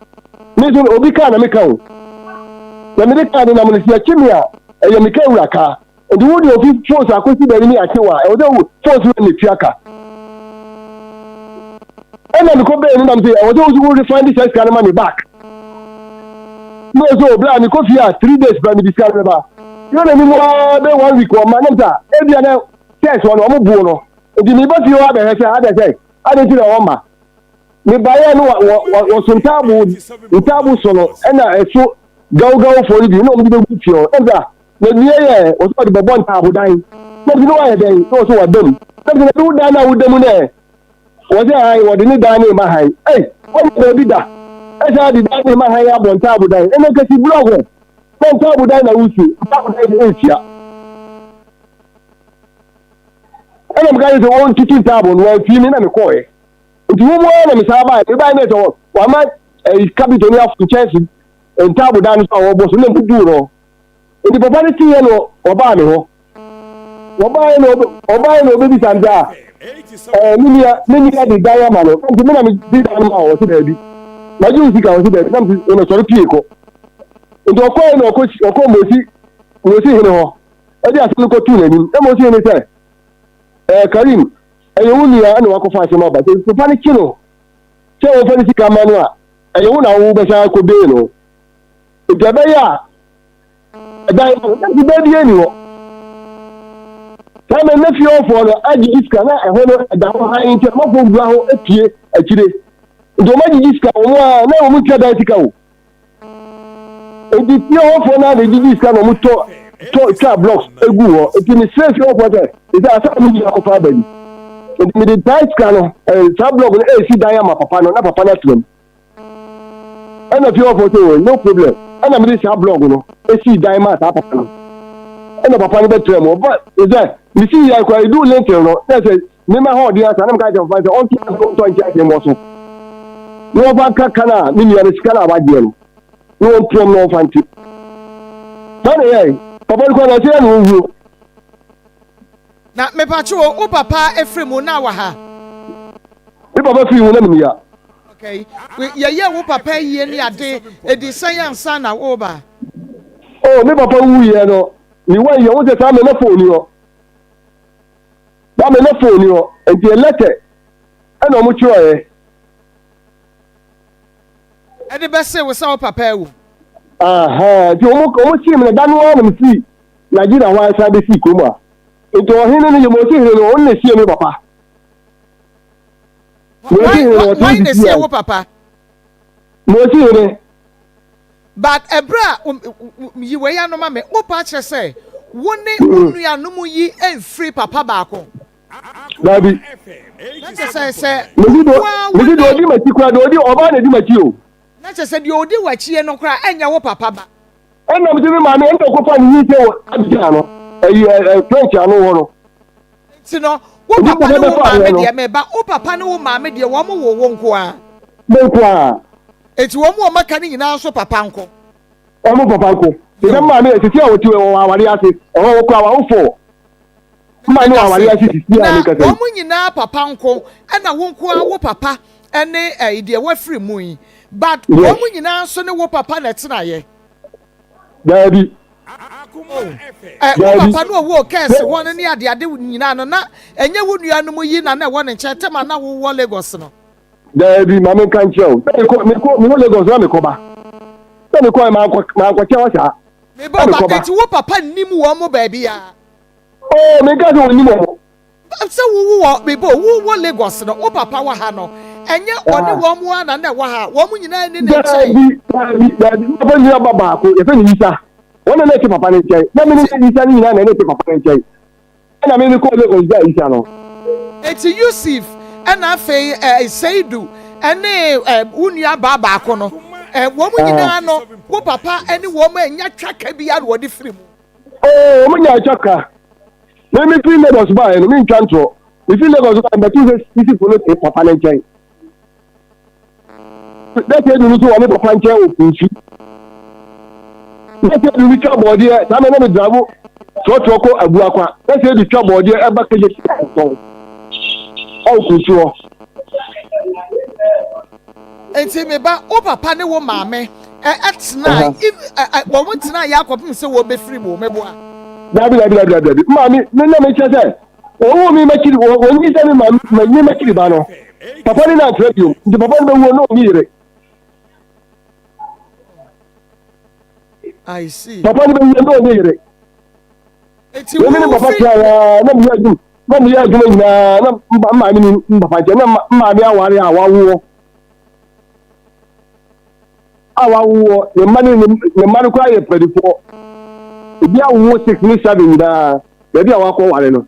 me nso obi kaa na meka o. Na mede kaa no nam no, sɛ yɛkye me a, ɛyɛ me kaa wura kaa. Nti wode obi fon so akɔsi baabi ne yɛakye wo a, ɛwɔ sɛ wo fon so na tua ka. Ɛna mekɔ bɛn no nam sɛ, ɛwɔ sɛ wo refund saa sika no ma me back. Na ɔsɛ obla mekɔ fie a 3 days ba mede sika no bɛba. Yɛ na nimu ara bɛ one week ɔma nam sɛ ebia na Church hɔ no wɔn boo no nti meba fie hɔ abɛhwɛ sɛ adɛ sɛ adɛ nti na wɔn ma mebaeɛ no wɔ wɔ wɔso ntaabo ntaabo so no ɛna ɛso gawgawfoɔ no bi na wɔn de bɛgu fie hɔ ɛna na nua yɛ wɔsɛ wɔde bɛbɔ ntaabo dan na bi no wayɛ dɛn na wɔsɛ wɔda mu na bi na wo dan na woda mu nɛ wɔsɛ han wɔde ne dan ne ma han ei wɔn baabi da ɛsɛ de dan ne ma han abɔ ntaabo dan ɛna nkasi blɔk na ntaabo dan na wosi ntaabo dan de nsia. Ɛna meka kyerɛ sɛ wɔntutu ntaabo no, wɔamfii me na mekɔɔɛ. Nti wo mu ara na mesan baeɛ. Mebaeɛ no sɛ wɔama ɛyi kapito no afo nkyɛnse ntaabo dan no so a wɔbɔ so na mebubuu no. Nti papa no teeɛ no ɔbaa me hɔ. Wɔbaeɛ no ɔbaeɛ na ɔbɛbisa me sɛ ah ɛɛ me nua me nua de dan ama no. Nti me na mede dan no ma wɔ ɔse daabi. Magye wo sika ɔse daabi. Na mese ɛna sɔre pie kɔ. Nti ɔkɔɛ na ɔkɔ ɔkɔ Mosi Mosi hene hɔ. de asɛm no kɔtoo n'anim. Na Mose ne sɛ, Ɛɛ, Karim, ɛyɛ wo nua na wakɔfa asɛm aba. Sɛ papa no kye no sɛ wɔmfa ne sika mma no a, ɛyɛ wo na wobɛsan akɔbee no. Nti ɛbɛyɛ a ɛdan no, na sika biara nni hɔ. Saa mmerɛ na fie hɔfoɔ no agyegye sika na ɛhɔ no ɛda hɔ hann nti amanfoɔ wura hɔ pie akyire. Nti wɔn agyegye sika wɔn a na wɔn ntua dan sika o. Enti fie hɔfoɔ no ara na ɛgyegyee sika na wɔtɔ tɔ twaa blocks guu hɔ. Enti mesrɛɛ fie hɔfoɔ sɛ, ɛsɛ asɛm a mo nyinaa akɔfa aba ni. Enti mede saa sika no, eh, saa block no ɛresi dan ama papa no na papa no atena mu. Ɛna fie hɔfoɔ sɛ, oh, no problem. Ɛna mede saa block no esii dan maa saa papa no. Ɛna papa no bɛtena mu. Ɔba, ɛsɛ, mesii yɛ koraa, ɛduu lintel no, na ɛsɛ, mema hɔ ɔden asa, na meka kyerɛ papa no sɛ ɔnto ntɔ nkyɛnse mmɔ so. na wɔmfa nka ka no a me nua no sika no a wagyeɛ no na wɔmpiam na wɔmfa nte. Saa na ɛyɛe. Papa no koraa nansa yi ara na ɔwuo. Na mepatwo o, wo papa firi mu na wɔ ha? Me papa firi mu na menni ha. Okay. Yɛyɛɛ wo papa ayie ne ade, ɛdi sɛn ansa na woreba? Oh, me papa wuiɛ no, me one year, wo sɛ saa mmerɛ na phone ni hɔ. Saa mmerɛ na phone ni hɔ, nti yɛ letter ɛna ɔmo twerɛeɛ. Ɛde bɛsee wo sɛ wo papa awu? Aha, nti ɔmo ɔmo see me na da no ara na me firi Nigeria hɔ ara san bɛsii kurom ha. Nti ɔhene no, Yemosi hene no, ɔno na esie me papa. Yemosi hene no, ɔte Hwan na esie wo papa? Mosi hene. But ɛberɛ a yi wei ano ma me, wo pa kyerɛ sɛ wo ne wo nuanom yi mfiri papa baako? Dabi. Na kyerɛ sɛ sɛ wo nko wo ne. Mesi deɛ odi m'akyi koraa, deɛ odi ɔbaa na edi m'akyi o. Na kyerɛ sɛ deɛ odi w'akyi no koraa ɛnyɛ wo papa ba. Ɛna mese me maame ɛna ɔkɔfa ne nyinsɛn wɔ Abidjan ano, ɛyi ɛ French ano hɔ no. Nti no, wo papa ne wo maame deɛ, meba, wo papa ne wo maame deɛ wɔn wo wo nko ara. Me nko ara. Eti wɔn a wɔaka no nyinaa nso papa nko. Wɔn papa nko. Te sɛ maame yɛ sisi a wɔte wɔ aware ase, ɛhɔ wɔkura wɔn awofo. Maame wɔ aware ase sisi a mekasa yi. Na wɔn nyinaa papa nko, ɛna wo nko ara wo papa ɛne ɛyi deɛ wafiri mu yi. But wɔn nyinaa nso ne wo papa na ɛtenaeɛ. Daabi. Oh, eh, wo papa no ɔwɔ kɛse hɔ no ne adeade nyinaa no na ɛnyɛ wo nuanom yi na na ɛwɔ ne nkyɛn tɛm a na wowɔ Lagos no. Daabi, ma menka nkyerɛ wo. Sɛ mekɔ mekɔ mewɔ Lagos na mekɔba. Sɛ mekɔ mankɔ mankɔkyɛ hɔ saa. Mebɔ ba eti wo papa nnim wɔn mo baabi a. Oh, menka sɛ wɔnnim wɔn. Sɛ wo wo wɔ mebɔ wo wɔ Lagos no wo papa wɔ ha no ɛnyɛ ɔne wɔn mo ara na na ɛwɔ ha wɔn nyinaa nni ne nkyɛn. Daabi daabi daabi me papa nua ba baako yɛfrɛ no Yisa wɔn na na ɛte papa no nkyɛn na me ne Yisa no nyinaa na na ɛte papa no nkyɛn ɛna me mekɔɔ Lagos gyaa Yisa no. Eti Yusuf ɛna afei ɛɛ Seidu ɛne ɛɛ wo nua baa baako no ɛɛ wɔn nyinaa no wo papa ɛne wɔn annya twaka biara na wɔde firi mu. Oo, wɔn nyaa twaka. Me me firi Lagos baeɛ no, mentwa ntorɔ. Me firi Lagos baeɛ mbɛto sɛ sisifo no te papa no nkyɛn. Dɛsɛ edu no nso wɔ ne papa nkyɛn wɔ Kunsu. Dɛsɛ edu no twa bɔɔdeɛ, saa na na me dravo trɔtrɔ kɔ Abuakwa. Dɛsɛ edu twa bɔɔdeɛ ɛba kegye tɔn ɛwɔ Kunsu hɔ. Enti me ba, wo papa ne wo maame tenae, wɔn tenaeɛ akɔpem sɛ wɔbɛfiri mu, meboa? Dabi, dabi, dabi, dabi, dabi. Maame, me na mekyerɛ sɛ, wɔwoo me m'akyiri, wɔnyi sɛ me maame, me m'akyiri ba no. Papa ne na antra biom, nti papa no bɛwuo na ɔnni yere. I see. Papa no bɛwuo na ɔnni yere. Eti wo ne papa tena ya na meyɛ adwuma na meyɛ adwuma nyinaa na maame ne papa nkyɛn na maame aware a wawoɔ a wawoɔ ne mma ne ne mma no koraa yɛ mpanyinfoɔ ebi awoɔ six ne seven nyinaa baabi a wakɔ ware no.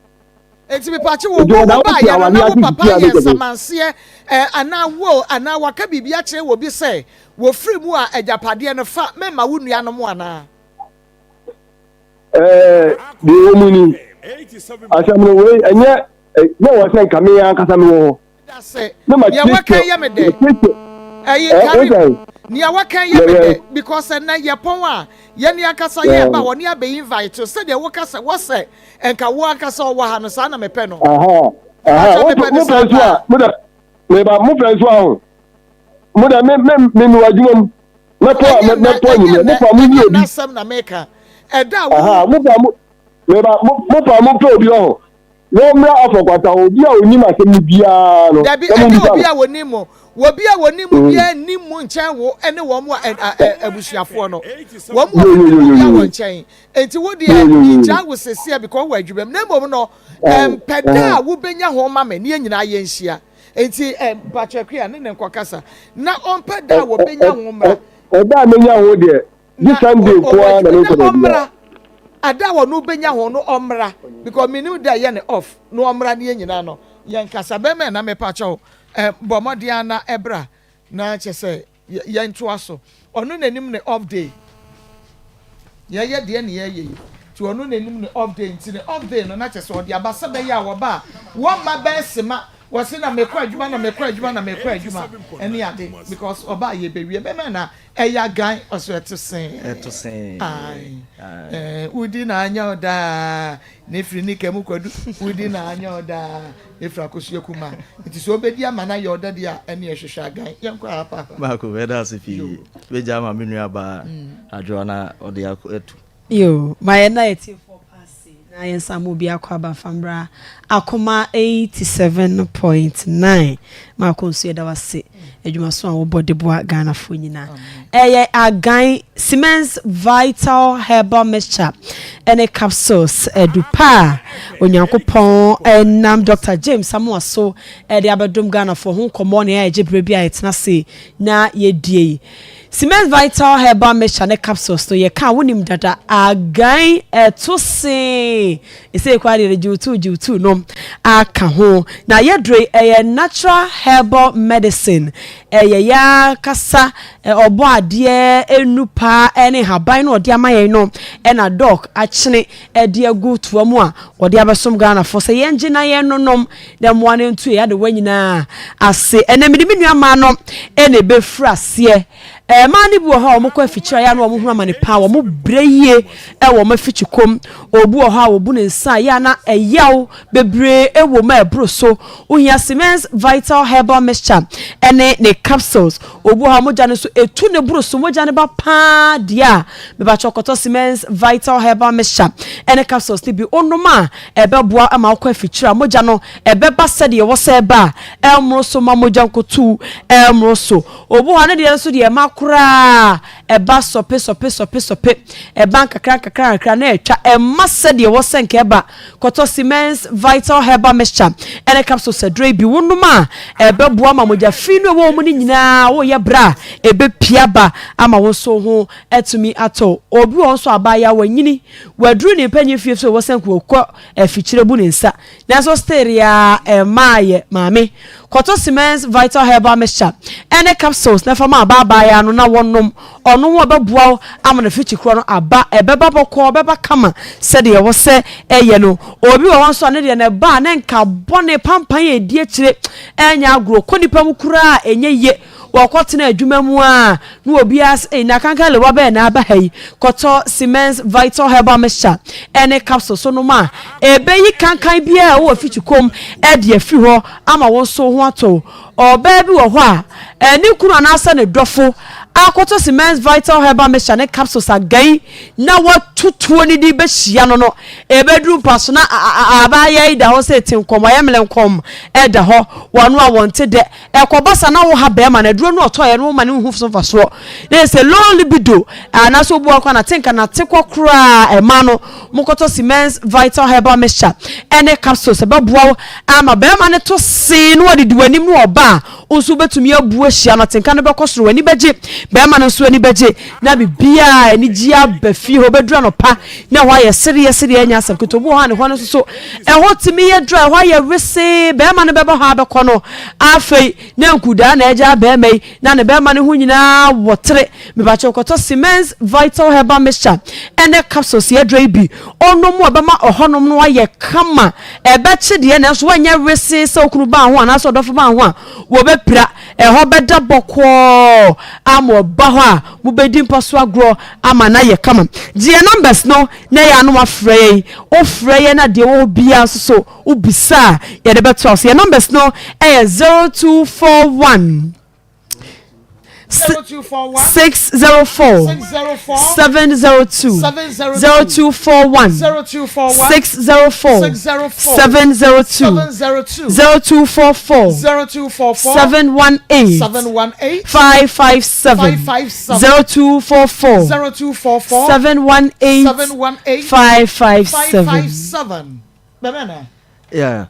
Eti mipakye wo wo wo ba yɛ no na wo papa yɛ nsamanseɛ ɛ anaa wo anaa waka biribi akyerɛ wɔ bi sɛ wɔfiri mu a agyapadeɛ no fa mɛma wo nuanom anaa. Ɛɛ, deɛ ɛwɔ mu ni, asɛm no wei ɛnyɛ na wɔ sɛ nka me ankasa mewɔ hɔ na ma nea waka yɛ me dɛ ɛyi kari nea waka yɛ me dɛ because ɛnɛ yɛ pɔn a yɛn ni ankasa yɛ ba wɔn ni abɛ invite sɛdeɛ woka sɛ wɔsɛ nka wo ankasa ɔwɔ ha no saa na mepɛ no. mo pɛ nso a mo dɛ meba mo pɛ nso a ho mo dɛ me me me me wɔ adwuma mu. mɛpɔ a mɛpɔ anwummerɛ mo pa mo nyi obi asɛm na meka ɛda a wo mo pa mo meba mo pa mo pɛ obi ɔho wɔn mmra afɔkwata obi a onim asɛm no biara no dabi ɛnyɛ obi a wɔnim mo obi a wɔnim mo biara nim mo nkyɛn wo ɛne wɔn mo abusuafoɔ no wɔn mo wɔn mo biara wɔ nkyɛn nti wo deɛ ngya wo seseɛ because wɔ adwuma mu na mmom no mpɛ da a wobɛnya ho ma me ne yɛn nyinaa yɛn nhyia Enti ɛ mpakyɛ Akua ne ne nkɔkasa na ɔmpɛ da a wɔbɛnya ho mmra. Ɛda a menya ho deɛ, gye Sunday nko ara na menkɔ baabiara. Ɔmmra. Ada a ɔno bɛnya ho no ɔmmra because menim da ɛyɛ ne off na ɔmmra ne yɛn nyinaa no yɛnkasa. Bɛrima na mepakyɛ wo ɛ bɔ mmɔden ara na ɛbra na kyɛ sɛ Yɛntoa so. Ɔno na nim ne off day. Yɛyɛ deɛ ne yɛyɛ yi. Nti ɔno na nim ne off day. Nti ne off day no na kyerɛ sɛ ɔde aba sɛ bɛyɛ a wɔba a wɔmma bɛyɛ sema. Wɔse na mekɔ adwuma na mekɔ adwuma na mekɔ adwuma ɛne ade because ɔbaa yɛbɛwie bɛma na ɛyɛ agan ɔso ɛto see. Ɛto see. Ae. Ɛɛ wodi na anya ɔdaa ne firi ne kɛmu kwadu wodi na anya ɔdaa ne firi akosua kuma nti sɛ ɔbɛdi ama no ayɛ ɔda deɛ a ɛne ɛhwehwɛ agan yɛnkɔ ha paapa. Maako mɛda ase pii. Bɛgya ama me nua baa Adwoa na ɔde atu. Yoo, ma yɛn na atiefoɔ pa ase na yɛn nsa ma obi akɔ aba fa mbra Akoma 87.9 Maako nso yɛda wo ase adwumaso a wobɔ de boa Ghanafoɔ nyinaa. Ɛyɛ Agan Siemens Vital Herbal Mixture ɛne capsules adu pa a Onyankopɔn nam Dr. James Amoah so ɛde abɛdom Ghanafoɔ ho nkɔmmɔ na yɛagye berɛ bi a yɛtena ase na yɛdie yi. Siemens Vital Herbal Mixture ne capsules no yɛka a wonim dada, agan ɛto see, ɛsei koraa deɛ gyewtuu gyewtuu no aka ho. Na yɛduro yi ɛyɛ natural herbal medicine, ɛyɛ yɛn ankasa ɔbɔ adeɛ nnupa ne nhaban no ɔde ama yɛn no ɛna doc akyene ɛde agu toa mu a wɔde abɛsom Ghanafoɔ sɛ yɛngye na yɛnnonom na mmoa no ntu yɛn adewa nyinaa ase. Ɛnɛ mede me nua mmaa no na ɛbɛfiri aseɛ. Mmaa no bi wɔ hɔ a wɔkɔ afikyiri a yɛ a na wɔhunu amane paa, wɔn brɛ yie wɔ wɔn afikyikom. Obi wɔ hɔ a wɔbu ne nsa a yɛ a na ɛyaw bebree wɔ mu a ɛboro so. Wohia Siemens Vital Herbal Mixture ne ne capsules. Obi wɔ hɔ a mogya no nso ɛtu ne boro so, mogya no ba paa deɛ a, mebakyɛ kɔtɔ Siemens Vital Herbal Mixture ne capsules no bi. Wonom a, ɛbɛboa ma wokɔ afikyiri a mogya no ɛbɛba sɛdeɛ ɛwɔ sɛ ɛba a, ɛmmoro so ma mogya nkotu ɛmmoro so. Obi wɔ hɔ a ne deɛ nso deɛ ɛma koraa ɛba sɔpe sɔpe sɔpe sɔpe, ɛba nkakra nkakra nkakra na ɛtwa, ɛmma sɛdeɛ ɛwɔ sɛ nka ɛba. Kɔtɔ Siemens Vital Herbal Mixture ɛne capsules aduro yi bi wonom a, ɛbɛboa ma mogya fi no ɛwɔ wo mu no nyinaa woyɛ berɛ a ɛbɛpia aba ama wo nso wo ho atumi atɔ wo. Obi wɔ hɔ nso a abaayewa wanyini, waduru ne mpanyin fie so ɛwɔ sɛ nka ɔkɔ afikyire bu ne nsa nanso still a ɛmmaa yɛ maame kɔtɔ Siemens Vital Herbal Mixture ɛne capsules na fa ma abaabaayaa no na wɔnom ɔno ho ɛbɛboa wo ama no afikyi korɔ no aba ɛbɛba bɔkɔɔ ɛbɛba kama sɛdeɛ ɛwɔ sɛ ɛyɛ no. Obi wɔ hɔ nso a ne deɛ no ɛba a ne nka bɔne pampan a ɛdi akyire ɛnyɛ agorɔ kɔ nipa mu koraa a ɛnyɛ yie. Wɔkɔtena adwuma mu a, na obiara sɛ, Ei, na kankalewa bɛn na aba ha yi? Kɔtɔ Siemens Vital Herbal Mixture ne capsule so nom a, ɛbɛyi kankan biara a ɛwɔ w'afikyikɔm de afiri hɔ ama wo nso wo ho atɔ wo. Ɔbaa bi wɔ hɔ a, ne kunu anaasɛ ne dɔfo akɔtɔ Siemens Vital Herbal Mixture ne capsules agan na watu tuo no de bɛhyia no no, ɛbɛduru mpa so na abaayewa yi da hɔ sɛ tenkɔm, wayɛ melenkɔm da hɔ, wɔn a wɔnte dɛ. Ɛkɔba sa na wo ha bɛɛma no aduro no ɔtɔeɛ no wo ma no nhu so mfasoɔ na yɛ sɛ low libido anaasɛ obu akɔ na tenka na te kɔ koraa ɛma no mokɔtɔ Siemens Vital Herbal Mixture ɛne capsules ɛbɛboa wo ama bɛɛma no to see no ɔdidi w'anim no ɔba a wo nso wobɛtumi abu ahyia no tenka no bɛkɔ soro w'ani bɛgye bɛɛma no nso ani bɛgye na biribiaa anigye aba fie hɔ bɛduru anɔpa na ɛhɔ ayɛ sereɛ sereɛ ɛnyɛ asɛm ketewa obi wɔ hɔ a ne hɔ no nso so ɛhɔ tumi yɛ dry ɛhɔ ayɛ wesee bɛrima no bɛba hɔ abɛkɔ no afei na nkudaa na agya bɛrima yi na ne bɛrima no ho nyinaa wɔ tere mebakyɛ kɔtɔ Siemens Vital Herbal Mixture ɛne capsules yɛ aduro yi bi ɔnom mu ɛbɛma ɔhɔnom no ayɛ kama ɛbɛkye deɛ nanso wɔnyɛ wesee sɛ okunu baa ho anaasɛ ɔdɔfo baa ho a wɔbɛpira ɛhɔ bɛda bɔkɔɔ ama ɔba hɔ a mobɛdi mpa so agorɔ ama no ayɛ kama. Gye yɛn numbers no na ɛyɛ a na wafrɛ yɛn. Wofrɛ yɛn a deɛ ɛwɔ hɔ biara nso so wobisa a yɛde bɛtoa so. Yɛn numbers no ɛyɛ 0241 604 702 0241 604 702 0244 718 557 0244 718 557. Yeah.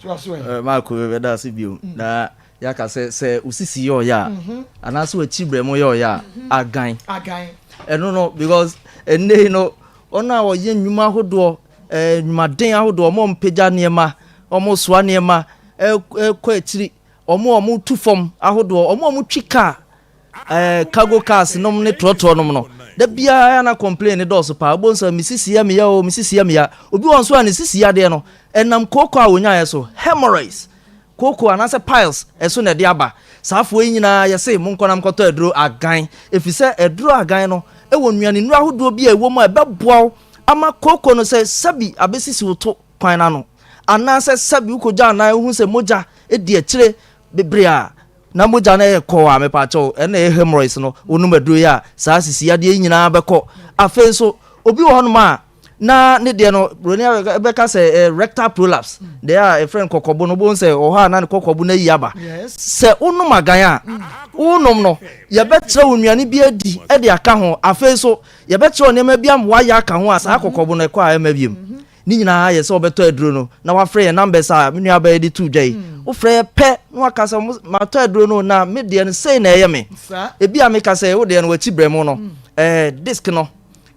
Marco bɛda ase bio mm. na yɛaka sɛ sɛ osisi yɛ ɔyɛ a mhm. anaasɛ wakyi brɛ mu yɛ ɔyɛ a mhm. agan ɛno no because ɛnɛ yi no wɔn a wɔyɛ nnwuma ahodoɔ ɛɛ nnwumaden ahodoɔ wɔn a wɔpagya nneɛma wɔn soa nneɛma ɛkɔ akyiri wɔn a wɔtu fam ahodoɔ wɔn a wɔtwi kaa ɛɛ cargo cars nom ne trɔtrɔ nom no da biara na complain ne dɔɔso paa wobɛhu sɛ me sisi yɛ meya o me sisi yɛ meya obi wɔ nso a ne sisi yadeɛ no ɛnam kooko a wɔnyaeɛ so hemorrhoids. Kooko anaasɛ piles so na ɛde aba. Saa afoɔ yi nyinaa yɛse monkɔ na monkɔtɔ aduro agan efisɛ aduro agan no wɔ nnuane nnuro ahodoɔ bi a ɛwɔ mu a ɛbɛboa wo ama kooko no sɛ sɛbi abɛsisi wo to kwan no ano anaasɛ sɛbi wokɔgya anan wohu sɛ mogya di akyire bebree a na mogya no yɛ kɔɔ a mepaakyɛw ɛna ɛyɛ hemorrhoids no wonom aduro yi a saa sisi yadeɛ yi nyinaa bɛkɔ. Afei nso obi wɔ hɔnom a na ne deɛ no buroni bɛka sɛ eh, rectal prolapse deɛ a ɛfrɛ no kɔkɔbo no wobɛhu sɛ wɔ hɔ a na ne kɔkɔbo no ayi aba. Sɛ wonom agan a wonom no yɛbɛkyerɛ wo nnuane bi adi de aka ho. Afei nso yɛbɛkyerɛ wo nneɛma bi ama woayɛ aka ho a saa kɔkɔbo no ɛkɔ a ɛmma biom. Ne nyinaa yɛ sɛ wɔbɛtɔ aduro no na wafrɛ yɛn numbers a me nua bɛyɛ de to dwa yi. Wofrɛ yɛ pɛ na waka sɛ matɔ aduro no na me deɛ no sei na ɛyɛ me. Ebi a meka sɛ wo deɛ no wakyi brɛ mu no ɛɛ disc no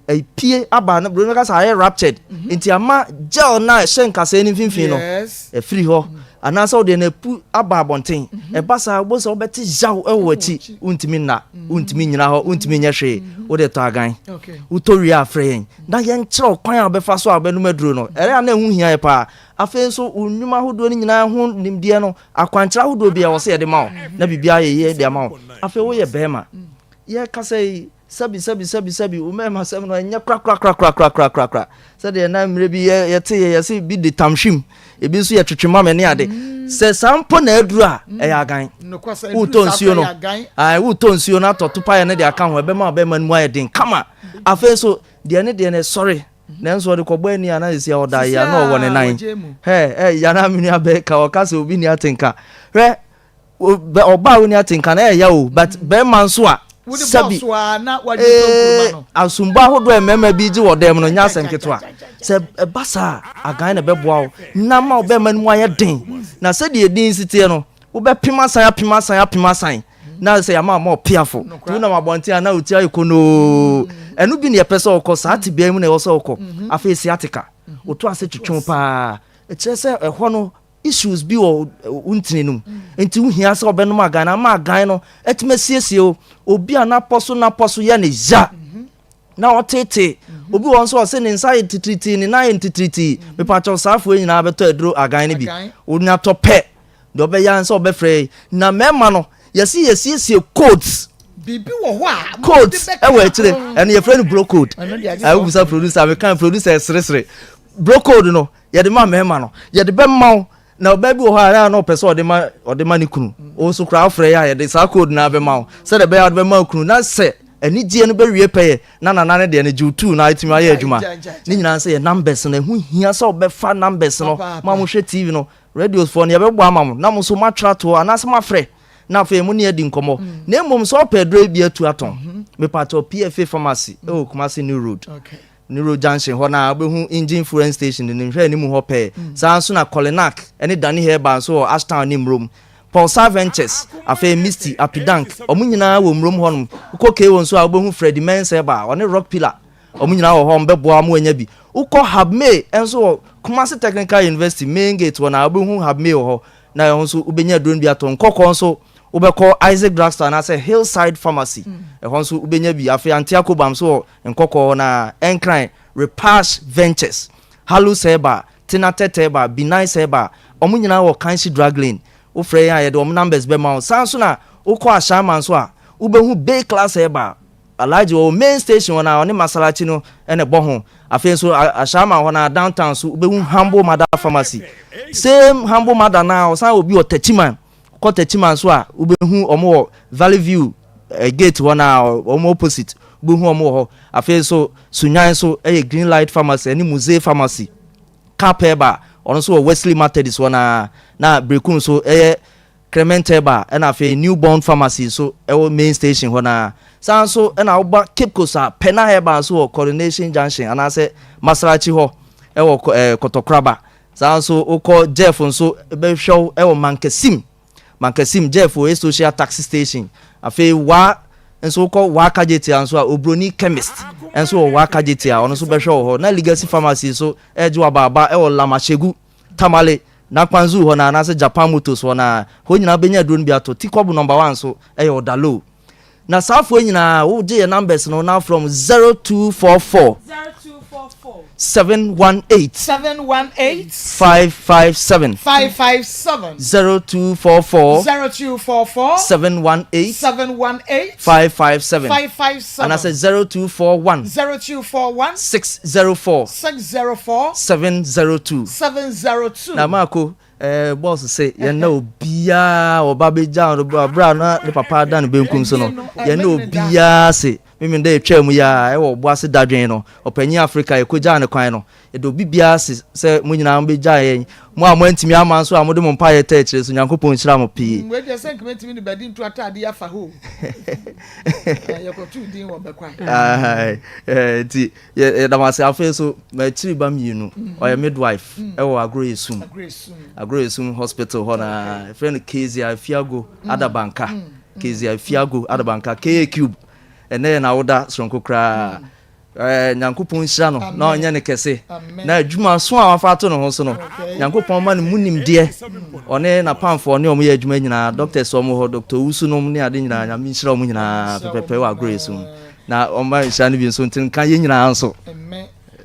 apue aba no buroni bɛka sɛ ayɛ ruptured mhm. nti ama gel no a ɛhyɛ nkasɛɛ no mfimfini no ɛfiri hɔ anaasɛ wode no apu aba abɔnten mhm. ɛba saa wobɛhu sɛ wobɛte yaw wɔ w'akyi wontumi nna mhm. wontumi nyina hɔ wontumi nyɛ hwee wode tɔ agan wotɔ wie a frɛ yɛn na yɛnkyerɛ wo kwan a wobɛfa so a wobɛnom aduro no ɛyɛ a na ɛho hia yɛ paa afei nso wo nnwuma ahodoɔ no nyinaa ho nimdeɛ no akwankyerɛ ahodoɔ bi a ɛwɔ sɛ yɛde ma wo na biribiara yɛ yie de ama wo afei woyɛ bɛrima yɛkasa yi Sɛbi, sɛbi, sɛbi, sɛbi, wo mmarimasɛm no, ɛnyɛ korakorakorakorakorakorakora. Sɛdeɛ na mmerɛ bi yɛ, yɛte yɛ, yɛse bi de tamhwim, ebi nso yɛ twetwe ma me ne ade. Sɛ saa mpo na aduru a, ɛyɛ agan. Wotɔ nsuo no, ae, wotɔ nsuo no atɔ topaeɛ no de aka ho, ɛbɛma ɔbɛrima no mu ayɛ den kama. Afei nso, deɛ ne deɛ no ɛsɔre, nanso ɔde kɔbɔ ani a na sisi a ɔda yɛ na ɔwɔ ne nan. Hɛ, ɛ, yana me nua bɛka, ɔka sɛ obi ni atenka. Hwɛ, ɔbaa wo ni atenka na ɛyɛ o but bɛrima nso a sɛbi ee asombɔ ahodoɔ a mmarima bi gye wɔ dɛm no nyɛ asɛm ketewa sɛ ɛba saa agan na ɛbɛboa wo na ma wo bɛrima no mu ayɛ den na sɛdeɛ edin si teɛ no wobɛpem asan apem asan apem asan na sɛ yɛama ama ɔpeafo nti wonam abɔnten a na wo ti ayɛ konoo ɛno bi na yɛpɛ sɛ ɔkɔ saa tebea mu na ɛwɔ sɛ ɔkɔ afei sciatica woto ase twetwe paa ɛkyerɛ sɛ ɛhɔ no issues bi wɔ wo ntini no mu nti wohia sɛ ɔbɛnom agan no ama agan no atumi asiesie wo. Obi a n'apɔ so n'apɔ so yɛ ne ya na ɔtete obi wɔ nso ɔse ne nsa yɛ titiritii ne nan yɛ ntitiritii mepakyɛw saa afoɔ nyinaa bɛtɔ aduro agan no bi onya tɔ pɛ deɛ ɔbɛyɛ ara sɛ ɔbɛfrɛ yi na mmarima no yɛse yɛsiesie codes biribi wɔ hɔ a codes ɛwɔ akyire ɛno yɛfrɛ no bro code ɛwusa producer meka producer seresere bro code no Yɛde ma mmarima no, yɛde bɛma wo. Na ɔbaa bi wɔ hɔ a, ɛyɛ a na ɔpɛ sɛ ɔde ma ɔde ma ne kunu. Wo nso koraa wofrɛ yɛ a, yɛde saa code no ara bɛma wo sɛdeɛ ɛbɛyɛ a wode bɛma wo kunu. Na sɛ anigyeɛ no bɛwie pɛyɛ na nana no deɛ no gye wo tuu na atumi ayɛ adwuma. Ne nyinaa sɛ yɛ numbers no, ɛho hia sɛ wobɛfa numbers no. Mo a mohwɛ TV no, radios foɔ no, yɛbɛbɔ ama mo na mo nso moatwerɛ ato hɔ anaasɛ moafrɛ na afei mo ne adi nkɔmmɔ. Na mmom sɛ wopɛ aduro yi bi atu atɔn, mepakyɛw PFA Pharmacy ɛwɔ Kumasi New Road. Nuro Junction hɔ no ara wobɛhu Engine Fuel Station no ne nhwɛanimu hɔ pɛɛ. Saa ara nso na Kolinak ne Dani Herbal nso wɔ Ashtown ne Mmrom. Pulsar Ventures, afei Misty, Apidank, wɔn nyinaa wɔ Mmrom hɔnom. Wokɔ KO nso a wobɛhu Freddie Mens Herbal, ɔne Rock Pillar, wɔn nyinaa wɔ hɔ, wɔbɛboa wo ama woanya bi. Wokɔ Habmay nso wɔ Kumasi Technical University main gate hɔ no ara wobɛhu Habmay wɔ hɔ na ɛhɔ nso wobɛnya aduro no bi atɔ. Nkɔkɔɔ nso wobɛkɔ Isaac Drugstore anaasɛ Hillside Pharmacy, ɛhɔ nso wobɛnya bi. Afei Auntie Akobam nso wɔ Nkɔkɔɔ na Nkran, Repash Ventures, Halus Herbal, Tenatet Herbal, Benice Herbal, wɔn nyinaa wɔ Kanshi Drug Lane. Wofrɛ yɛn a, yɛde wɔn numbers bɛma wo. Saa nso na wokɔ Ashaiman nso a, wobɛhu Bay Class Herbal. Alhaji wɔwɔ main station hɔ no ara, ɔne Masalachi no na ɛbɔ ho. Afei nso Ashaiman hɔ no ara, downtown nso, wobɛhu Humble Mother Pharmacy. Same Humble Mother no ara, ɔsan wɔ bi wɔ Techiman. Kɔ Techiman nso a, wobɛhu wɔn wɔ Valley View eh, gate hɔ na wɔn opposite, wobɛhu wɔn wɔ hɔ. Afei nso, Sunyani nso yɛ Green Light Pharmacy ɛne Muse Pharmacy. Cap Herbal, ɔno nso wɔ Wesley Methodist hɔ na na Berekum nso yɛ Clement Herbal ɛna afei New Bond Pharmacy nso ɛwɔ main station hɔ na saa nso ɛna woba Cape Coast a Pena Herbal nso wɔ Coronation Junction anaasɛ Masarachi hɔ ɛwɔ ɛɛ Kɔtɔkoraba. Saa ara nso wokɔ Jeff nso bɛhwɛ wo wɔ Mankasim, Mankasim, Jeff wɔ Social Taxi Station. Afei Wa nso wokɔ Wa Kajetia nso a Obroni Chemist nso wɔ Wa Kajetia, ɔno nso bɛhwɛ wɔ hɔ. Na Legacy Pharmacy nso ɛregye wo abaaba wɔ Lamashegu, Tamale, Nakpanzu hɔ no anaasɛ Japan Motors hɔ no a, hɔ nyinaa wobɛnya aduro no bi atɔ. Tikɔbo number one nso ɛyɛ Ɔdaloo. Na saa afoɔ nyinaa wogye yɛ numbers no na afrɛ wɔn 0244. 718 718 557 557 0244 0244 718 718 557 557 anaasɛ 0241 0241 604 604 702 702 Na Marco eh, boss se yɛn na obiara ɔba bɛgya no berɛ a na ne papa ada ne benkum so no yɛn na obiara se Memen dɛ etwaa mu yi ara wɔ ɔbo ase dadwen no, ɔpanyin Afrika yɛkogyaa no kwan no, yɛda obi biara ase sɛ mo nyinaa mobegyaa yɛn. Mo a moantumi amma nso a mode mo mpaeɛ taa akyire nso, Nyankopɔn nhyira mo pii. Wei deɛ sɛ nka mɛtumi de Badinto ataade yi afa hɔ o. Yɛkɔtoo din wɔ Bɛkwae. Nti yɛda mo ase. Afei nso m'akyiri ba mmienu, ɔyɛ midwife wɔ Agorɔ Esum, Agorɔ Esum Hospital hɔ na yɛfrɛ no Kezia Afiago Adabanka. Kezia Afiago Adabanka, KA Cube. Ɛnnɛ yɛ n'awoda soronko koraa. Ɛɛ Nyankopɔn nhyira no na ɔnyɛ no kɛse. Na adwuma so a wafa ato ne ho so no, Nyankopɔn ma no mu nimdeɛ. Ɔne n'apamfoɔ ne wɔn yɛ adwuma nyinaa, doctors wɔn hɔ, Doctor Owusu nom ne ade nyinaa, Nyame nhyira wɔn nyinaa pɛpɛpɛ wɔ agorɔ yi so mu. Na ɔmma nhyira no bi nso nte nka yɛn nyinaa nso.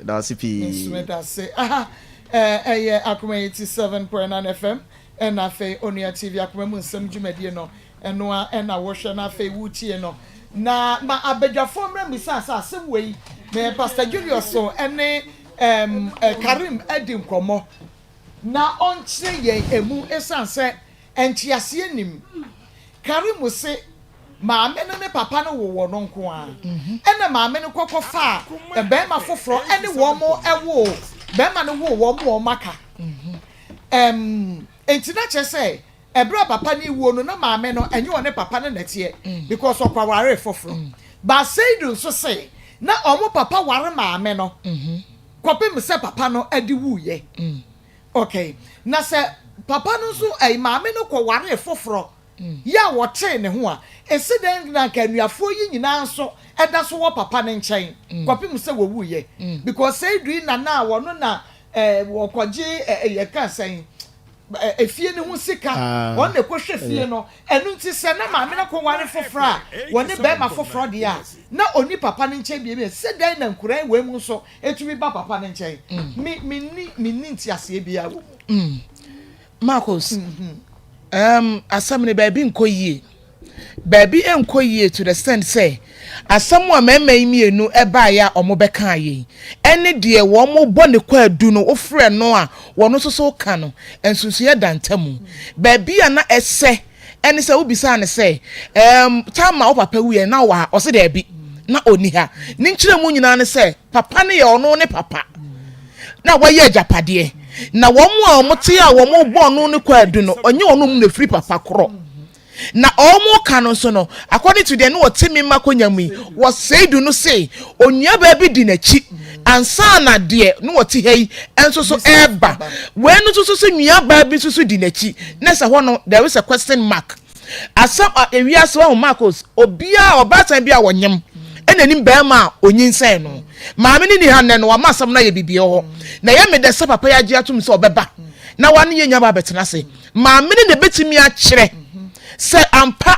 Ɛda ase pii. Nso meda ase. Aha ɛyɛ Akoma 87.9 FM ɛna afei Onua TV Akoma mu nsɛm dwumadie no. Ɛno ara na wohwɛ na afei wotie no. Na ma abadwafoɔ mmra mmisa sɛ asɛm wei me Pastor Julius ne um, Karim adi nkɔmmɔ na ɔnkyerɛ yɛn emu ɛsiane sɛ nteaseɛ nim. Karim se maame no ne papa no wowɔ no nko ara ɛna maame no kɔkɔ faa barima foforɔ ɛne wɔn woo barima no woo wɔn wɔn aka. Um, enti na kyerɛ sɛ Ɛberɛ a papa no rewuo no na maame no ɛnyɛ ɔne papa no na ɛteɛ because ɔkɔwaree foforɔ. But Seidu nso se na ɔmo papa ware maame no kɔpem sɛ papa no de wuiɛ. Okay. Na sɛ papa no nso ɛyi maame no kɔwaree foforɔ yɛ a wɔtee ne ho a, ese dɛn na anka anuafoɔ yi nyinaa nso ɛda so wɔ papa no nkyɛn kɔpem sɛ wɔwuiɛ? Because Seidu yi na na wɔno na ɛɛ wɔkɔgye ɛɛ yɛka sɛn efie no ho sika, wɔn na ɛkɔhwɛ fie no. Ɛno nti sɛ na maame no akɔware foforɔ a, wɔne barima foforɔ deɛ a, na ɔnni papa no nkyɛn bio. Sɛ dɛn na nkuran wei mu nso tumi ba papa no nkyɛn? Me, menni, menni nteaseɛ biara wɔ mu. Marcus, um, asɛm no baabi nkɔ yie. Baabi nkɔ yie to the extent sɛ asɛm a mmarima yi mmienu baeɛ a wɔbɛkaeɛ yi ne deɛ wɔbɔ ne kwaadu no wofrɛ no a wɔn nso so ka no, nsunsuiɛ da ntamu. Baabi a na ɛsɛ ɛne sɛ wobisaa no sɛ, ɛɛm, time a wo papa wuiɛ na wɔ ha? Ɔse daabi, na ɔnni ha. Ne nkyerɛmu nyinaa ne sɛ papa no yɛ ɔno ne papa na wɔyɛ agyapadeɛ na wɔn a wɔte a wɔbɔ ɔno ne kwaadu no, ɔnyɛ ɔno mu na ɛfiri papa korɔ. Na wɔreka no nso no, according to deɛ ne ɔte me mma konya mu yi, wɔ Seidu no se onuabaa bi di n'akyi ansa na deɛ ne ɔte ha yi nso so ɛreba. Wei no nso so se nuabaa bi nso so di n'akyi. Na sɛ hɔ no, there is a question mark. Asɛm a ewiase wahu Marcos, obiara ɔbaatan bi a wɔnyem ɛna anim bɛrima a onyinsɛn no. Maame no ni ha nnɛ no, wama asɛm no ayɛ biribi wɔ hɔ. Na ɛyɛ me dɛ sɛ papa yi agye atom sɛ ɔbɛba na wane yɛn nyinaa abɛtena ase. Maame no na ebetumi akyerɛ sɛ ampa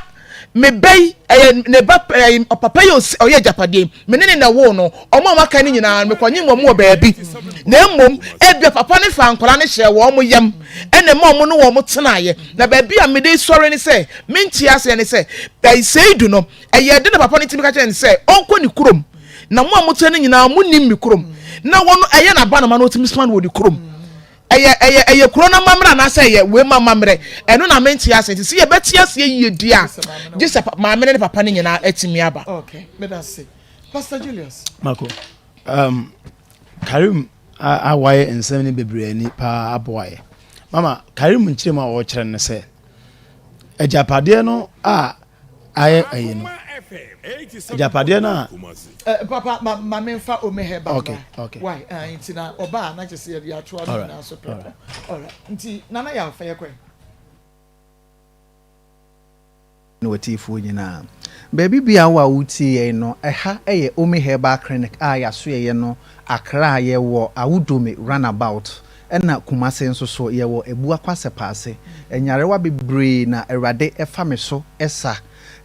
me ba yi ɛyɛ ne ba ɛyɛ papa yi ɔyɛ agyapadeɛ yi me ne ne na ɛwoo no wɔn a wɔaka no nyinaa mekɔnye wɔn wɔ baabi na mmom ebia papa no fa nkwadaa no hyɛ wɔn yam ɛna ɛma wɔn ne wɔn tenaeɛ na baabi a mede sɔre ne sɛ mente aseɛ ne sɛ ɛyi seidu no ɛyɛ de na papa no tumi ka kyerɛ no sɛ ɔnkɔ ne kurom na mo a mote no nyinaa mo nim me kurom na wɔn ɛyɛ n'abanoma na ɔtumi soma no wɔ ne kurom. Ɛyɛ ɛyɛ ɛyɛ kuro no amammerɛ anaasɛ ɛyɛ wei mu amammerɛ? Ɛno na mente ase. Nti sɛ yɛbɛte aseɛ yie di a, gye sɛ maame no ne papa no nyinaa atumi aba. Okay, meda ase. Pastor Julius. Mako, um, Karim a wayɛ nsɛm no bebree ani paa aboa yɛ. Mama, Karim nkyerɛ mu a ɔrekyerɛ no sɛ, agyapadeɛ no a ayɛ ɛyi no agyapadeɛ no a. Eh, papa ma ma me nfa ome hɛ ba okay, okay. why ah nti na ɔba a na kyerɛ sɛ yɛde atoa no nyinaa so prɛko alright nti nana yɛ afa yɛ kɔɛ. Ne w'atiefoɔ nyinaa. Baabi biara wo a woretie yɛn no, ɛha yɛ Ome Herbal Clinic a yɛasoɛeɛ no Accra, yɛwɔ Awudome Runabout, ɛna Kumase nso so yɛwɔ Abuakwa Sɛpaase. Nyarewa bebree na Awurade fa me so sa.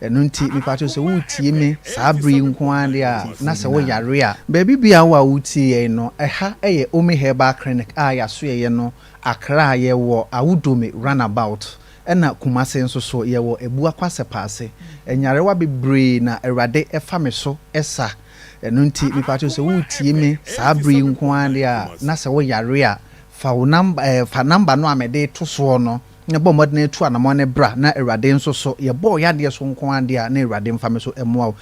Ɛno nti, mepakyɛw sɛ woretie me saa bere yi nko ara deɛ a, na sɛ woyare a, Baabi biara wo a woretie yɛn no, ɛha yɛ Omi Herbal Clinic a yɛasoɛeɛ no Accra, yɛwɔ Awudome Runabout, ɛna Kumasi nso so yɛwɔ Abuakwa Sɛpaase. Nyarewa bebree na Awurade fa me so sa. Ɛno nti, mepakyɛw sɛ woretie me saa bere yi nko ara deɛ a, na sɛ woyare a, fa wo number, ɛɛ, fa number no a mede reto soɔ no, na bɔ mmɔden tu anamɔn no bra na Awurade nso so, yɛbɔ wo yadeɛ so nko ara deɛ a, na Awurade mfa me so mmoa wo.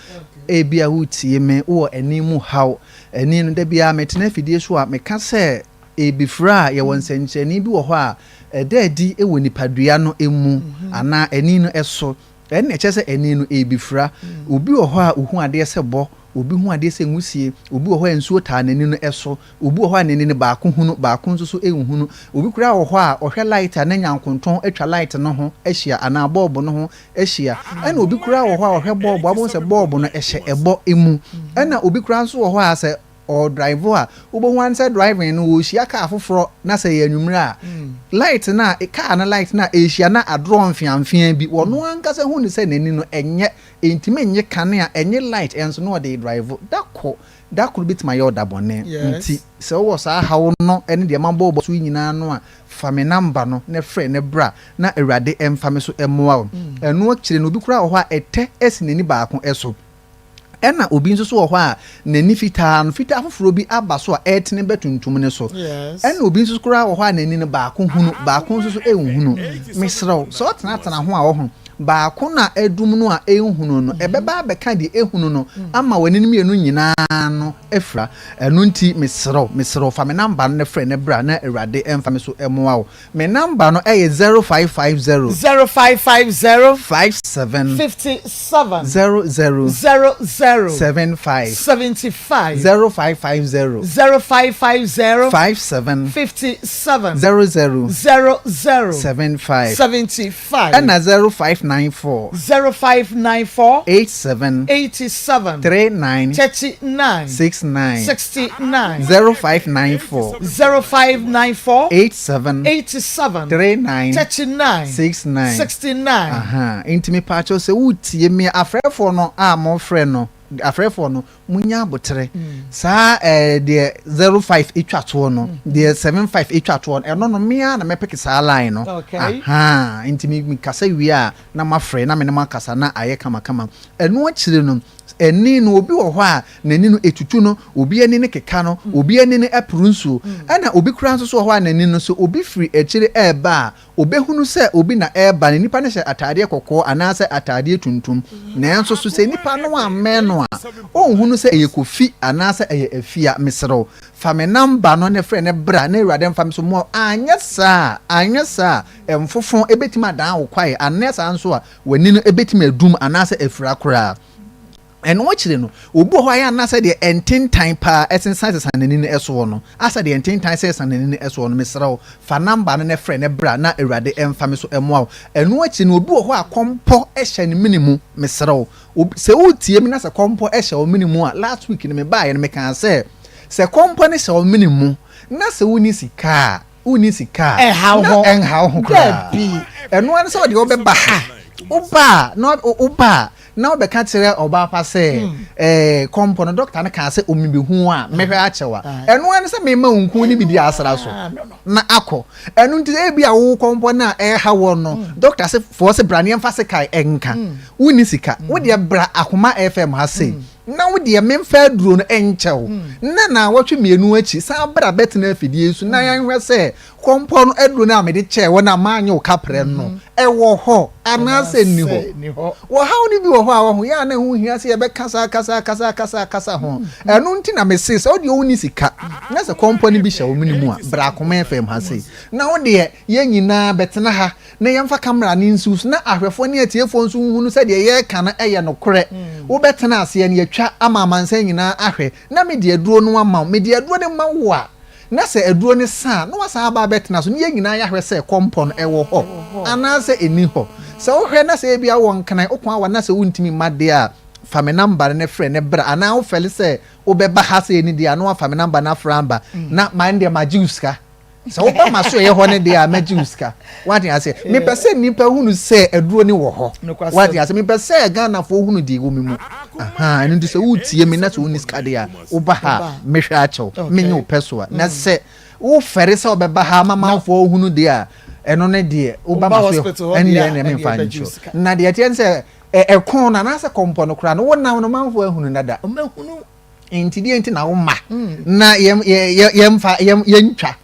Ebia woretie me, wowɔ ani mu haw. Ani no, da biara metena afidie so a, meka sɛ ɛrebɛfira a, yɛwɔ nsɛnkyerɛnne bi wɔ hɔ a, ɛda adi wɔ nipadua no mu anaa ani no so. Ɛnna ɛkyerɛ sɛ ani no ɛrebɛfira. Obi wɔ hɔ a, ɔhu adeɛ sɛ bɔ, obi hu adeɛ sɛ nwusie, obi wɔ hɔ a nsuo taa n'ani no so, Obi wɔ hɔ a n'ani no baako hunu, baako nso so nhunu. Obi koraa wɔ hɔ a ɔhwɛ light a na nyankontɔn atwa light no ho ahyia anaa bɔɔbo no ho ahyia. Ɛna obi koraa wɔ hɔ a ɔhwɛ bɔɔbo a wobɛhu sɛ bɔɔbo no hyɛ ɛbɔ mu. Ɛna obi koraa nso wɔ hɔ a sɛ ɔredrive a wobɛhu ara ne sɛ driving no ɔrehyia kaa foforɔ na sɛ ɛyɛ anwummerɛ a light no a kaa no light no a ɛrehyia na adorɔ mfeamfeaa bi. Ɔno ankasa hu no sɛ n'ani no ɛnyɛ, ɛntumi nnye kanea, ɛnnye light ɛnso na ɔde redrive. Da kɔ Da koro bɛtumi ayɛ wo da bɔne. Nti sɛ wowɔ saa haw no ne deɛ mabɔ wo so yi nyinaa no a, fa me namba no na frɛ na bra na Awurade mfa me so mmoa wo. Ɛno akyire no, obi koraa wɔ hɔ a ɛtɛ asi n'ani baako so. Ɛna obi nso so wɔ hɔ a n'ani fitaa no, fitaa foforɔ bi aba so a ɛretene ba tuntum no so. Ɛna obi nso koraa wɔ hɔ a n'ani no baako hunu, baako nso so nhunu. Mesrɛ wo, sɛ wotenatena ho a woho. Baako no a adum no a ɛnhunu no, ɛbɛba abɛka deɛ ɛhunu no ama w'ani no mmienu nyinaa no afira. Ɛno nti, mesrɛ wo, mesrɛ wo, fa me namba no na frɛ na bra na Awurade mfa me so mmoa wo. Me namba no yɛ 0550. 0550. 57. 57. 00. 00. 75. 75. 0550. 0550. 57. 57. 00. 00. 75. 75. Ɛna 0594. 0594. 87. 87. 39. 39. 69. 69. 0594. 0594. 87. 87. 39. 39. 69. 69. Aha, nti mepaakyɛw sɛ wotie me afrɛfoɔ no a mofrɛ no, afrɛfoɔ no, Munya aboterɛ. Saa ɛɛ deɛ 05 etwa toɔ no, deɛ 75 etwa toɔ no, ɛno no me ara na mɛpeke saa line no. Okay. Ahaa, nti me mekasa wie a na mafrɛ na me ne mo akasa na ayɛ kamakama. Ɛno akyire no, ani no obi wɔ hɔ a n'ani no etutu no, obi ani no keka no, obi ani no ɛporo nsuo. Ɛna obi koraa nso so wɔ hɔ a n'ani no sɛ obi firi akyire ɛreba a, Ɔbɛhunu sɛ obi na ɛreba no, nipa no hyɛ ataadeɛ kɔkɔɔ anaasɛ ataadeɛ tuntum. Nanso so sɛ nipa no ammɛn no a, ɔnhunu sɛ ɛyɛ Kofi anaasɛ ɛyɛ Afia? Mesrɛ wo, fa me namba no na frɛ no bra na Awurade mfa me so mmoa wo. Anyɛ saa a, anyɛ saa a, mfofo bɛtumi adan wo kwaeɛ, anyɛ saa nso a, w'ani no bɛtumi adum anaasɛ afira koraa. Ɛno akyiri no, obi wɔ hɔ a ɛyɛ a na sɛdeɛ ntentan paa sensansesa n'ani no soɔ no, asɛ deɛ ntentan sesa n'ani no soɔ no, mesrɛ wo, fa number no na frɛ no bra na Awurade mfa me so mmoa wo. Ɛno akyiri no, obi wɔ hɔ a kɔmpɔ hyɛ ne mene mu, mesrɛ wo, obi, sɛ woretie me na sɛ kɔmpɔ hyɛ wo mene mu a, last week no mebaeɛ no mekaa sɛ, sɛ kɔmpɔ no hyɛ wo mene mu na sɛ wonni sika a, wonni sika a, Ɛnhaw na ho. ɛnhaw ho koraa. Dabi. Ɛno ara ne sɛ ɔde wobɛba ha, woba a, na woba a, na wobɛka kyerɛ ɔbaa pa sɛ, ɛɛ, kɔmpɔ no, dɔkta no kaa sɛ omibehu a, mɛhwɛ akyɛ wo a. Ɛno ara ne sɛ mema wo nku ne biribi asra so na akɔ. Ɛno nti ebi a wo kɔmpɔ no a ɛreha wɔ no, dɔkta se foɔ se bra ne yɛmfa sekan nka. Wonni sika. Wo deɛ bra Akoma FM ha sei. Na wo deɛ memfa aduro no nkyɛ wo. Na naawɔtwe mmienu akyi, san bra bɛtena afidie yi so na yɛnhwɛ sɛ kɔmpɔ no aduro no a mede kyɛɛ wo no a manyɛ wo kaprɛ no, ɛwɔ hɔ anaasɛ ɛnni hɔ. Ɔhaw no bi wɔ hɔ a wahu, yɛ a na ɛho hia sɛ yɛbɛkasa akasa akasa akasa akasa ho. Ɛno nti na mese sɛ wo deɛ wonni sika na sɛ kɔmpɔ no bi hyɛ wo mene mu a, bra Akoma FM ha sei. Na wo deɛ yɛn nyinaa bɛtena ha na yɛmfa kamera no nsiw so na ahwɛfoɔ ne atiefoɔ nso nhunu sɛ deɛ yɛreka no yɛ nokorɛ. Wobɛtena aseɛ no yɛatwa ama amansan nyinaa ahwɛ na mede aduro no ama wo. Mede aduro no ma wo a, na sɛ aduro no sa a, na woasan aba abɛtena so na yɛn nyinaa yɛahwɛ sɛ kɔmpɔ no ɛwɔ hɔ anaasɛ ɛnni hɔ. Sɛ wohwɛ na sɛ ebia wowɔ nkran, woko awa na sɛ wontumi mma deɛ a, fa me namba no na frɛ no bra anaa wofɛle sɛ wobɛba ha sɛ ɛni deɛ a na woafa me namba no afrɛ aba na ma ɛndeɛ magye wo sika. Sɛ woba ma so ɛyɛ hɔ no deɛ a mɛgye wo sika. Wate aseɛ? Mepɛ sɛ nnipa hunu sɛ aduro no wɔ hɔ. Wate aseɛ? Mepɛ sɛ Ghanafoɔ hunu deɛ ɛwɔ me mu. Ahaa, ɛno nti sɛ wotie me na sɛ wonni sika deɛ a, woba ha a, mɛhwɛ akyɛ wo. Menye wo pɛ so a. Na sɛ wofɛre sɛ wobɛba ha ama manfoɔ hunu deɛ a, ɛno ne deɛ woba ma so ɛnneɛ ɛnneɛ memfa nkyɛ wo. Na deɛ ɛteɛ ne sɛ, ɛko no anaasɛ kɔmpɔ no koraa no, wonam no manfoɔ ahunu dada. Nti deɛ nti na woma na yɛmfa yɛntwa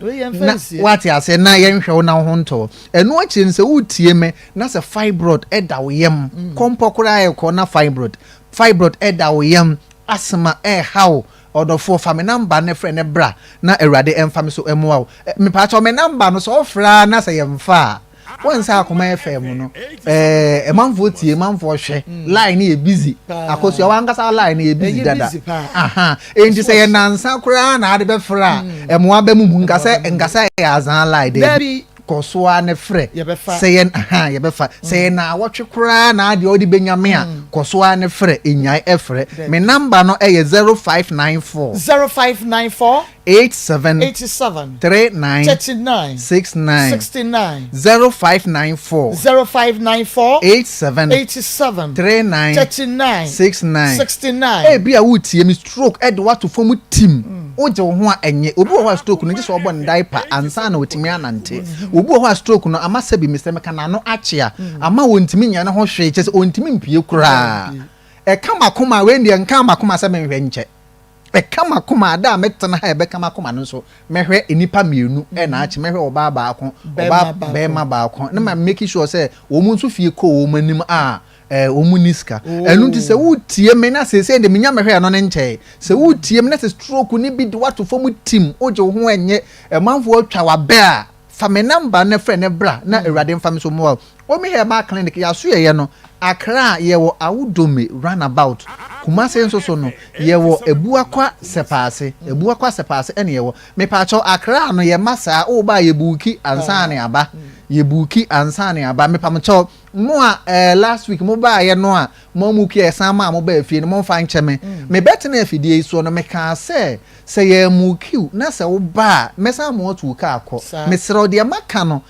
na wate aseɛ na yɛnhwɛ wo na wo ho ntɔ. Ɛno akyire no sɛ wotie me na sɛ fibroid ɛda wo yam, mm. kɔmpɔ koraa ɛkɔ na fibroid fibroid ɛda wo yam, asthma ɛha wo, ɔdɔfoɔ fa me namba no frɛ ne bra na Awurade ɛmfa me so ɛmoa wo. Mepaakyɛw me namba no sɛ ɔfrɛ a na sɛ yɛmfa a wɔn sɛ akoma fm no ɛɛ manfoɔ tie manfoɔ hwɛ mm. line no yɛ busy akosua wankasa line no yɛ busy dada aha enti sɛ yɛ nansa koraa na ade bɛfrɛ a mm. ɛmoa bɛ mu mu nkasɛ nkasɛ yɛ azan line dɛ kɔ so ara ne frɛ sɛ yɛ aha yɛbɛfa sɛ yɛ na awɔtwe koraa na adeɛ ɔde bɛnya me a mm. kɔ so ara ne frɛ enyae ɛfrɛ me namba no ɛyɛ 0594 0594 87 87 39 39 69 69 0594 0594 87 87 39 39 69 69. Ebia woretie me, stroke de wo ato fam tim, wogye wo ho a ɛnyɛ. Obi wɔ hɔ a stroke no gye sɛ ɔbɔ ne diaper ansa na watumi anante. Obi wɔ hɔ a stroke no ama sɛbi mesrɛ meka n'ano akyea, ama ɔntumi nyɛ ne ho hwee, kyerɛ sɛ ɔntumi mpue koraa. Ɛka m'akoma a, wei deɛ nka m'akoma sɛ menhwɛ nkyɛ. Ɛka m'akoma a, da a mɛtena ha a ɛbɛka m'akoma no nso, mɛhwɛ nnipa mmienu na akye, mɛhwɛ ɔbaa baako, ɔbaa bɛrima baako, na ma make sure sɛ wɔn nso fie kɔ wɔn anim a ɛɛ wɔn nni sika. Ɛno nti sɛ wotie me na seesei de menya mɛhwɛ ɛno ne nkyɛe. Sɛ wotie me na sɛ stroke ne bi de woato fam tim, wogye wo ho ɛnyɛ, ɛmanfoɔ atwa w'abɛ a, fa me number no frɛ no bra na Awurade mfa me so mmoa wo. Omi Herbal Clinic yɛasoɛeɛ no, Accra yɛwɔ Awudome run about, Kumasi nso so no yɛwɔ Abuakwa Sɛpaase, Abuakwa Sɛpaase ɛna yɛwɔ. Mepaakyɛw Accra no yɛmma saa, woba a yɛbuuki ansa na yɛaba, yɛbuuki ansa na yɛaba. Mepamkyɛw mo a eh, last week mo baeɛ no a mo amuuki a yɛsan maa mo baa fie no momfa nkyɛ me. Mebɛtena afidie yi soɔ no mekaa sɛ sɛ yɛammuuki wo na sɛ woba a mɛsan ama woatu wo kaa akɔ. Mesrɛ wo deɛ maka no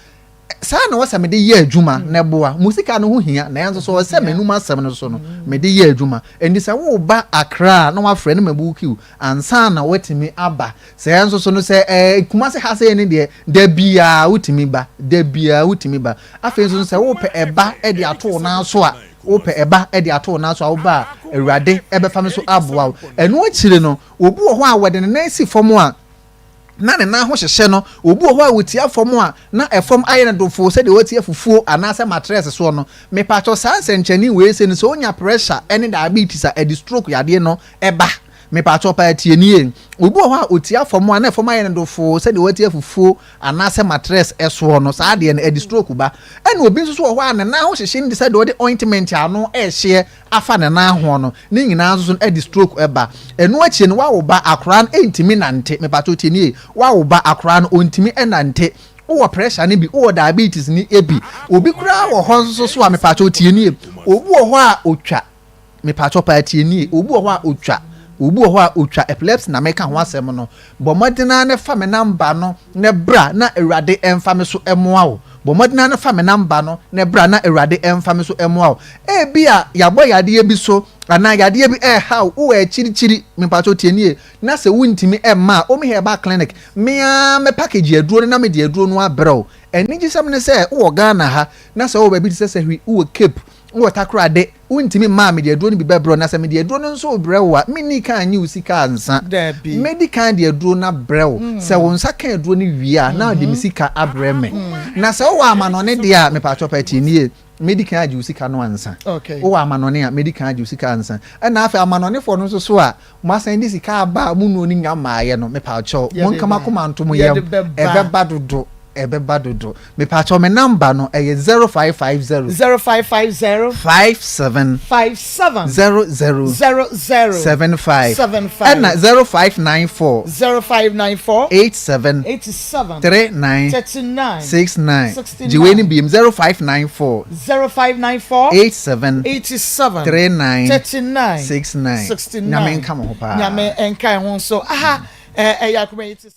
Saa na ɛwɔ sɛ mede yɛ adwuma na ɛboa. Mo sika no ho hia, nanso sɛ ɔwɔ sɛ m'anom asɛm no so no, mede yɛ adwuma. Enti sɛ woreba Accra a, na woafrɛ na mabuuki wo ansa na woatumi aba. Sɛ nso so no, sɛ ɛɛ Kumasi ha sei no deɛ, da biara wotumi ba, da biara wotumi ba. Afei nso no, sɛ wopɛ ɛba de ato wo nan so a, wopɛ ɛba de ato wo nan so a, woba a, Awurade bɛfa me so aboa wo. Ɛno akyiri no, obi wɔ hɔ a wɔde ne nan si fam a, na ne nan ho hyehye no. Obi wɔ hɔ a ɔtia fam a, na ɛfam ayɛ no dofoo sɛdeɛ watia fufuo anaasɛ matrɛs soɔ no. Mepakyɛw saa nsɛnkyerɛnne wei sei no, sɛ wonya pressure ne diabetes a, ɛde stroke yadeɛ no ba. Mepakyɛw paa tie nie. Obi wɔ hɔ a ɔtia fam a, na ɛfam ayɛ no dofoo sɛdeɛ watia fufuo anaasɛ matrɛs soɔ no, saa adeɛ no, ɛde stroke ba. Ɛna obi nso so wɔ hɔ a, ne nan ho hyehye no te sɛ deɛ ɔde ointment a ano rehyeɛ afa ne nan ho no, ne nyinaa nso so no de stroke ba. Ɛno akyire no, wawo ba, akoraa no ntumi nante. Mepakyɛw tie nie, wawo ba, akoraa no ɔntumi nante. Wowɔ pressure no bi, wowɔ diabetes no bi. Obi koraa wɔ hɔ nso so a, mepakyɛw tie nie, obi wɔ hɔ a ɔtwa, mepakyɛw paa tie nie, obi wɔ hɔ a ɔtwa, obi wɔ hɔ a ɔtwa epilepsy na meka ho asɛm no. Bɔ mmɔden ara na fa me number no na bra na Awurade mfa me so mmoa wo. Bɔ mmɔden ara na fa me number no na bra na Awurade mfa me so mmoa wo. Ebia yɛabɔ yadeɛ bi so anaa yadeɛ bi reha wo, wowɔ akyirikyiri, mepakyɛw tie nie, na sɛ wontumi mma a, Omi Herbal Clinic, me ara mɛ package aduro no na mede aduro no abrɛ wo. Anigyesɛm ne sɛ wowɔ Ghana ha na sɛ wowɔ baabi te sɛ Sahwi, wowɔ Cape, Wowɔ takoradi, wontumi mma a mede aduro no bi bɛbrɛ wo, na sɛ mede aduro no nso rebrɛ wo a, menni kan nnye wo sika ansa. Dabi. Mɛdi kan de aduro no abrɛ wo. Sɛ wo nsa ka aduro no wie a, na wode me sika abrɛ me. Na sɛ wowɔ amanɔne deɛ a, mepakyɛw pa tie nie, mɛdi kan agye wo sika no ansa. Okay. Wowɔ amanɔne a, mɛdi kan agye wo sika ansa. Ɛna afei amanɔnefoɔ no nso so a, moasan de sika aba a mo nnuro no nnya mmaeɛ no, mepakyɛw, Yɛde monka mo ba. akoma nto mo yam. Yɛde bɛba. Ɛbɛba dodo. Ɛbɛba dodo. Mepakyɛw me number no ɛyɛ 0550. 0550. 57. 57. 00. 00. 75. 75. Ɛna 0594. 0594. 87. 87. 39. 39. 69. 69. Gye wei no biem 0594. 0594. 87. 87. 39. 39. 69. 69. Nyame nka mo ho paa. Nyame nka ho nso. Aha ɛyɛ akoma yi ti.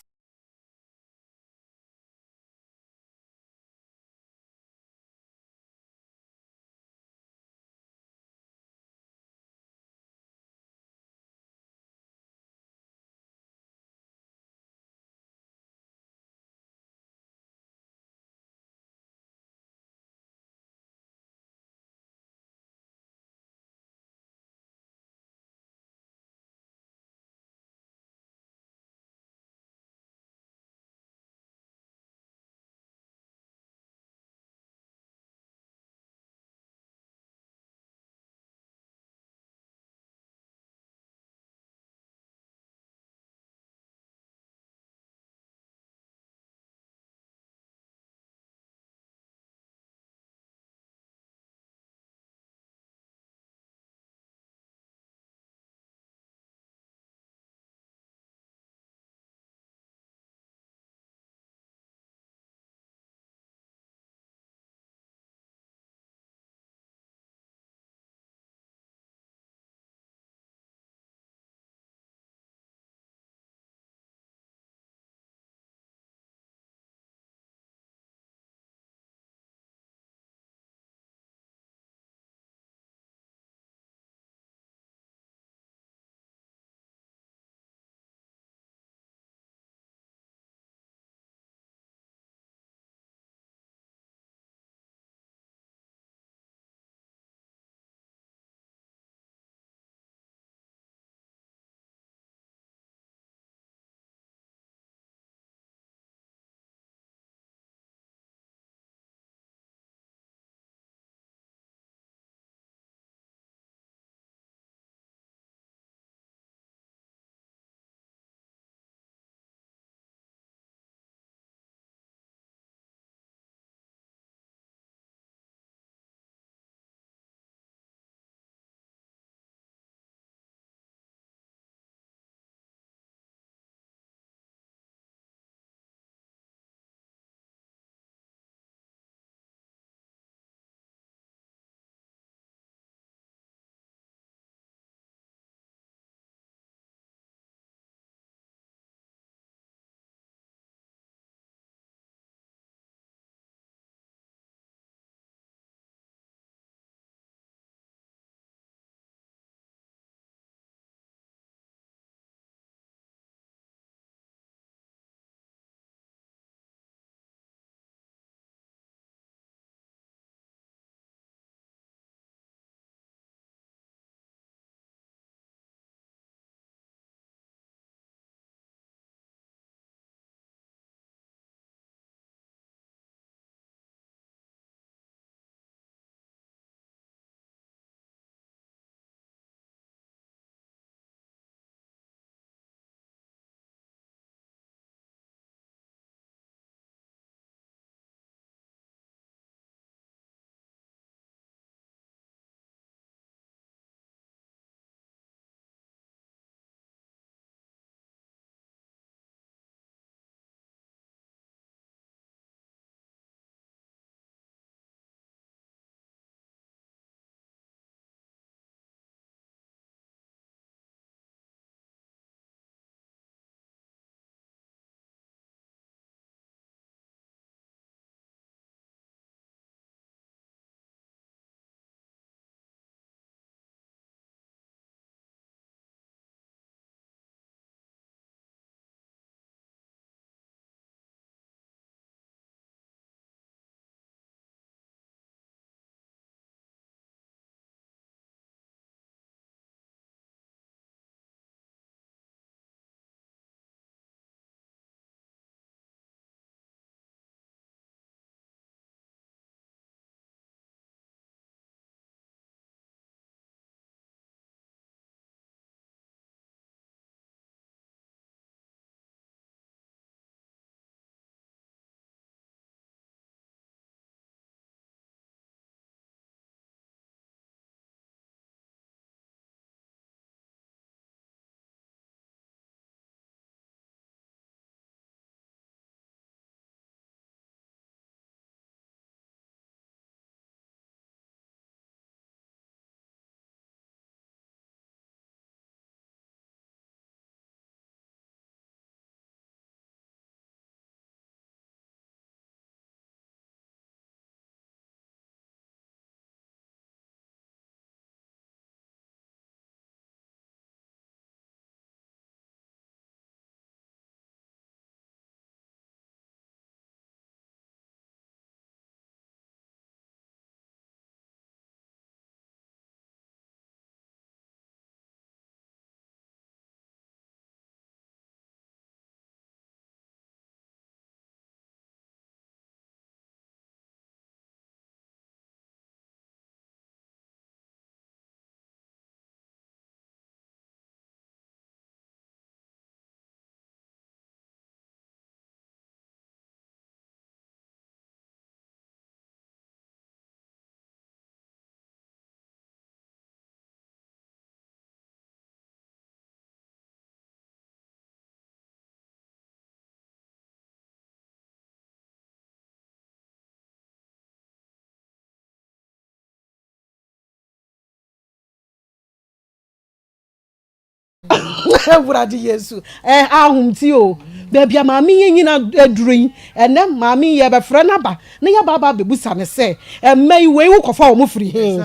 Awurade Yesu, eh, ahomti o. Baabi a maame yi nyina aduru yi, ɛnɛ maame yi yɛbɛfrɛ no aba na yɛaba aba abɛbusa no sɛ, mma yi wei wokɔfa wɔn firi he?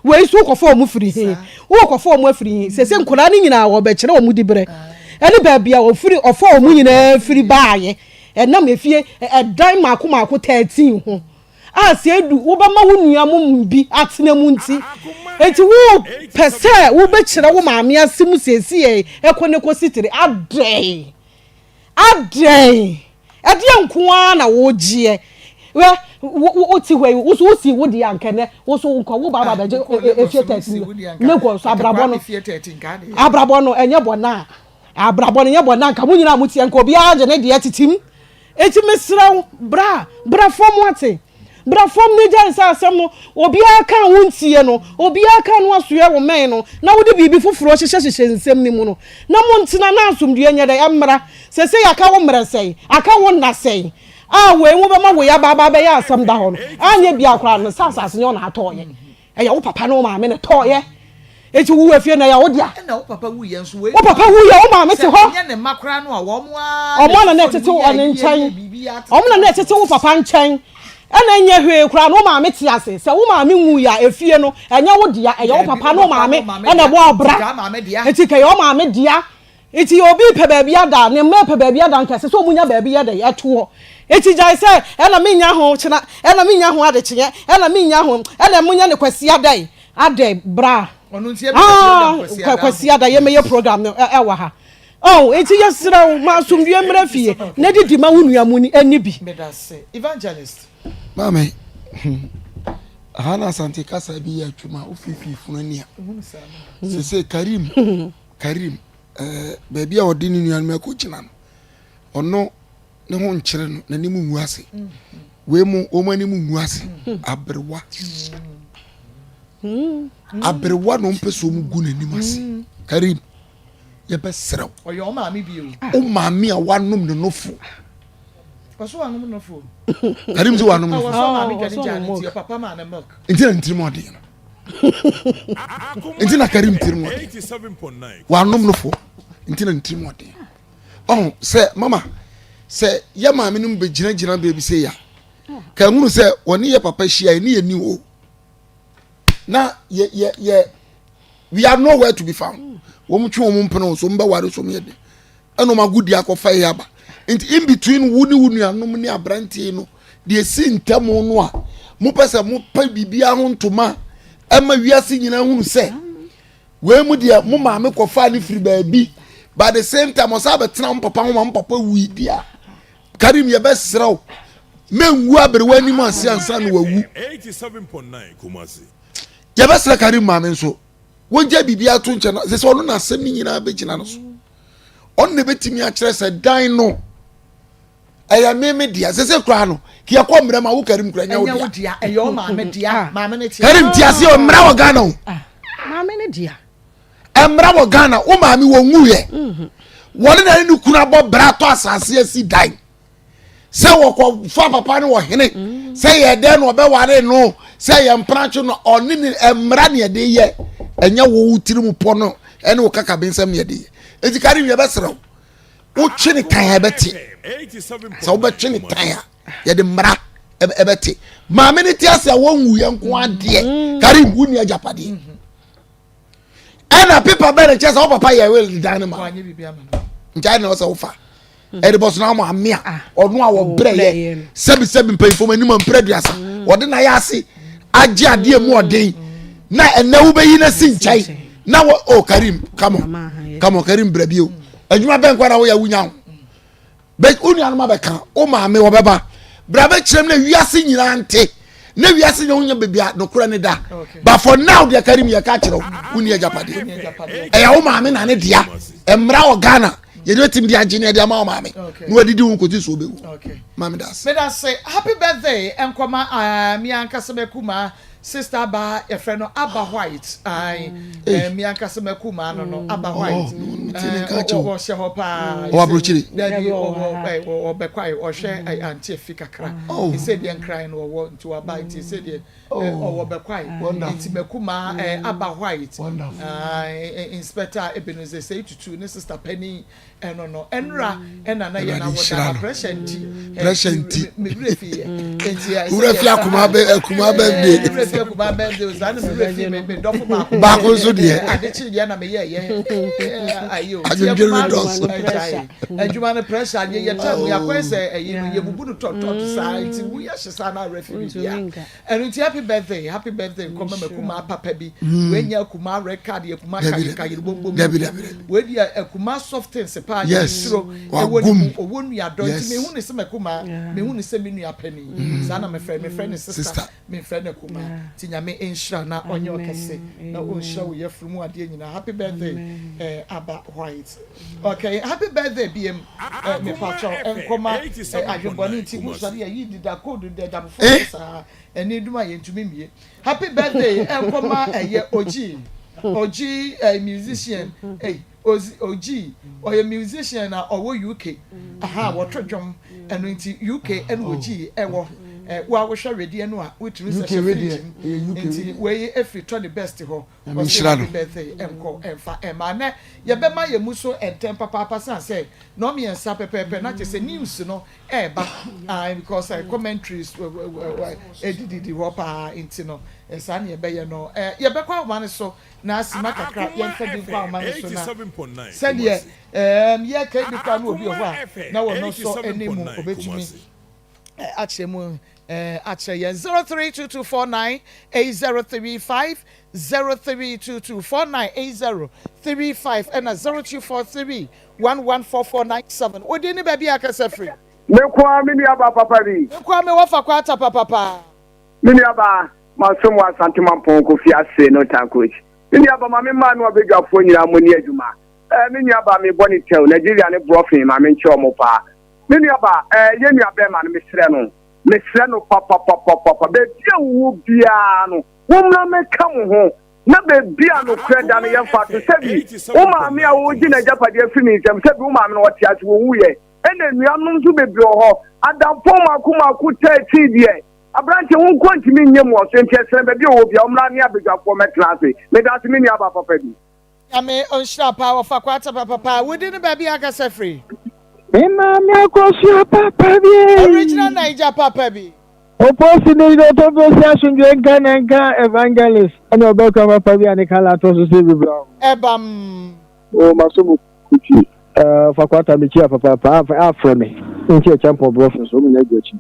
Wei nso wokɔfa wɔn firi he? Wokɔfa wɔn afiri he? Sese nkwadaa no nyinaa wɔbɛkyerɛ wɔn diberɛ ɛne baabi a wɔfiri ɔfa wɔn nyinaa firi baayɛ ɛnam efie ɛdan mako mako 13 ho. A sɛ edu wobɛma wo nua mo mu bi atena mu nti, enti wopɛ sɛ wobɛkyerɛ wo maame ase mu seesei ɛkɔ ne kɔsi tire. Adɛn? Adɛn? Ɛdeɛn nko ara na wogyeɛ? Hwɛ, wote hɔ yi, wo so wosii wo deɛ anka ɛnɛ, wo so nka wo ba aba bɛgye efie 13 ne kɔ so abrabɔ no. Abrabɔ no ɛnyɛ bɔ na abrabɔ no nyɛ bɔ na nka mo nyinaa mo teɛ nka obiara gye ne deɛ titim. Enti mesrɛ wo, bra, bra fam wate. Bra fam na gyae saa asɛm no. Obiara ka a wontie no, obiara ka no asoɛ wo mmɛn no, na wode biribi foforɔ hyehyɛhyehyɛ nsɛm no mu no. Na montena na asomdwoeɛ nyɛ dɛn? Ɛmmra. Seesei aka wo mmerɛ sɛn? Aka wo nna sɛn? A wei wobɛma wei aba aba abɛyɛ asɛm da hɔ no, anyɛ biara koraa no, sɛ asase nyɛ wo na atɔeɛ. Ɛyɛ wo papa ne wo maame na ɛtɔeɛ. Enti wo afie no ɛyɛ wo dea. Ɛna wo papa wuiɛ nso wei Wo papa wuiɛ wo maame te hɔ. Ɛnyɛ ne mma koraa no a wɔn ara Wɔn na na ɛtete wo ne nkyɛn. Wɔn na na ɛtete wo papa nkyɛn. Ɛna ɛnyɛ hwee koraa no wo maame te ase. Sɛ wo maame nwuiɛ a efie no ɛnyɛ wo dea ɛyɛ wo papa ne wo maame ɛna ɛbɔ ɔbra. Enti ka ɛyɛ wo maame dea. Enti obi repɛ baabi ada a, ne mma repɛ baabi ada anka ɛsɛ sɛ wɔnya baabi yɛ dɛn? Ɛtoɔ. Enti gyae sɛ, ɛna mennya ho kyena, ɛna mennya ho adekyeɛ, ɛna mennya ho, ɛna monyɛ no Kwasiada yi. Adɛn, bra. Ah, Kwasiada yɛmmɛyɛ program no ɛwɔ ha. Oh, enti yɛsrɛ wo, ma asomdwoeɛ mmra fie, na didi ma wo nua mu ni bi. Medase. Evangelist. Maame, hmm, aha na Asante kasa bi yɛ adwuma, wofiifii funu ani a. Sese Karim, Karim, eh, baabi a ɔde ne nuanom akɔgyina no, ɔno ne ho nkyere no, n'anim ngu ase. Wei mu, wɔn anim ngu ase. Aberewa. Aberewa na ɔmpɛ sɛ wɔn gu n'anim ase. Karim, yɛbɛsrɛ wo. Ɔyɛ ɔmaame bio. Wo maame a wanom ne nofo. Ɔso wanom nofo. Karim sɛ wanom nofo. Ɔso maame dwane gyaa ne ti, ɔpapa maa ne milk. Nti na ne tirim ɔden no. Nti na Karim tirim ɔden. Wanom nofo. Nti na ne tirim ɔden. Ɔho sɛ mama sɛ yɛ maame no bɛgyinagyina baabi sɛ ya. Ka ehunu sɛ wɔne yɛ papa hyia yɛ ne yɛ ni hɔ. Na yɛ yɛ yɛ we are nowhere to be found. Wɔn twe wɔn mpene so wɔn bɛware so wɔn yɛ de. Ɛna wɔn agodi akɔfa yɛ aba. Nti in between wo ne wo nuanom ne aberanteɛ no deɛ esi ntam no a mopɛ sɛ mopɛ biribiara ho ntoma ɛma wiase nyinaa hunu sɛ wei mu deɛ mo maame kɔfaa ne firi baabi but the same time ɔsan bɛtena mo papa ho ma mo papa wui deɛ Karim yɛbɛsrɛ wo menwu aberewa anim ase ansa na wawu yɛbɛsrɛ Karim maame nso wɔngya biribi ato nkyɛn sɛ sɛ ɔno na asɛm no nyinaa bɛgyina no so ɔno na ɛbɛtumi akyerɛ sɛ dan no ɛyɛ me me dea sɛ sɛ koraa no kì yɛkɔ mmerɛ ma wo Karim kura nyɛ wo dea ɛyɛ wo maame dea ah. maame ne tia Karim ti aseɛ wɔ mmara wɔ Ghana o ah. maame ne dea mmara wɔ Ghana wo maame wɔ nwuyɛ mhm. wɔne na ne ne kunu abɔ bra tɔ asase asi dan sɛ wɔkɔ fa papa no wɔ hene mm. sɛ yɛ dɛn na ɔbɛware no sɛ yɛ mpratwe no ɔne ne mmara ne ɛde yɛ ɛnyɛ wo tiri mu pɔ no ɛne wo kakabe nsɛm ne ɛde yɛ eti Karim yɛbɛsrɛ wo wotwe ne tan a ɛbɛte sɛ wobɛtwe ne tan a yɛde mmara ɛbɛte maame ne te ase a wɔnwu yɛ nko adeɛ mm. karim wonni agyapadeɛ mm-hmm. ɛna pepa bɛɛ ne kyɛ sɛ wo papa yɛ will dan no ma nti ayɛ na ɔsɛ wofa ɛde bɔ so na ɔmo ame a ah. ɔno a wɔbrɛ yɛ sɛbi sɛbi mpanyinfoɔ mu anim mpere aduasa mm. wɔde na yɛ ase agye adeɛ mu ɔden na ɛnɛ wobɛyi na si nkyɛn na wɔ oh karim come on come on karim brɛ bio adwuma bɛn kwan na woyɛ wonya ho bɛ wo nuanom abɛka wo maame wɔbɛba bra bɛkyerɛ mu na wiase nyinaa nte na wiase nyinaa wonya baabi a nokorɛ ne da but for now deɛ karim yɛka kyerɛ wo wonni agyapadeɛ ɛyɛ wo maame na ne dea mmara wɔ Ghana yɛde bɛtumi de agye ne ɛde ama wo maame na wadidi wo nkɔti so wobɛwu maame da ase meda ase happy birthday nkɔma uh, me ankasa bɛkuma. Sister baa yɛfrɛ no Aba White ae eh, me ankasa m'akumaa no no Aba White ɔhyɛ hɔ paa. Ɔwɔ aburokyire. Dabi ɔwɔ ɔbɛkwae ɔhwɛ ante afi kakra. Ɛsɛ deɛ nkran no ɔwɔ nti waba nti ɛsɛ deɛ ɔwɔ bɛkwae nti m'akumaa Aba White Inspector Ebenezer Sey Tutu ne sister panin Ɛno no ɛnora ɛna na yɛn awoda na pressure nti. Pressure nti. Me wura fi yɛ. Nti ɛsɛ Wura fi akuma bɛ akuma birthday. Wura fi akuma birthday saa na me wura fi me me dɔfo baako. Baako nso deɛ. Ade kye deɛ na me yɛ yɛ. Ayi o. Adwendwen redɔso. Adwuma no pressure adeɛ yɛ time yɛ akɔyɛ sɛ ɛyi no yɛ bubu no tɔtɔt saa nti wo yɛ hye saa na awura fi biribi a. Ɛno nti happy birthday happy birthday nkɔma m'akumaa papa bi mm. wei nyɛ akumaa red card yɛ akumaa kayere kayere bombom dabi dabi dabi wei deɛ akumaa soft things paa yes suro ɛwɔ ne mu ɔwɔ nuadɔ nti mehu ne sɛ m'akumaa mehu ne sɛ me nua panin mm. saa na mefrɛ mefrɛ ne sister mefrɛ no akumaa nti nyame nhyira na ɔnyɛ ɔkɛse na ɔnhyira wo yɛfuru mu adeɛ nyinaa happy birthday eh, aba white okay happy birthday biem eh, mepakyɛw nkɔma eh, adwembɔne nti musɔre yɛ yi deda code deda before eh? saa ɛne dum a yɛntumi mmie happy birthday nkɔma ɛyɛ ogyi ogyi eh, musician eh, ogyi ɔyɛ musician na ɔwɔ uk aha wɔto dwom ɛno nti uk ɛna ogyi ɛwɔ eh, wo a wohwɛ wedeɛ no a wotumi sɛ hyɛ fridge mu nti wei efiri tɔ the best hɔ Ɔse happy birthday nkɔ ɛnfa ɛma nɛ yɛbɛma yɛn mu so ntɛm papaapa san sɛ nɔmiɛnsa pɛpɛɛpɛ na kyesɛ news no ɛɛba ae because commentaries ɛdididi hɔ paa nti no saa ne yɛbɛyɛ no yɛbɛkɔ ahoma no so na asima kakra yɛnfa bi nkɔ ahoma no so na sɛdeɛ yɛka bi koraa no obi wɔ hɔ a na wɔn nso anim obetumi akyerɛ mu akyerɛ yɛn 0322498035 0322498035 ɛna 0243114497 wodin ne baabi a akasa firi. Me nko ara me nua baa papa bi. Me nko ara me wɔfa kwata papapa. Me nua baa, masom wɔ Asante Mampɔn Kofi ase no town coach. Me nua baa ma me mmaa no abadwafoɔ nyinaa mo ni adwuma. Eh, me nua baa me bɔ ne tɛw, Nigeria ne brɔfen ma me nkyɛ ɔmo paa. Me nua baa, eh, yɛn nua bɛɛma no, mesrɛ no, mesrɛ no papapapapa, baabi a wowɔ biara no, mommra mmɛka mo ho, na baabi a nokorɛ da no, yɛmfa to. Sɛbi, wo maame a woregye n'agyapadeɛ afiri ne nsam, sɛbi wo maame no, ɔte ase, wɔwuiɛ, ɛna anuanom nso bebree wɔ hɔ, adampɔn mmaako mmaako 13 deɛ, aberanteɛ, wo nkoa ntumi nyɛ mu wɔ so, enti ɛsrɛ baabi a ɔwɔ biara, ɔmmra ne abadwafoɔ mmɛtena ase. Meda ase, me nua baa papa bi. Nyame onhyira paa wɔfa kwata papapa wodi ne baabi akasa firi. Me maame akosua papa bi ei. Original Naija papa bi. Oposi ne yere ɔtɔfo si asomdwe nka na nka evangelist ɛna ɔbɛkura papa bi a ne kala atɔ so sɛ bibira. Ɛbam. O maso mu kutwi. Ɛɛ fa kwata me kyia papaapa afrɛ me nti ɛkyɛ mpɔ brɔfo so ɔmo nyɛ agu akyi.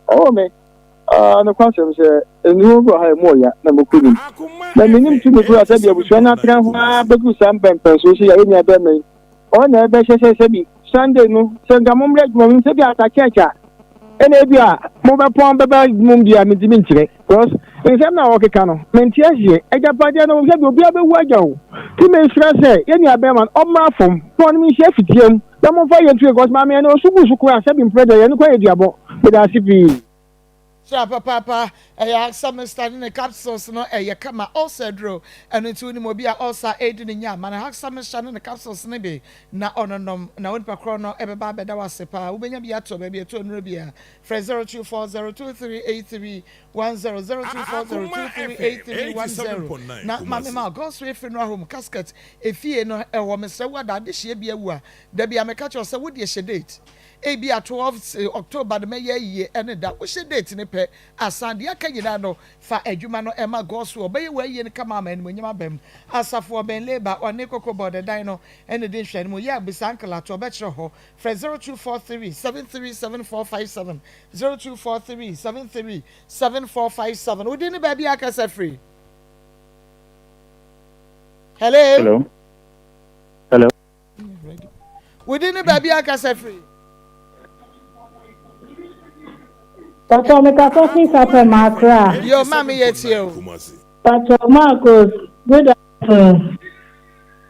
Ɔwɔ me. Ah, nokwasɛm sɛ, nneɛma bi wɔ ha a emu ɔya na mekɔ nim. Na minnim tumi koro a sɛbi abusua no atena ho ara bɛduru saa mpɛnpɛnso yi sɛ yɛayɛ nua bɛrima yi. Ɔno na ɛbɛhyɛ sɛ sɛbi Sunday no, sɛ nka mommra adwuma mu, sɛbi asa church a, ɛna ebi a mobɛpɔn bɛba adwuma mu deɛ a mentumi nkyerɛ. Because nsɛm no a wɔkeka no, mente aseɛ. Agyapadeɛ no, sɛbi obiara bɛwu agya o. Nti mesrɛ sɛ yɛn nua bɛrima no, ɔmmra fam na ɔne me nhyia fitiam. Na momfa yɛn tue cause maame ɛno osu gu so koraa sɛbi mprɛ deɛ yɛn koraa yɛ duabɔ meda ase pii. Hyira papaapa ɛyɛ asɛm Mister ne ne capsules no ɛyɛ kama ulcer aduro ɛno nti wonim obi a ulcer ɛredi no nya ma no Haxa mixture ne ne capsules no bi na ɔnonom na onipa korɔ no ɛbɛba abɛda wo ase paa wobɛnya bi atɔ baabi ɛtɔ nnuro biara frɛ 0240238310 0240238310 na ma me ma God's Way Funeral Home casket Efie no ɛwɔ mesrɛ wo ada adehyeɛ bi awu a dabia meka kyerɛ wo sɛ wodeɛ hyɛ date ebia 12 October no mɛyɛ ayie ɛne da wohyɛ date no pɛ asan deɛ aka nyinaa no fa adwuma no ɛma Godswill ɔbɛyɛ w'ayie no kama ama animuonyam aba mu Asafo ɔbɛn Labour ɔne Koko Board ɛdan no ɛna di nhwɛanimu yɛ a bisa Uncle Ato ɔbɛkyerɛ hɔ frɛ 0243 737457 0243 737457 wodin ne baabi a akasa firi. Hello. Hello. Hello. Within the baby akasa free. Pàtó mi kasa fi sapẹ m'Accra. Yo, maame yɛ tie o. Pàtó Marcos, good afternoon.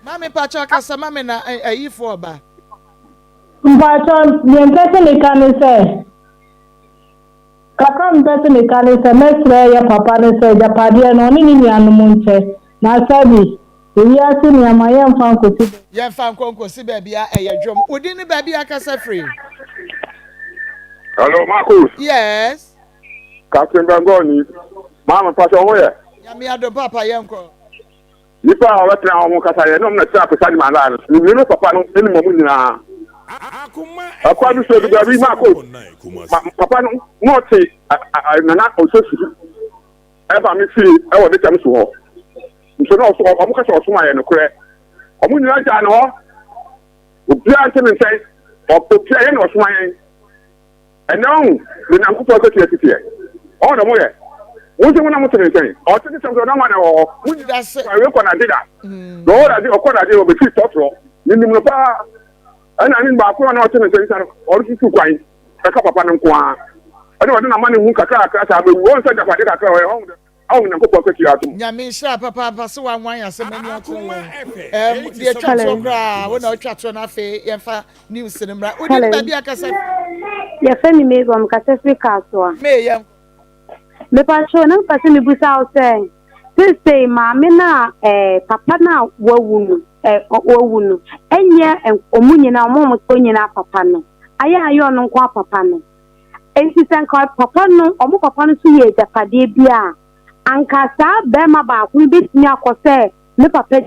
Maame pàtó kasa maame na ayifo ɔba. Mpàtó deɛ mpɛ sɛ meka ne sɛ kakra. Kakra a mepɛ sɛ meka ne sɛ, mɛsrɛ yɛ papa no sɛ agyapadeɛ no, ɔne ne nuanom nkyɛ. Na sɛbi, ewiase nneɛma, yɛmfa nkɔsi baabi. Yɛmfa nkɔ nkɔsi baabi a ɛyɛ dwom. Wo din ne baabi a kasa firi? Hello, Marcus. Yes. Captain Bangor ni. Maame mpatsɔ ho yɛ. Nyame adom papa yɛnkɔ. Nnipa a wɔbɛtena hɔ ho kasa yɛ ne wɔn na ɛtena Kwesi Agyeman line no so. Mewie no papa no nim wɔn nyinaa. Ɛkwan bi so edu baabi ma ko ma papa no na ɔte Nana Osei ɛba me fie ɛwɔ Dekyɛm so hɔ. Nso na ɔso wɔn kasa ɔsom ayɛ nokorɛ. Wɔn nyinaa gyaa ne hɔ. Obiara nte ne nkyɛn. Ɔpia yɛn na ɔsoma yɛn. Ɛnnɛ ɔhu de Nyankopɔn akatua si teɛ. Ɔho na moyɛ. Mo nso mo na mote ne nkyɛn. Ɔte ne sɛm sɛ ɔno ama na ɛwɔ hɔ. Mo nyinaa wei kɔ n'ade da. Na ɔwɔ n'ade ɔkɔ n'ade ɔbɛfiri tɔtorɔ. Menim no paa. Ɛna ne baako a na ɔte ne nkyɛn sɛ ɔretutu kwan ɛka papa no nko ara. Ɛna ɔde n'amane hu kakra kakra saa bɛwu. Ɔhu sɛ agyapade kakra ɔyɛ ɔhu dɛ. Ao Nyankopɔn akatua atom. Nyame nhyira papaapa sɛ wanwan asɛm ani akyerɛ yɛn ɛɛm deɛ ɛtwa toɔ koraa wo na wotwa toɔ na afei yɛmfa news no mmra wodi ne baabi akasa fi. Yɛfrɛ me Mabel mekasa firi Kasoa. May yɛnkɔ. Mepakyɛw na mepɛ sɛ mebusa wo sɛ seesei maame no a ɛɛ papa no a wawu no ɛɛ wawu no ɛnyɛ ɔmo nyinaa ɔmo a ɔmo tɔ nyinaa papa no ayɛ ayɛ ɔno nko ara papa no. Enti sɛ anka papa no, wɔn papa no nso yɛ agyapadeɛ bi a, anka saa barima baako no bɛtumi akɔ sɛ me papa.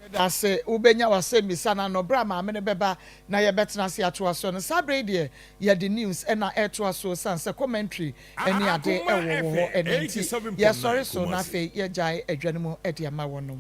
Meda ase. Wobɛnya w'asɛmmisa no ano berɛ a maame no bɛba na yɛbɛtena ase atoa so no. Saa berɛ yi deɛ yɛde news na ɛretoa so ɛsiane sɛ commentary ne ade wɔ wɔ hɔ ɛno nti yɛsɔre so na afei yɛgyae adwa no mu de ama wɔnom.